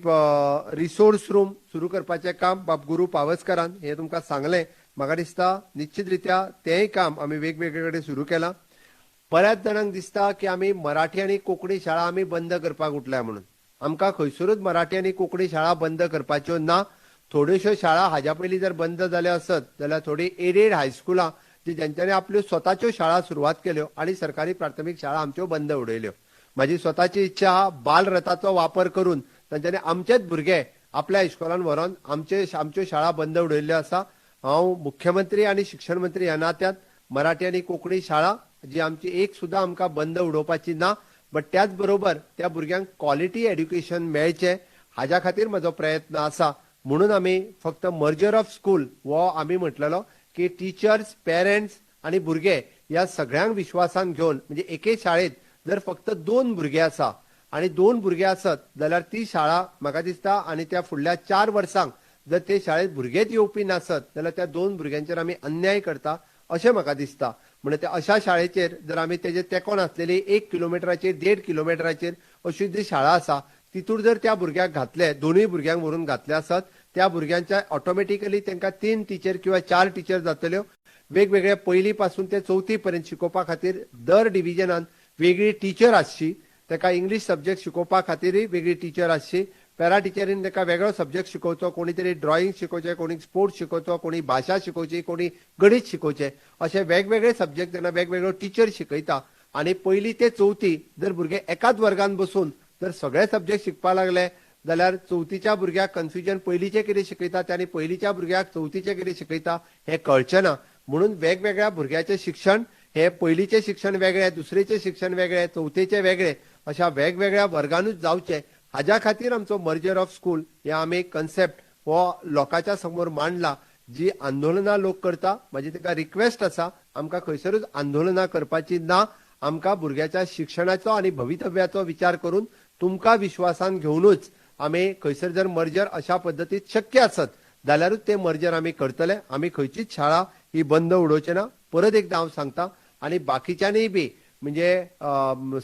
रिसोर्स रूम सुरू करपाचें काम बाब गुरू पावसकारान हें तुमकां सांगलें. म्हाका दिसता निश्चित रित्या तेंय काम आमी वेगवेगळे कडेन सुरू केलां. बऱ्याच जाणांक दिसता की आमी मराठी आनी कोंकणी शाळा आमी बंद करपाक उठल्या म्हणून. आमकां खंयसरूच मराठी आनी कोंकणी शाळा बंद करपाच्यो ना. थोड्योश्यो शाळा हाज्या पयलीं जर बंद जाल्यो आसत जाल्यार थोडी एडेड हायस्कुलां जी ज्यांच्यांनी आपल्यो स्वताच्यो शाळा सुरवात केल्यो आनी सरकारी प्राथमीक शाळा आमच्यो बंद उडयल्यो. म्हाजी स्वताची इच्छा आहा बालरथाचो वापर करून तांच्यांनी आमचेच भुरगे आपल्या इस्कोलान व्हरोन आमच्यो शाळा बंद उडयल्ल्यो आसा. हांव मुख्यमंत्री आनी शिक्षण मंत्री ह्या नात्यान मराठी आनी कोंकणी शाळा जी आमची एक सुद्दां आमकां बंद उडोवपाची ना, बट त्याच बरोबर त्या भुरग्यांक क्वॉलिटी एड्युकेशन मेळचें हाज्या खातीर म्हजो प्रयत्न आसा. म्हणून आमी फक्त मर्जर ऑफ स्कूल हो आमी म्हटलेलो की टिचर्स, पेरंट्स आनी भुरगे ह्या सगळ्यांक विश्वासान घेवन, म्हणजे एके शाळेंत जर फक्त 2 भुरगे आसा आनी 2 भुरगे आसत जाल्यार ती शाळा म्हाका दिसता आनी त्या फुडल्या 4 वर्सांक जर ते शाळेंत भुरगेच येवपी नासत जाल्यार त्या 2 भुरग्यांचेर आमी अन्याय करता अशें म्हाका दिसता. म्हणजे त्या अशा शाळेचेर जर आमी तेजे तेंकोन आसलेली 1 किलोमिटराचेर 1.5 किलोमिटराचेर अशी जी शाळा आसा तितूर जर त्या भुरग्याक घातले, 2 भुरग्यांक व्हरून घातले आसत, त्या भुरग्यांच्या ऑटोमॅटिकली तांकां 3 टिचर किंवा 4 टिचर जातल्यो. वेगवेगळ्या पयली पासून ते चवथी पर्यंत शिकोवपा खातीर दर डिविजनान वेगळी टिचर आसची, ताका इंग्लीश सब्जेक्ट शिकोवपा खातीरय वेगळी टिचर आसची, पॅरा टिचरीन ताका वेगळो सब्जेक्ट शिकोवचो, कोणी तरी ड्रॉइंग शिकोवचें, कोणी स्पोर्ट्स शिकोवचो, कोणी भाशा शिकोवची, कोणी गणीत शिकोवचें, अशे वेगवेगळे सब्जेक्ट जेन्ना वेगवेगळ्यो टिचर शिकयता आनी पयली ते चवथी जर भुरगे एकाच वर्गान बसून जर सगळे सब्जेक्ट शिकपाक लागले जाल्यार चवथीच्या भुरग्याक कन्फ्युजन, पयलीचें कितें शिकयता ते आनी पयलीच्या भुरग्याक चवथीचें कितें शिकयता हें कळचें ना. म्हणून वेगवेगळ्या भुरग्याचें शिक्षण हे पयलीचें शिक्षण वेगळें, दुसरेचें शिक्षण वेगळें, चवथेचें वेगळें, अशा वेगवेगळ्या वर्गानूच जावचें हाज्या खातीर आमचो मर्जर ऑफ स्कूल हे आमी कन्सेप्ट हो लोकांच्या समोर मांडला. जी आंदोलनां लोक करता म्हाजी ताका रिक्वेस्ट आसा, आमकां खंयसरूच आंदोलनां करपाची ना. आमकां भुरग्याच्या शिक्षणाचो आनी भवितव्याचो विचार करून तुमकां विश्वासान घेवनूच आमी खंयसर जर मर्जर अशा पद्दतीत शक्य आसत जाल्यारूच ते मर्जर आमी करतले. आमी खंयचीच शाळा ही बंद उडोवचे ना, परत एकदां हांव सांगता. आनी बाकीच्यांनीय बी म्हणजे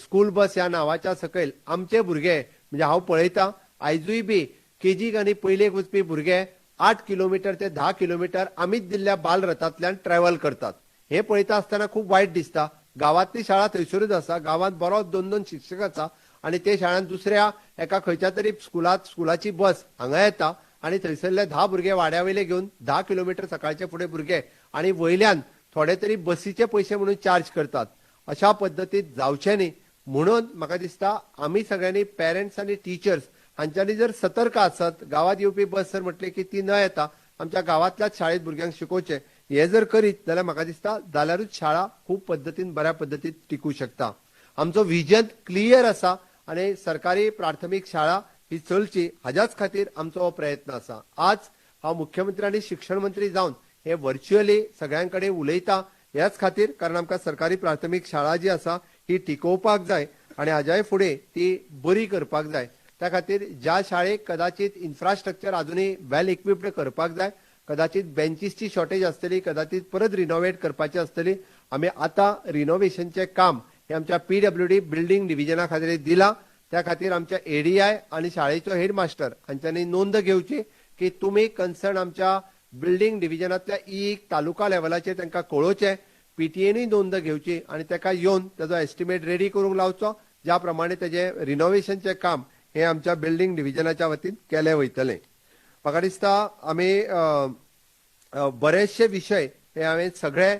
स्कूल बस ह्या नांवाच्या सकयल आमचे भुरगे, म्हणजे हांव पळयतां आयजूय बी केजीक आनी पयलेक वचपी भुरगे 8 किलोमिटर ते 10 किलोमिटर आमीच दिल्ल्या बालरथांतल्यान ट्रॅव्हल करतात. हे पळयता आसतना खूब वायट दिसता. गांवांतली शाळा थंयसरूच आसा, गांवांत बरो 2-2 शिक्षक आसा आनी ते शाळांत दुसऱ्या एका खंयच्या तरी स्कुलाची बस हांगा येता आनी थंयसरले 10 भुरगे वाड्या वयले घेवन 10 किलोमिटर सकाळचे फुडें भुरगे आनी वयल्यान थोडे तरी बसीचे पयशे म्हणून चार्ज करतात. अशा पद्दतीत जावचें न्ही. म्हणून म्हाका दिसता आमी सगळ्यांनी पेरंट्स आनी टिचर्स हांच्यांनी जर सतर्क आसत, गांवांत येवपी बस जर म्हटली की ती न येता आमच्या गांवांतल्याच शाळेंत भुरग्यांक शिकोवचें, हें जर करीत जाल्यार म्हाका दिसता जाल्यारूच शाळा खूब पद्दतीन बऱ्या पद्दतीन टिकूं शकता. आमचो विजन क्लियर आसा आनी सरकारी प्राथमीक शाळा ही चलची हाज्याच खातीर आमचो हो प्रयत्न आसा. आज हांव मुख्यमंत्री आनी शिक्षण मंत्री जावन हे व्हर्च्युअली सगळ्यां कडेन उलयता ह्याच खातीर, कारण आमकां सरकारी प्राथमीक शाळा जी आसा ही टिकोवपाक जाय आनी हाज्याय फुडें ती बरी करपाक जाय. त्या खातीर ज्या शाळेक कदाचित इन्फ्रास्ट्रक्चर अजुनूय वेल इक्विप्ड करपाक जाय, कदाचित बेंचीसची शॉर्टेज आसतली, कदाचित परत रिनोवेट करपाची आसतली, आमी आतां रिनोवेशनचें काम हें आमच्या PWD building डिविजना खातीर दिलां. त्या खातीर आमच्या ADI आनी शाळेचो हेडमास्टर हांच्यांनी नोंद घेवची की तुमी कन्सर्न आमच्या बिल्डींग डिविजनांतल्या एक तालुका लेवलाचेर तांकां कळोवचें, PTAनूय नोंद घेवची आनी ताका येवन ताजो एस्टिमेट रेडी करूंक लावचो, ज्या प्रमाणे तेजें रिनोवेशनचें काम हें आमच्या बिल्डींग डिविजनाच्या वतीन केलें वयतलें. म्हाका दिसता आमी बरेचशे विशय हे हांवें सगळे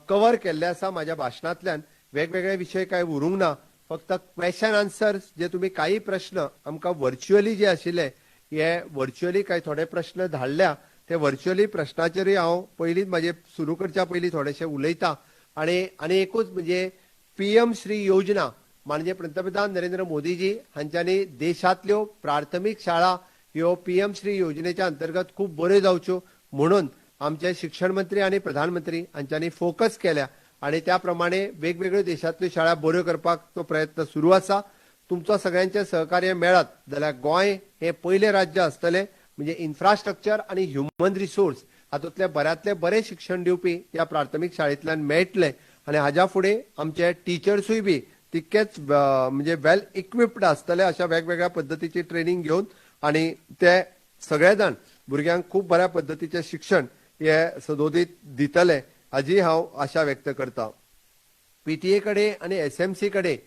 कवर केल्ले आसा म्हाज्या भाशणांतल्यान. वेगवेगळे विशय कांय उरूंक ना, फक्त क्वेशन आन्सर्स जे तुमी काही प्रश्न आमकां व्हर्च्युअली जे आशिल्ले हे व्हर्च्युअली कांय थोडे प्रश्न धाडल्या, ते व्हर्च्युअली प्रश्नाचेरूय हांव पयलींच म्हाजे सुरू करच्या पयलीं थोडेशे उलयता. आनी आनी एकूच म्हणजे PM Shri योजना माननीय पंतप्रधान नरेंद्र मोदीजी हांच्यांनी देशांतल्यो प्राथमीक शाळा ह्यो PM Shri योजनेच्या अंतर्गत खूब बऱ्यो जावच्यो म्हणून आमचे शिक्षण मंत्री आनी प्रधानमंत्री हांच्यांनी फोकस केल्या आनी त्या प्रमाणे वेगवेगळ्यो देशांतल्यो शाळा बऱ्यो करपाक तो प्रयत्न सुरू आसा. तुमचो सगळ्यांचें सहकार्य मेळत जाल्यार गोंय हें पयलें राज्य आसतलें म्हणजे इन्फ्रास्ट्रक्चर आनी ह्युमन रिसोर्स हातूंतलें बऱ्यांतलें बरें शिक्षण दिवपी ह्या प्राथमीक शाळेंतल्यान मेळटलें आनी हाज्या फुडें आमचे टिचर्सूय बी तितकेच म्हणजे वेल इक्विप्ड आसतले अशा वेगवेगळ्या पद्दतीची ट्रेनींग घेवन आनी ते सगळे जाण भुरग्यांक खूब बऱ्या पद्दतीचें शिक्षण हे सदोदीत दितले हाजी हांव आशा व्यक्त करता. PTA कडेन आनी SMC कडेन,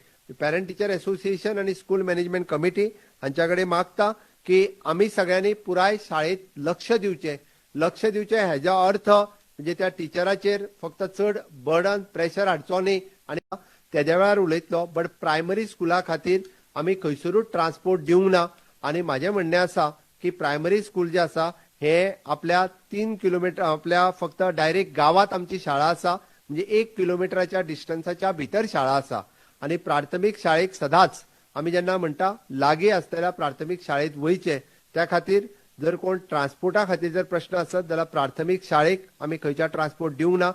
पॅरंट टिचर एसोसिएशन आनी स्कूल मॅनेजमेंट कमिटी हांच्या कडेन मागता की आमी सगळ्यांनी पुराय शाळेत लक्ष दिवचें. लक्ष दिवचें हेजो अर्थ म्हणजे त्या टिचराचेर फक्त चड बर्डन प्रेशर हाडचो न्ही आनी तेद्या वेळार उलयतलो, बट प्रायमरी स्कुला खातीर आमी खंयसरूच ट्रान्सपोर्ट दिवंक ना. आनी म्हाजें म्हणणें आसा की प्रायमरी स्कूल जें आसा हे आपल्या 3 किलोमिटर, आपल्या फक्त डायरेक्ट गांवांत आमची शाळा आसा, म्हणजे 1 किलोमिटराच्या डिस्टन्साच्या भितर शाळा आसा. आनी प्राथमीक शाळेक सदांच आमी जेन्ना म्हणटा लागीं आसलेल्या प्राथमीक शाळेत वयचें, त्या खातीर जर कोण ट्रान्सपोर्टा खातीर जर प्रश्न आसत जाल्यार प्राथमीक शाळेक आमी खंयच्या ट्रान्सपोर्ट दिवंक ना.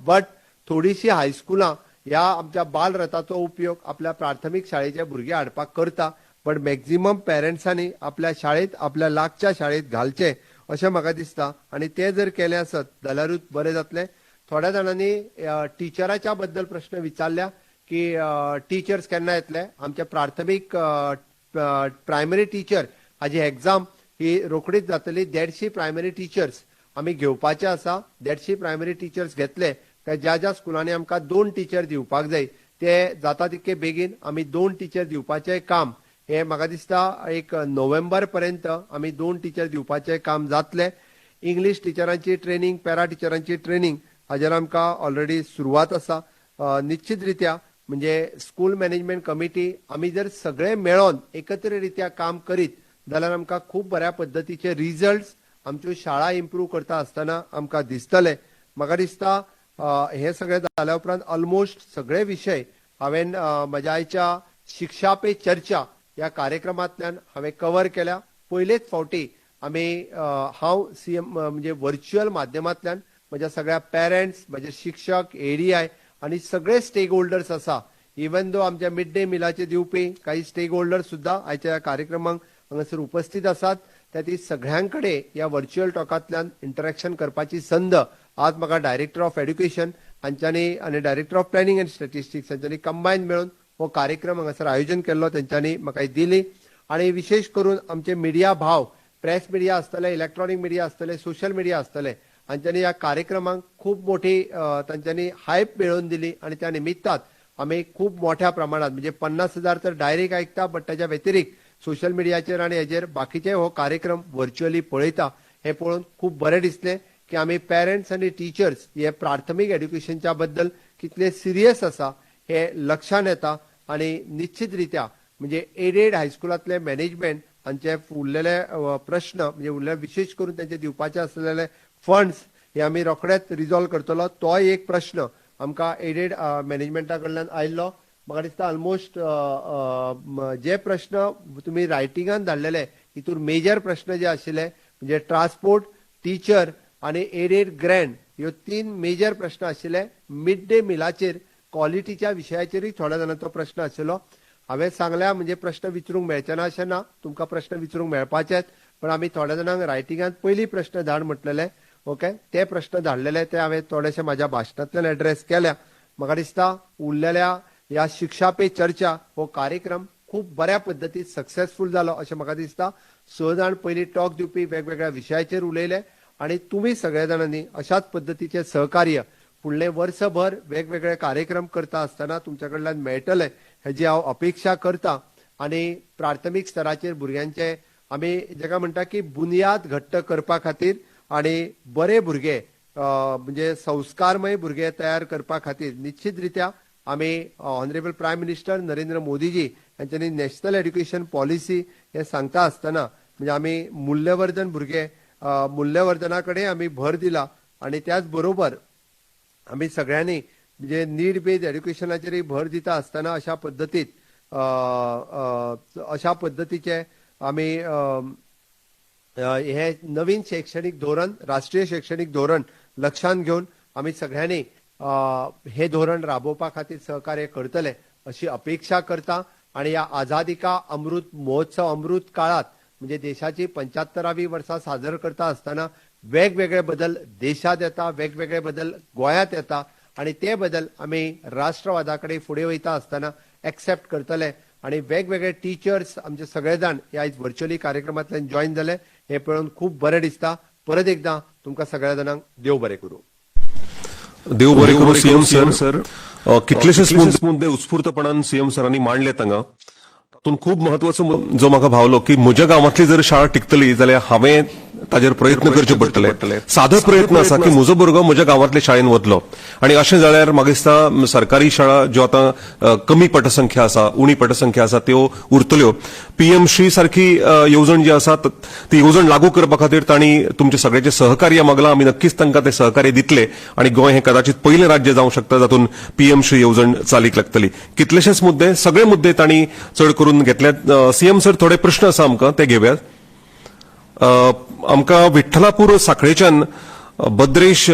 बट थोडीशी हायस्कुलां ह्या आमच्या बालरथाचो उपयोग आपल्या प्राथमीक शाळेचे भुरगे हाडपाक करता, बट मॅक्झिमम पेरंट्सांनी आपल्या शाळेत, आपल्या लागच्या शाळेत घालचे अशें म्हाका दिसता. आनी ते जर केलें आसत जाल्यारूच बरें जातलें. थोड्या जाणांनी टिचराच्या बद्दल प्रश्न विचारल्या की टिचर्स केन्ना येतले. आमच्या प्राथमीक प्रायमरी टिचर हाजी एग्जाम ही रोखडीच जातली. 150 प्रायमरी टिचर्स आमी घेवपाचे आसा. 150 प्रायमरी टिचर्स घेतले काय ज्या ज्या स्कुलांनी आमकां दोन टिचर दिवपाक जाय ते जाता तितके बेगीन आमी दोन टिचर दिवपाचें काम हे म्हाका दिसता एक नोव्हेंबर पर्यंत आमी दोन टिचर दिवपाचें काम जातलें. इंग्लीश टिचरांची ट्रेनिंग, पॅरा टिचरांची ट्रेनिंग हाजेर आमकां ऑलरेडी सुरवात आसा. निश्चित रित्या म्हणजे स्कूल मॅनेजमेंट कमिटी आमी जर सगळे मेळोन एकत्र रित्या काम करीत जाल्यार आमकां खूब बऱ्या पद्दतीचे रिजल्ट्स आमच्यो शाळा इम्प्रूव करता आसतना आमकां दिसतले. म्हाका दिसता हें सगळें जाल्या उपरांत ऑलमोस्ट सगळे विशय हांवें म्हज्या आयच्या शिक्षा पे चर्चा ह्या कार्यक्रमांतल्यान हांवें कवर केल्या. पयलेच फावटी आमी हांव सीएम म्हणजे व्हर्च्युअल माध्यमांतल्यान म्हज्या सगळ्या पेरंट्स, म्हजे शिक्षक, एडीआय आनी सगळे स्टेक होल्डर्स आसा, इवन दो आमच्या मिड डे मिलाचे दिवपी काही स्टेक होल्डर्स सुद्दां आयच्या ह्या कार्यक्रमाक हांगासर उपस्थित आसात, त्या ती सगळ्यां कडेन ह्या व्हर्च्युअल टॉकांतल्यान इंटरेक्शन करपाची संद आज म्हाका डायरेक्टर ऑफ एड्युकेशन हांच्यांनी आनी Director of Planning and Statistics हांच्यांनी कंबायन मेळून हो कार्यक्रम हांगासर आयोजन केल्लो, तेंच्यांनी म्हाका दिली. आनी विशेश करून आमचे मिडिया भाव, प्रेस मिडिया आसतले, इलेक्ट्रॉनीक मिडिया आसतले, सोशल मिडिया आसतले, हांच्यांनी ह्या कार्यक्रमाक खूब मोठी तांच्यांनी हायप मेळोवन दिली. आनी त्या निमित्तात आमी खूब मोठ्या प्रमाणात म्हणजे 50,000 तर डायरेक्ट आयकता, बट ताच्या व्यतिरिक्त सोशल मिडियाचेर आनी हेजेर बाकीचे हो कार्यक्रम व्हर्च्युअली पळयता. हें पळोवन खूब बरें दिसलें की आमी पेरंट्स आनी टिचर्स हे प्राथमीक एड्युकेशनच्या बद्दल कितले सिरियस आसा हे लक्षात येता. आनी निश्चित रित्या म्हणजे एडेड हायस्कुलांतले मॅनेजमेंट हांचे उरलेले प्रश्न, म्हणजे उरलेले विशेश करून तांचे दिवपाचे आसलेले फंड्स हे आमी रोखडेच रिजॉल्व करतलो. तोय एक प्रश्न आमकां एडेड मॅनेजमेंटा कडल्यान आयिल्लो. म्हाका दिसता ऑलमोस्ट जे प्रश्न तुमी रायटिंगान धाडलेले हितून मेजर प्रश्न जे आशिल्ले म्हणजे ट्रान्सपोर्ट, टिचर आनी एडेड ग्रँट ह्यो तीन मेजर प्रश्न आशिल्ले. मिड डे मिलाचेर क्वॉलिटीच्या विशयाचेरूय थोड्या जाणांचो प्रश्न आशिल्लो. हांवें सांगल्या म्हणजे प्रश्न विचारूंक मेळचे ना अशें ना, तुमकां प्रश्न विचारूंक मेळपाचेच, पण आमी थोड्या जाणांक रायटिंगान पयलीं प्रश्न धाड म्हटलेले. ओके, ते प्रश्न धाडलेले ते हांवें थोडेशे म्हाज्या भाशणांतल्यान एड्रेस केल्या. म्हाका दिसता उरलेल्या ह्या शिक्षा पे चर्चा हो कार्यक्रम खूब बऱ्या पद्दतीन सक्सेसफूल जालो अशें म्हाका दिसता. स जाण पयलीं टॉक दिवपी वेगवेगळ्या विशयाचेर उलयले आनी तुमी सगळ्या जाणांनी अशाच पद्दतीचें सहकार्य फुडले वर्सभर वेगवेगळे कार्यक्रम करता आसतना तुमच्या कडल्यान मेळटले हेजी हांव अपेक्षा करता. आनी प्राथमीक स्तराचेर भुरग्यांचे आमी जेका म्हणटा की बुनियाद घट्ट करपा खातीर आनी बरे भुरगे म्हणजे संस्कारमय भुरगे तयार करपा खातीर निश्चित रित्या आमी ऑनरेबल प्रायम मिनिस्टर नरेंद्र मोदीजी हांच्यांनी नॅशनल एड्युकेशन पॉलिसी हे सांगता आसतना म्हणजे आमी मूल्यवर्धन भुरगे मूल्यवर्धना कडेन आमी भर दिला. आनी त्याच बरोबर आमी सगळ्यांनी म्हणजे नीड बेज एड्युकेशनाचेरय भर दिता आसतना अशा पद्दतीत अ, अ, अशा पद्दतीचे आमी अ, अ, हे नवीन शैक्षणीक धोरण, राष्ट्रीय शैक्षणीक धोरण लक्षांत घेवन आमी सगळ्यांनी हे धोरण राबोवपा खातीर सहकार्य करतले अशी अपेक्षा करता. आणि ह्या आझादी का अमृत महोत्सव, अमृत काळात म्हणजे देशाची 75वी वर्सां साजर करता आसतना वेगवेगळे बदल देशात येता, वेगवेगळे बदल गोंयांत येता आणि ते बदल आमी राष्ट्रवादा कडेन फुडें वयता आसतना एक्सेप्ट करतले. आणि वेगवेगळे टिचर्स आमचे सगळे जाण ह्या आयज व्हर्च्युअली कार्यक्रमांतल्यान जॉईन जाले हे पळोवन खूब बरें दिसता. परत एकदां तुमकां सगळ्या जाणांक देव बरें करूं. देव बरें करूं सीएम सर. कितलेशेच मुद्दे उत्स्फूर्तपणान सीएम सरांनी मांडले हांगा. तातूंत खूब महत्वाचो जो म्हाका भावलो की म्हज्या गांवांतली जर शाळा टिकतली जाल्यार हांवें ताजेर प्रयत्न करचे पडटले. सादो प्रयत्न आसा की म्हजो भुरगो म्हज्या गांवांतल्या शाळेन वतलो आनी अशें जाल्यार म्हाका दिसता सरकारी शाळा ज्यो आतां कमी पटसंख्या आसा, उणी पटसंख्या आसा, त्यो उरतल्यो. पीएम श्री सारखी येवजण जी आसा ती येवजण लागू करपा खातीर तांणी तुमचे सगळ्याचे सहकार्य मागलां. आमी नक्कीच तांकां तें सहकार्य दितले आनी गोंय हें कदाचित पयलें राज्य जावंक शकता जातून पीएम श्री येवजण चालीक लागतली. कितलेशेच मुद्दे, सगळे मुद्दे तांणी चड करून घेतल्यात. सीएम सर, थोडे प्रश्न आसा आमकां, ते घेवया. आमकां विठ्ठलापूर साखळेच्यान भद्रेश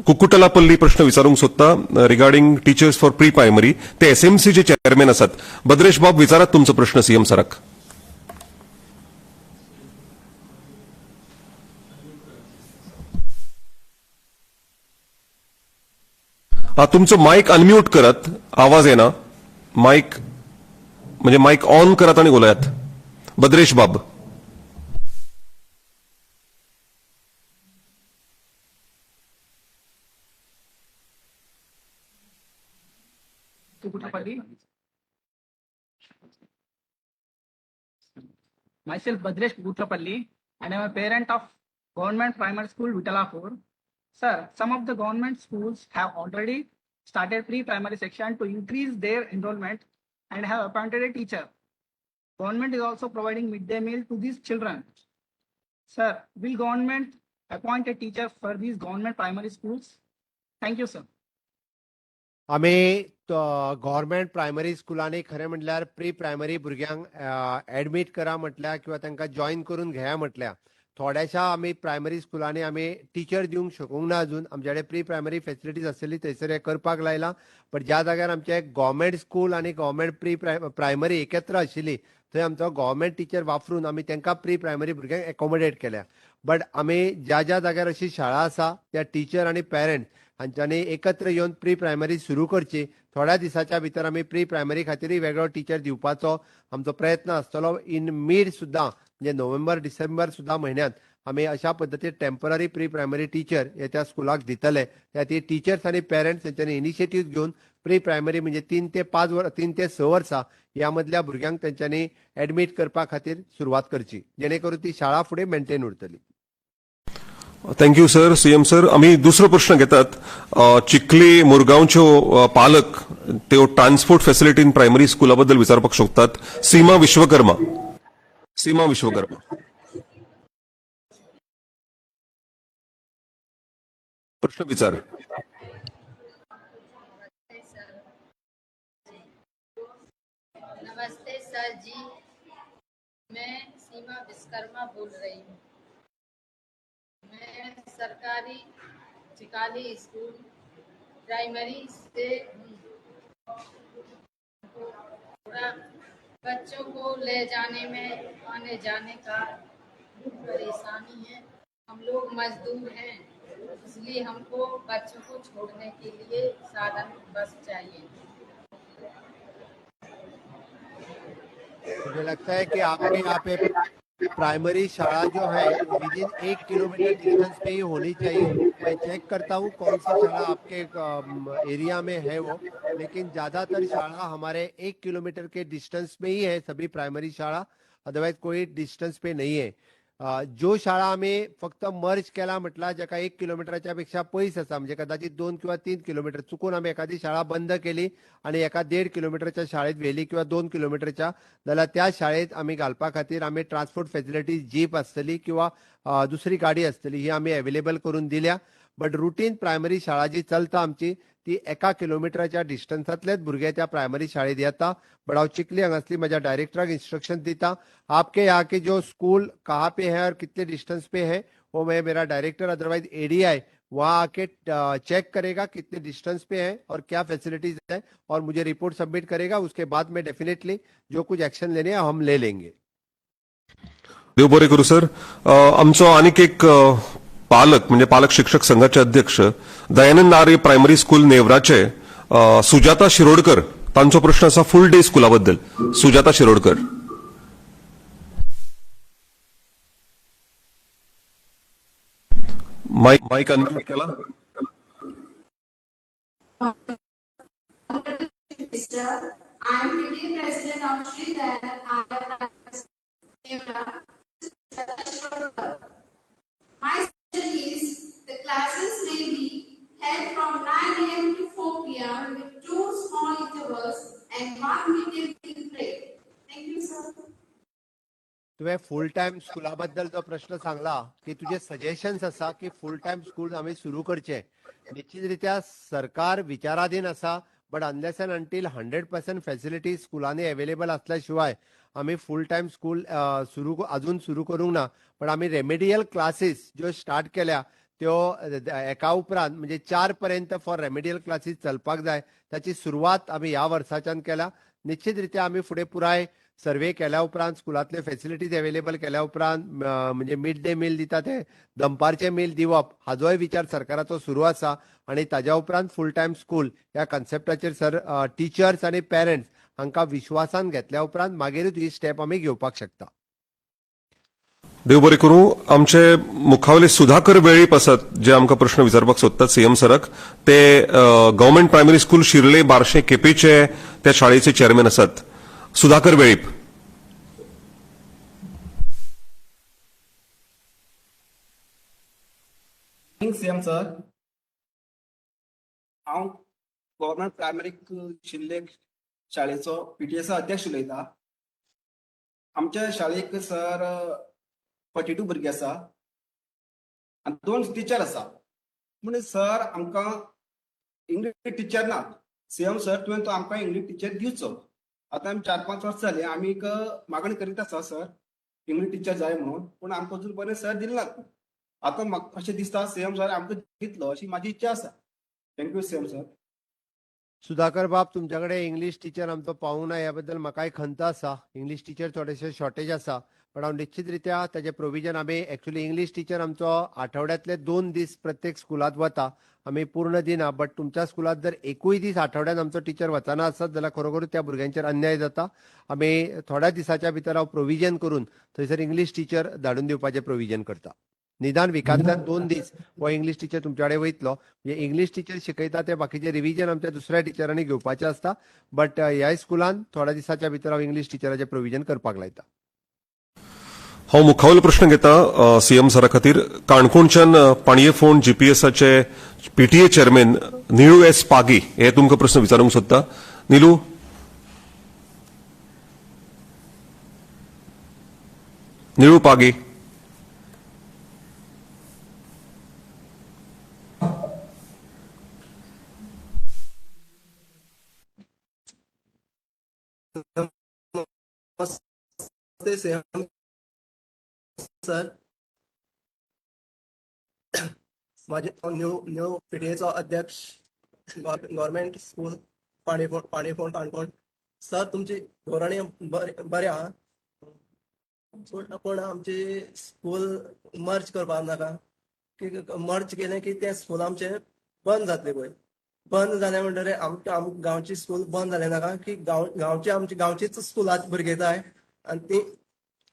कुकुटलापल्ली प्रश्न विचारूंक सोदता regarding teachers for pre primary. ते एसएमसीचे चेअरमॅन आसात. भद्रेश बाब, विचारात तुमचो प्रश्न सीएम सराक. तुमचो मायक अनम्यूट करात, आवाज येना. मायक म्हणजे मायक ऑन करात आणि उलयात भद्रेश बाब. Kukutapalli. Myself Badresh Kukutrapalli, and I am a parent of Government Primary School Vittalapur. Sir, some of the government schools have already started pre-primary section to increase their enrollment and have appointed a teacher. Government is also providing midday meal to these children. Sir, will government appoint a teacher for these government primary schools? Thank you, sir. आमी government primary स्कुलांनी खरें म्हटल्यार pre primary भुरग्यांक admit करा म्हटल्यार किंवा तांकां join करून घेया म्हटल्यार थोड्याशा आमी प्रायमरी स्कुलांनी आमी टिचर दिवंक शकूंक ना अजून. आमचे कडेन प्री प्रायमरी फेसिलिटीज आसतली थंयसर हें करपाक लायलां, बट ज्या जाग्यार आमचे गव्हर्मेंट स्कूल आनी गव्हर्मेंट प्री प्रायमरी एकत्र आशिल्ली थंय आमचो गव्हर्मेंट टिचर वापरून आमी तांकां प्री प्रायमरी भुरग्यांक एकोमोडेट केल्या. बट आमी ज्या ज्या जाग्यार अशी शाळा आसा त्या टिचर आनी पेरंट्स हांच्यांनी एकत्र येवन प्री प्रायमरी सुरू करची. थोड्या दिसाच्या भितर आमी प्री प्रायमरी खातीरय वेगळो टिचर दिवपाचो आमचो प्रयत्न आसतलो. इन मीड सुद्दां म्हणजे नोव्हेंबर डिसेंबर सुद्दां म्हयन्यांत आमी अशा पद्दतीन टेम्पररी प्री प्रायमरी टिचर हे त्या स्कुलाक दितले. त्या खातीर टिचर्स आनी पेरंट्स हेंच्यांनी इनिशिएटीव घेवन प्री प्रायमरी म्हणजे 3 ते 5 वर 3 ते 6 वर्सां ह्या मदल्या भुरग्यांक तेंच्यांनी एडमीट करपा खातीर सुरवात करची, जेणे करून ती शाळा फुडें मेंटेन उरतली. Thank you sir. CM sir, आमी दुसरो प्रश्न घेतात. चिखली मुरगांवच्यो पालक त्यो ट्रान्सपोर्ट फॅसिलिटी इन प्रायमरी स्कुला बद्दल विचारपाक शकतात. सीमा विश्वकर्मा, सीमा विश्वकर्मा, प्रश्न विचार. सर, नमस्ते सर जी, मैं सीमा विश्वकर्मा बोल रही हूँ. मैं सरकारी चिकाली स्कूल प्राइमरी से हूँ. थोड़ा बच्चों को ले जाने में, आने जाने का परेशानी है. हम लोग मजदूर हैं, इसलिए हमको बच्चों को छोड़ने के लिए साधन बस चाहिए. मुझे लगता है कि आपके यहाँ पे प्राइमरी शाला जो है विद इन 1 किलोमीटर डिस्टेंस पे ही होनी चाहिए. मैं चेक करता हूँ कौन सी शाला आपके एरिया में है वो, लेकिन ज्यादातर शाला हमारे 1 किलोमीटर के डिस्टेंस में ही है सभी प्राइमरी शाला, अदरवाइज कोई डिस्टन्स पे नहीं है. ज्यो शाळा आमी फक्त मर्ज केला म्हटल्यार जाका 1 किलोमिटराच्या पेक्षा पयस आसा, म्हणजे कदाचित 2 किंवा 3 किलोमीटर, चुकून आमी एखादी शाळा बंद केली आणि एका 1.5 किलोमिटरच्या शाळेत व्हेली किंवा 2 किलोमिटरच्या, जाल्यार त्या शाळेत आमी घालपा खातीर आमी ट्रान्सपोर्ट फॅसिलिटी जीप आसतली किंवा दुसरी गाडी आसतली, ही आमी अवेलेबल करून दिल्या. बट रुटीन प्रायमरी शाळा जी चलता आमची ती 1 किलोमिटराच्या डिस्टन्सांतलेच भुरगे त्या प्रायमरी शाळेत येता. बट हांव चिखली हांगासली म्हज्या डायरेक्टराक इंस्ट्रक्शन दिता, आपके यहाँ के जो स्कूल कहाँ पे है और कितने डिस्टेंस पे है वो मैं मेरा डायरेक्टर अदरवाइज एडीआई वहाँ आके चेक करेगा कितने डिस्टेंस पे है और क्या फैसिलिटीज है और मुझे रिपोर्ट सबमिट करेगा. उसके बाद में डेफिनेटली जो कुछ एक्शन लेने हैं हम ले लेंगे. देव बरें करूं सर. आमचो आनीक एक पालक म्हणजे पालक शिक्षक संघाचे अध्यक्ष, दयानंद आर्य प्रायमरी स्कूल नेवराचे सुजाता शिरोडकर, तांचो प्रश्न आसा फुल डे स्कुला बद्दल. Sujata Shirodkar, mic mic unmute केला. Mr. I am PTA President of Sri Dayanand My suggestion is the classes may be held from 9 a.m. to 4 p.m. with two small intervals and one midday meal break. Thank you, sir. तुवें full time स्कुला बद्दल जो प्रश्न सांगला की तुजे suggestions आसा की फूल टायम स्कूल आमी सुरू करचे, निश्चित रित्या सरकार विचाराधीन आसा, but unless and until 100% facilities स्कुलांनी अवेलेबल आसल्या शिवाय आमी फूल टायम स्कूल सुरू अजून सुरू करूंक ना. पण आमी रेमेडियल क्लासीस ज्यो स्टार्ट केल्या त्यो एका उपरांत म्हणजे 4 पर्यंत फॉर रेमेडियल क्लासीस चलपाक जाय, ताची सुरवात आमी ह्या वर्साच्यान केल्या. निश्चित रित्या आमी फुडें पुराय सर्वे केल्या उपरांत स्कुलांतले फेसिलिटीज अवेलेबल केल्या उपरांत म्हणजे मिड डे मील दिता ते दनपारचे मील दिवप हाजोय विचार सरकाराचो सुरू आसा आनी ताज्या उपरांत फूल टायम स्कूल ह्या कन्सेप्टाचेर सर टिचर्स आनी पेरंट्स हांकां विश्वासान घेतल्या उपरांत मागीरूच ही स्टेप आमी घेवपाक शकता. देव बरें करूं. आमचे मुखावले सुधाकर वेळीप आसात जे आमकां प्रश्न विचारपाक सोदतात सीएम सराक. ते गव्हर्मेंट प्रायमरी स्कूल शिर्ले बार्शे केपेचे त्या शाळेचे चेअरमॅन आसात. सुधाकर वेळीप. सीएम सर, हांव गव्हर्मेंट प्रायमरी शिर्ले शाळेचो पीटीएचो अध्यक्ष उलयता. आमच्या शाळेक सर 42 भुरगे आसा आनी 2 टिचर आसा. पूण सर आमकां इंग्लीश टिचर ना. सीएम सर, तुवें तो आमकां इंग्लीश टिचर दिवचो. आतां आमी 4-5 वर्सां जालीं आमी एक मागणी करीत आसा सर, इंग्लीश टिचर जाय म्हणून, पूण आमकां अजून बरें सर दिले नात. आतां म्हाका अशें दिसता सीएम सर आमकां दितलो अशी म्हाजी इच्छा आसा. Thank you CM sir. Sudhakar बाब, तुमच्या कडेन इंग्लीश टिचर आमचो पावूंक ना ह्या बद्दल म्हाकाय खंत आसा. इंग्लीश टिचर थोडेशे शॉर्टेज आसा, पण हांव निश्चित रित्या ताजें प्रोविजन आमी एक्चुअली इंग्लीश टिचर आमचो आठवड्यांतले 2 दीस प्रत्येक स्कुलांत वता, आमी पूर्ण दिना. बट तुमच्या स्कुलांत जर एकूय दीस आठवड्यान आमचो टिचर वचना आसत जाल्यार खरोखरूच त्या भुरग्यांचेर अन्याय जाता. आमी थोड्या दिसाच्या भितर हांव प्रोविजन करून थंयसर इंग्लीश टिचर धाडून दिवपाचें प्रोविजन करता. निदान विकांतल्यान 2 दीस हो इंग्लीश टिचर तुमच्या कडेन वयतलो. म्हणजे इंग्लीश टिचर शिकयता ते बाकीचे रिविजन आमच्या दुसऱ्या टिचरांनी घेवपाचें आसता. बट ह्या स्कुलान थोड्या दिसाच्या भितर हांव इंग्लीश टिचराचें प्रोविजन करपाक लायता. हांव मुखावलो प्रश्न घेता सीएम सरा खातीर. काणकोणच्यान पाणयेफोंड जीपीएसाचे PTA chairman Nilu S Pagi हे तुमकां प्रश्न विचारूंक सोदता. निलू. निळू पागी. नमस्ते सीएम सर, माझे न्यू न्यू पीटीएचो अध्यक्ष, government school Panifond, Panifond, Canacona. Sir, तुमची धोरणी बरें आहा, पूण आमची स्कूल मर्ज करपाक नाका की मर्ज केलें की तें स्कूल आमचें बंद जातलें पळय. बंद जालें म्हणटकीर आमकां गांवची स्कूल बंद जालें नाका की गांवची आमची गांवचीच स्कुलांत भुरगे जाय आनी ती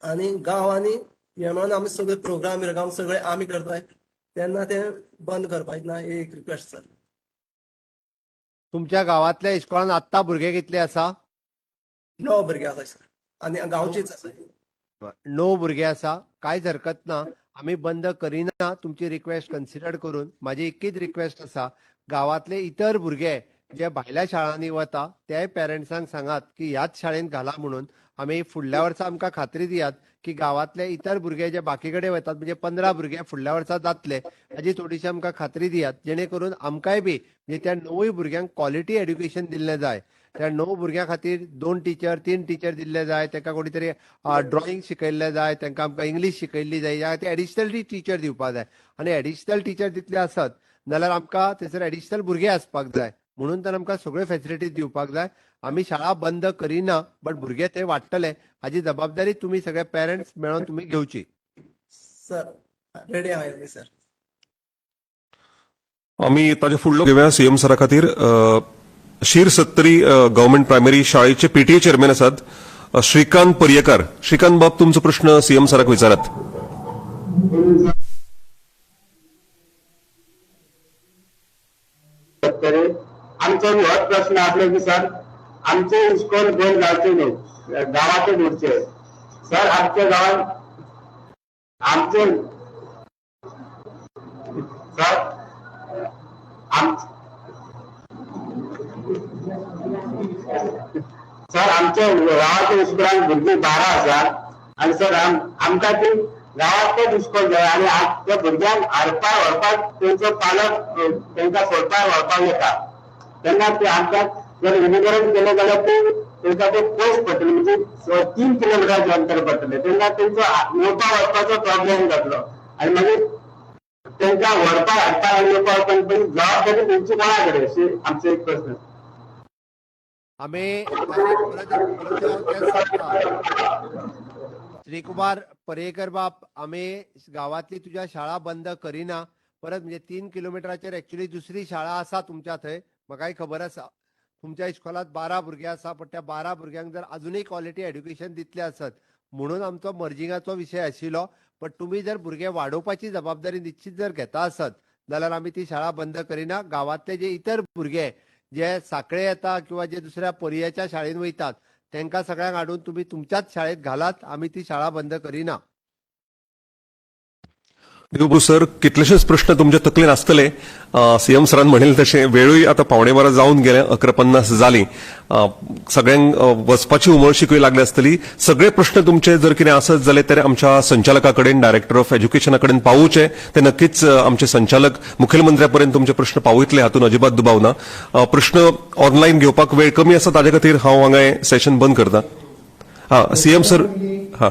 आनी गांव आनी हे म्हणून आमी सगळे प्रोग्राम बिरोग्राम सगळे आमी करताय, तेन्ना ते बंद करपाक ना, ही एक रिक्वेस्ट सर. तुमच्या गावांतल्या इस्कॉलान आत्तां भुरगे कितले आसा? 9 भुरगे आसा सर आनी गांवचीच आसा. 9 भुरगे आसा, कांयच हरकत ना. आमी बंद करिना. तुमची रिक्वेस्ट कन्सिडर करून म्हाजी एकूच रिक्वेस्ट आसा, गांवांतले इतर भुरगे जे भायल्या शाळांनी वता तेय पेरंट्सांक सांगात की ह्याच शाळेंत घाला म्हणून. आमी फुडल्या वर्सा आमकां खात्री दियात की गांवांतले इतर भुरगे जे बाकी कडेन वतात, म्हणजे 15 भुरगे फुडल्या वर्सा जातले, हाजी थोडीशी आमकां खात्री दियात, जेणे करून आमकांय बी म्हणजे त्या 9 भुरग्यांक क्वॉलिटी एड्युकेशन दिल्लें जाय. त्या 9 भुरग्यां खातीर 2 टिचर 3 टिचर दिल्ले जाय, तांकां कोणी तरी ड्रॉइंग शिकयल्लें जाय, तांकां आमकां इंग्लीश शिकयल्ली जाय, ह्या खातीर एडिशनल टिचर दिवपाक जाय. आनी एडिशनल टिचर दितले आसत जाल्यार आमकां थंयसर एडिशनल भुरगे आसपाक जाय, म्हणून तर आमकां सगळ्यो फेसिलिटीज दिवपाक जाय. आमी शाळा बंद करिना, बट भुरगे थंय वाडटले हाजी जबाबदारी तुमी सगळे पेरंट्स मेळोन तुमी घेवची. सर, रेडी आहा सर. आमी ताजे फुडलो घेवया सीएम सरा खातीर. शीर सत्तरी गव्हर्मेंट प्रायमरी शाळेचे पीटीए चेअरमॅन आसात श्रीकांत पर्येकार. श्रीकांत बाब, तुमचो प्रश्न सीएम सराक विचारात. आमचो होच प्रश्न आसलो की सर, आमचे इस्कॉल बंद जावचे न्हू, गांवांतच उरचे सर. आमच्या गांवात आमचे सर सर आमच्या गांवाच्या इस्कुलान भुरगीं 12 आसा आनी सर आमकां ती गांवांतलेच इस्कॉल जाय आनी त्या भुरग्यांक हाडपाक व्हरपाक तेंचो पालक तेंकां सोडपाक व्हरपाक येता तेन्ना ते आमकां जर विलीनीकरण केलें जाल्यार ते तेंकां ते पयस पडटले, म्हणजे 3 किलोमिटराचें अंतर पडटलें. तेन्ना तेंचो येवपा वचपाचो प्रॉब्लेम जातलो आनी मागीर तेंकां व्हरपाक हाडपाक आनी येवपा वचपाक जबाबदारी तेंची कोणा कडेन अशी आमचो एक प्रस्न. आमी श्रीकुमार पर्येकर बाब, आमी गांवांतली तुज्या शाळा बंद करिना परत, म्हणजे 3 किलोमिटराचेर एक्चुअली दुसरी शाळा आसा तुमच्या थंय, म्हाकाय खबर आसा. तुमच्या इस्कॉलांत 12 भुरगे आसा, पण त्या 12 भुरग्यांक जर अजुनूय क्वॉलिटी एड्युकेशन दितले आसत म्हणून आमचो मर्जिंगाचो विशय आशिल्लो. पण तुमी जर भुरगे वाडोवपाची जबाबदारी निश्चित जर घेता आसत जाल्यार आमी ती शाळा बंद करिना. गांवांतले जे इतर भुरगे जे साखळे येता किंवा जे दुसऱ्या पर्याच्या शाळेन वयतात तेंकां सगळ्यांक हाडून तुमी तुमच्याच शाळेत घालात, आमी ती शाळा बंद करिना. देवभू सर, कितलेशेच प्रश्न तुमच्या तकलेन आसतले. सीएम सरान म्हणेल तशें वेळूय आतां 11:45 जावन गेले, 11:50 जाली. सगळ्यांक वचपाची उमळशिकूय लागली आसतली. सगळे प्रश्न तुमचे जर कितें आसत जाल्यार तर आमच्या संचालका कडेन, डायरेक्टर ऑफ एज्युकेशना कडेन पावोवचे. ते नक्कीच आमचे संचालक मुखेलमंत्र्या पर्यंत तुमचे प्रश्न पावयतले हातूंत अजिबात दुबाव ना. प्रश्न ऑनलायन घेवपाक वेळ कमी आसा, ताजे खातीर हांव हांगा सेशन बंद करता. हा सीएम सर, हा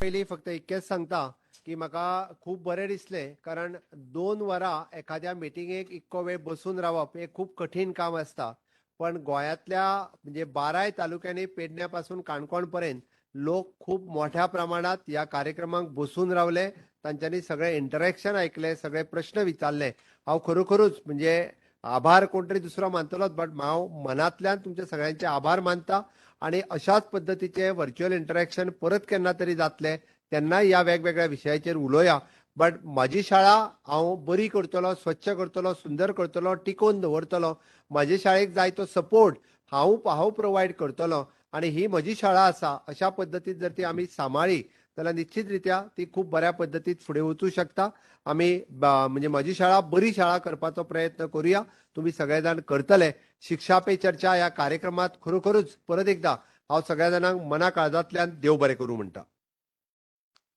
पयलीं फक्त इतकेंच सांगता की म्हाका खूब बरें दिसलें, कारण 2 वरां एखाद्या मिटिंगेक इतको वेळ बसून रावप हें खूब कठीण काम आसता. पण गोंयांतल्या म्हणजे 12 तालुक्यांनी पेडण्या पासून काणकोण पर्यंत लोक खूब मोठ्या प्रमाणात ह्या कार्यक्रमाक बसून रावले, तांच्यांनी सगळे इंटरेक्शन आयकले, सगळे प्रश्न विचारले. हांव खरोखरूच म्हणजे आभार कोण तरी दुसरो मानतलोच, बट हांव मनांतल्यान तुमचे सगळ्यांचे आभार मानता आनी अशाच पद्दतीचे व्हर्च्युअल इंटरेक्शन परत केन्ना तरी जातले तेन्नाय ह्या वेगवेगळ्या विशयाचेर उलोवया. बट म्हाजी शाळा हांव बरी करतलो, स्वच्छ करतलो, सुंदर करतलो, टिकोवन दवरतलो. म्हाजे शाळेक जाय तो सपोर्ट हांव प्रोवायड करतलो आनी ही म्हजी शाळा आसा अशा पद्दतीन जर ती आमी सांबाळ्ळी जाल्यार निश्चित रित्या ती खूब बऱ्या पद्दतीन फुडें वचूं शकता. आमी म्हणजे म्हजी शाळा बरी शाळा करपाचो प्रयत्न करूया, तुमी सगळे जाण करतले. शिक्षा पे चर्चा ह्या कार्यक्रमात खरोखरूच परत एकदा हांव सगळ्या जाणांक मना काळजांतल्यान देव बरें करूं म्हणटा.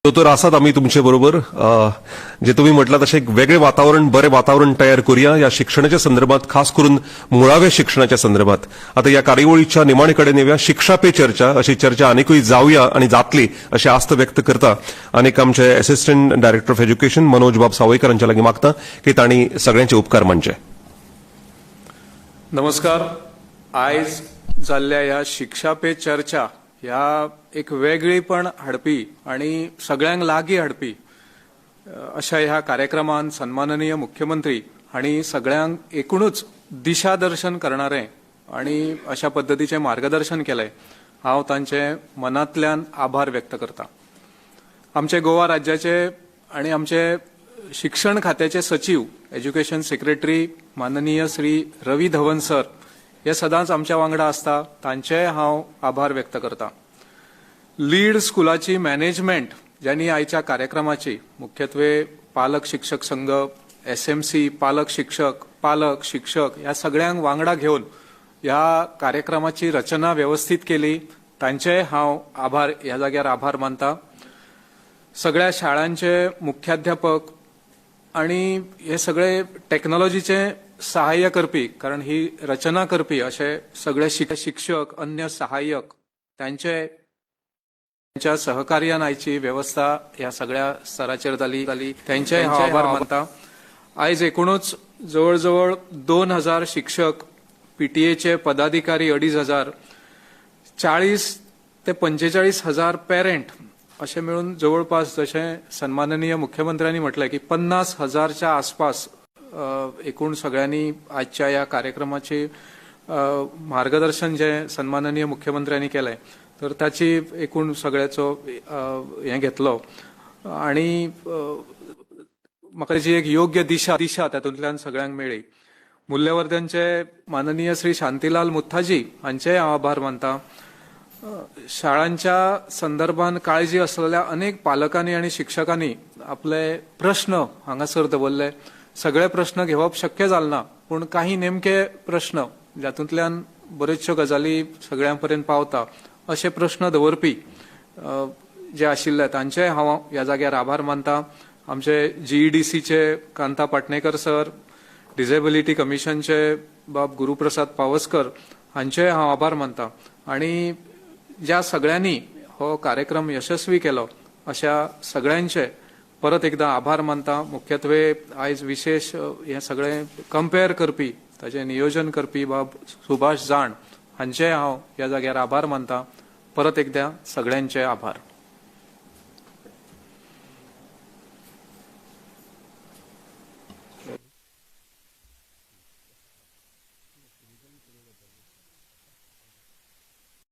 दोतोर आसात आमी तुमचे बरोबर. जे तुमी म्हटलां तशें एक वेगळें वातावरण, बरें वातावरण तयार करुया ह्या शिक्षणाच्या संदर्भात, खास करून मुळाव्या शिक्षणाच्या संदर्भात. आतां ह्या कार्यावळीच्या निमाणे कडेन येवया. शिक्षा पे चर्चा अशी चर्चा आनिकूय जावया आनी जातली अशी आस्त व्यक्त करता आनीक आमचे assistant director of education Manoj बाब सावयकर हांच्या लागीं मागता की तांणी सगळ्यांचे उपकार मानचे. नमस्कार. आयज जाल्ल्या ह्या शिक्षा पे चर्चा ह्या एक वेगळीपण हाडपी आणि सगळ्यांक लागीं हाडपी अशा ह्या कार्यक्रमान सन्माननीय मुख्यमंत्री हांणी सगळ्यांक एकूणच दिशादर्शन करणारे आणि अशा पद्दतीचें मार्गदर्शन केलें. हांव तांचे मनांतल्यान आभार व्यक्त करता. आमचे गोवा राज्याचे आणि आमचे शिक्षण खात्याचे सचीव एज्युकेशन सेक्रेटरी माननीय श्री रवी धवन सर हे सदांच आमच्या वांगडा आसता, तांचेय हांव आभार व्यक्त करता. लीड स्कुलाची मॅनेजमेंट ज्यांनी आयच्या कार्यक्रमाची मुख्यत्वे पालक शिक्षक संघ, एसएमसी, पालक शिक्षक ह्या सगळ्यांक वांगडा घेवन ह्या कार्यक्रमाची रचना व्यवस्थीत केली, तांचेय हांव आभार ह्या जाग्यार आभार मानता. सगळ्या शाळांचे मुख्याध्यापक आणि हे सगळे टेक्नॉलॉजीचे सहाय्य करपी, कारण ही रचना करपी असे सगळे शिक्षक, अन्य सहाय्यक त्यांच्या सहकार्यान आयची व्यवस्था ह्या सगळ्या स्तराचेर जाली, त्यांचेय हांव आभार मानता. आयज एकूणच जवळ जवळ 2000 शिक्षक, पीटीएचे पदाधिकारी 2500, 40 ते 45,000 पेरेंट अशें मेळून जवळपास जशें सन्माननीय मुख्यमंत्र्यांनी म्हटलें की 50,000च्या आसपास एकूण सगळ्यांनी आजच्या ह्या कार्यक्रमाचे मार्गदर्शन जे सन्माननीय मुख्यमंत्र्यांनी केलें तर ताची एकूण सगळ्याचो हें घेतलो आणि म्हाका जी एक योग्य दिशा तातूंतल्यान सगळ्यांक मेळ्ळी. मूल्यवर्धनचे माननीय श्री शांतीलाल मुत्थाजी हांचेय हांव आभार मानता. शाळांच्या संदर्भान काळजी असलेल्या अनेक पालकांनी आणि शिक्षकांनी आपले प्रश्न हांगासर दवरले. सगळे प्रश्न घेवप शक्य जालें ना, पूण काही नेमके प्रश्न जातूंतल्यान बऱ्योचश्यो गजाली सगळ्यां पर्यंत पावता अशे प्रश्न दवरपी जे आशिल्ले तांचे हांव ह्या जाग्यार आभार मानता. आमचे जीईडीसीचे कांता पाटणेकर सर, डिसेबिलिटी कमिशनचे बाब गुरुप्रसाद पावसकर हांचे हांव आभार मानता आणि ज्या सगळ्यांनी हो कार्यक्रम यशस्वी केलो अशा सगळ्यांचे परत एकदा आभार मानता. मुख्यत्वे आयज विशेष हें सगळें कंपेर करपी, ताचें नियोजन करपी बाब सुभाष जाण हांचे हांव ह्या जाग्यार आभार मानता. परत एकदा सगळ्यांचे आभार.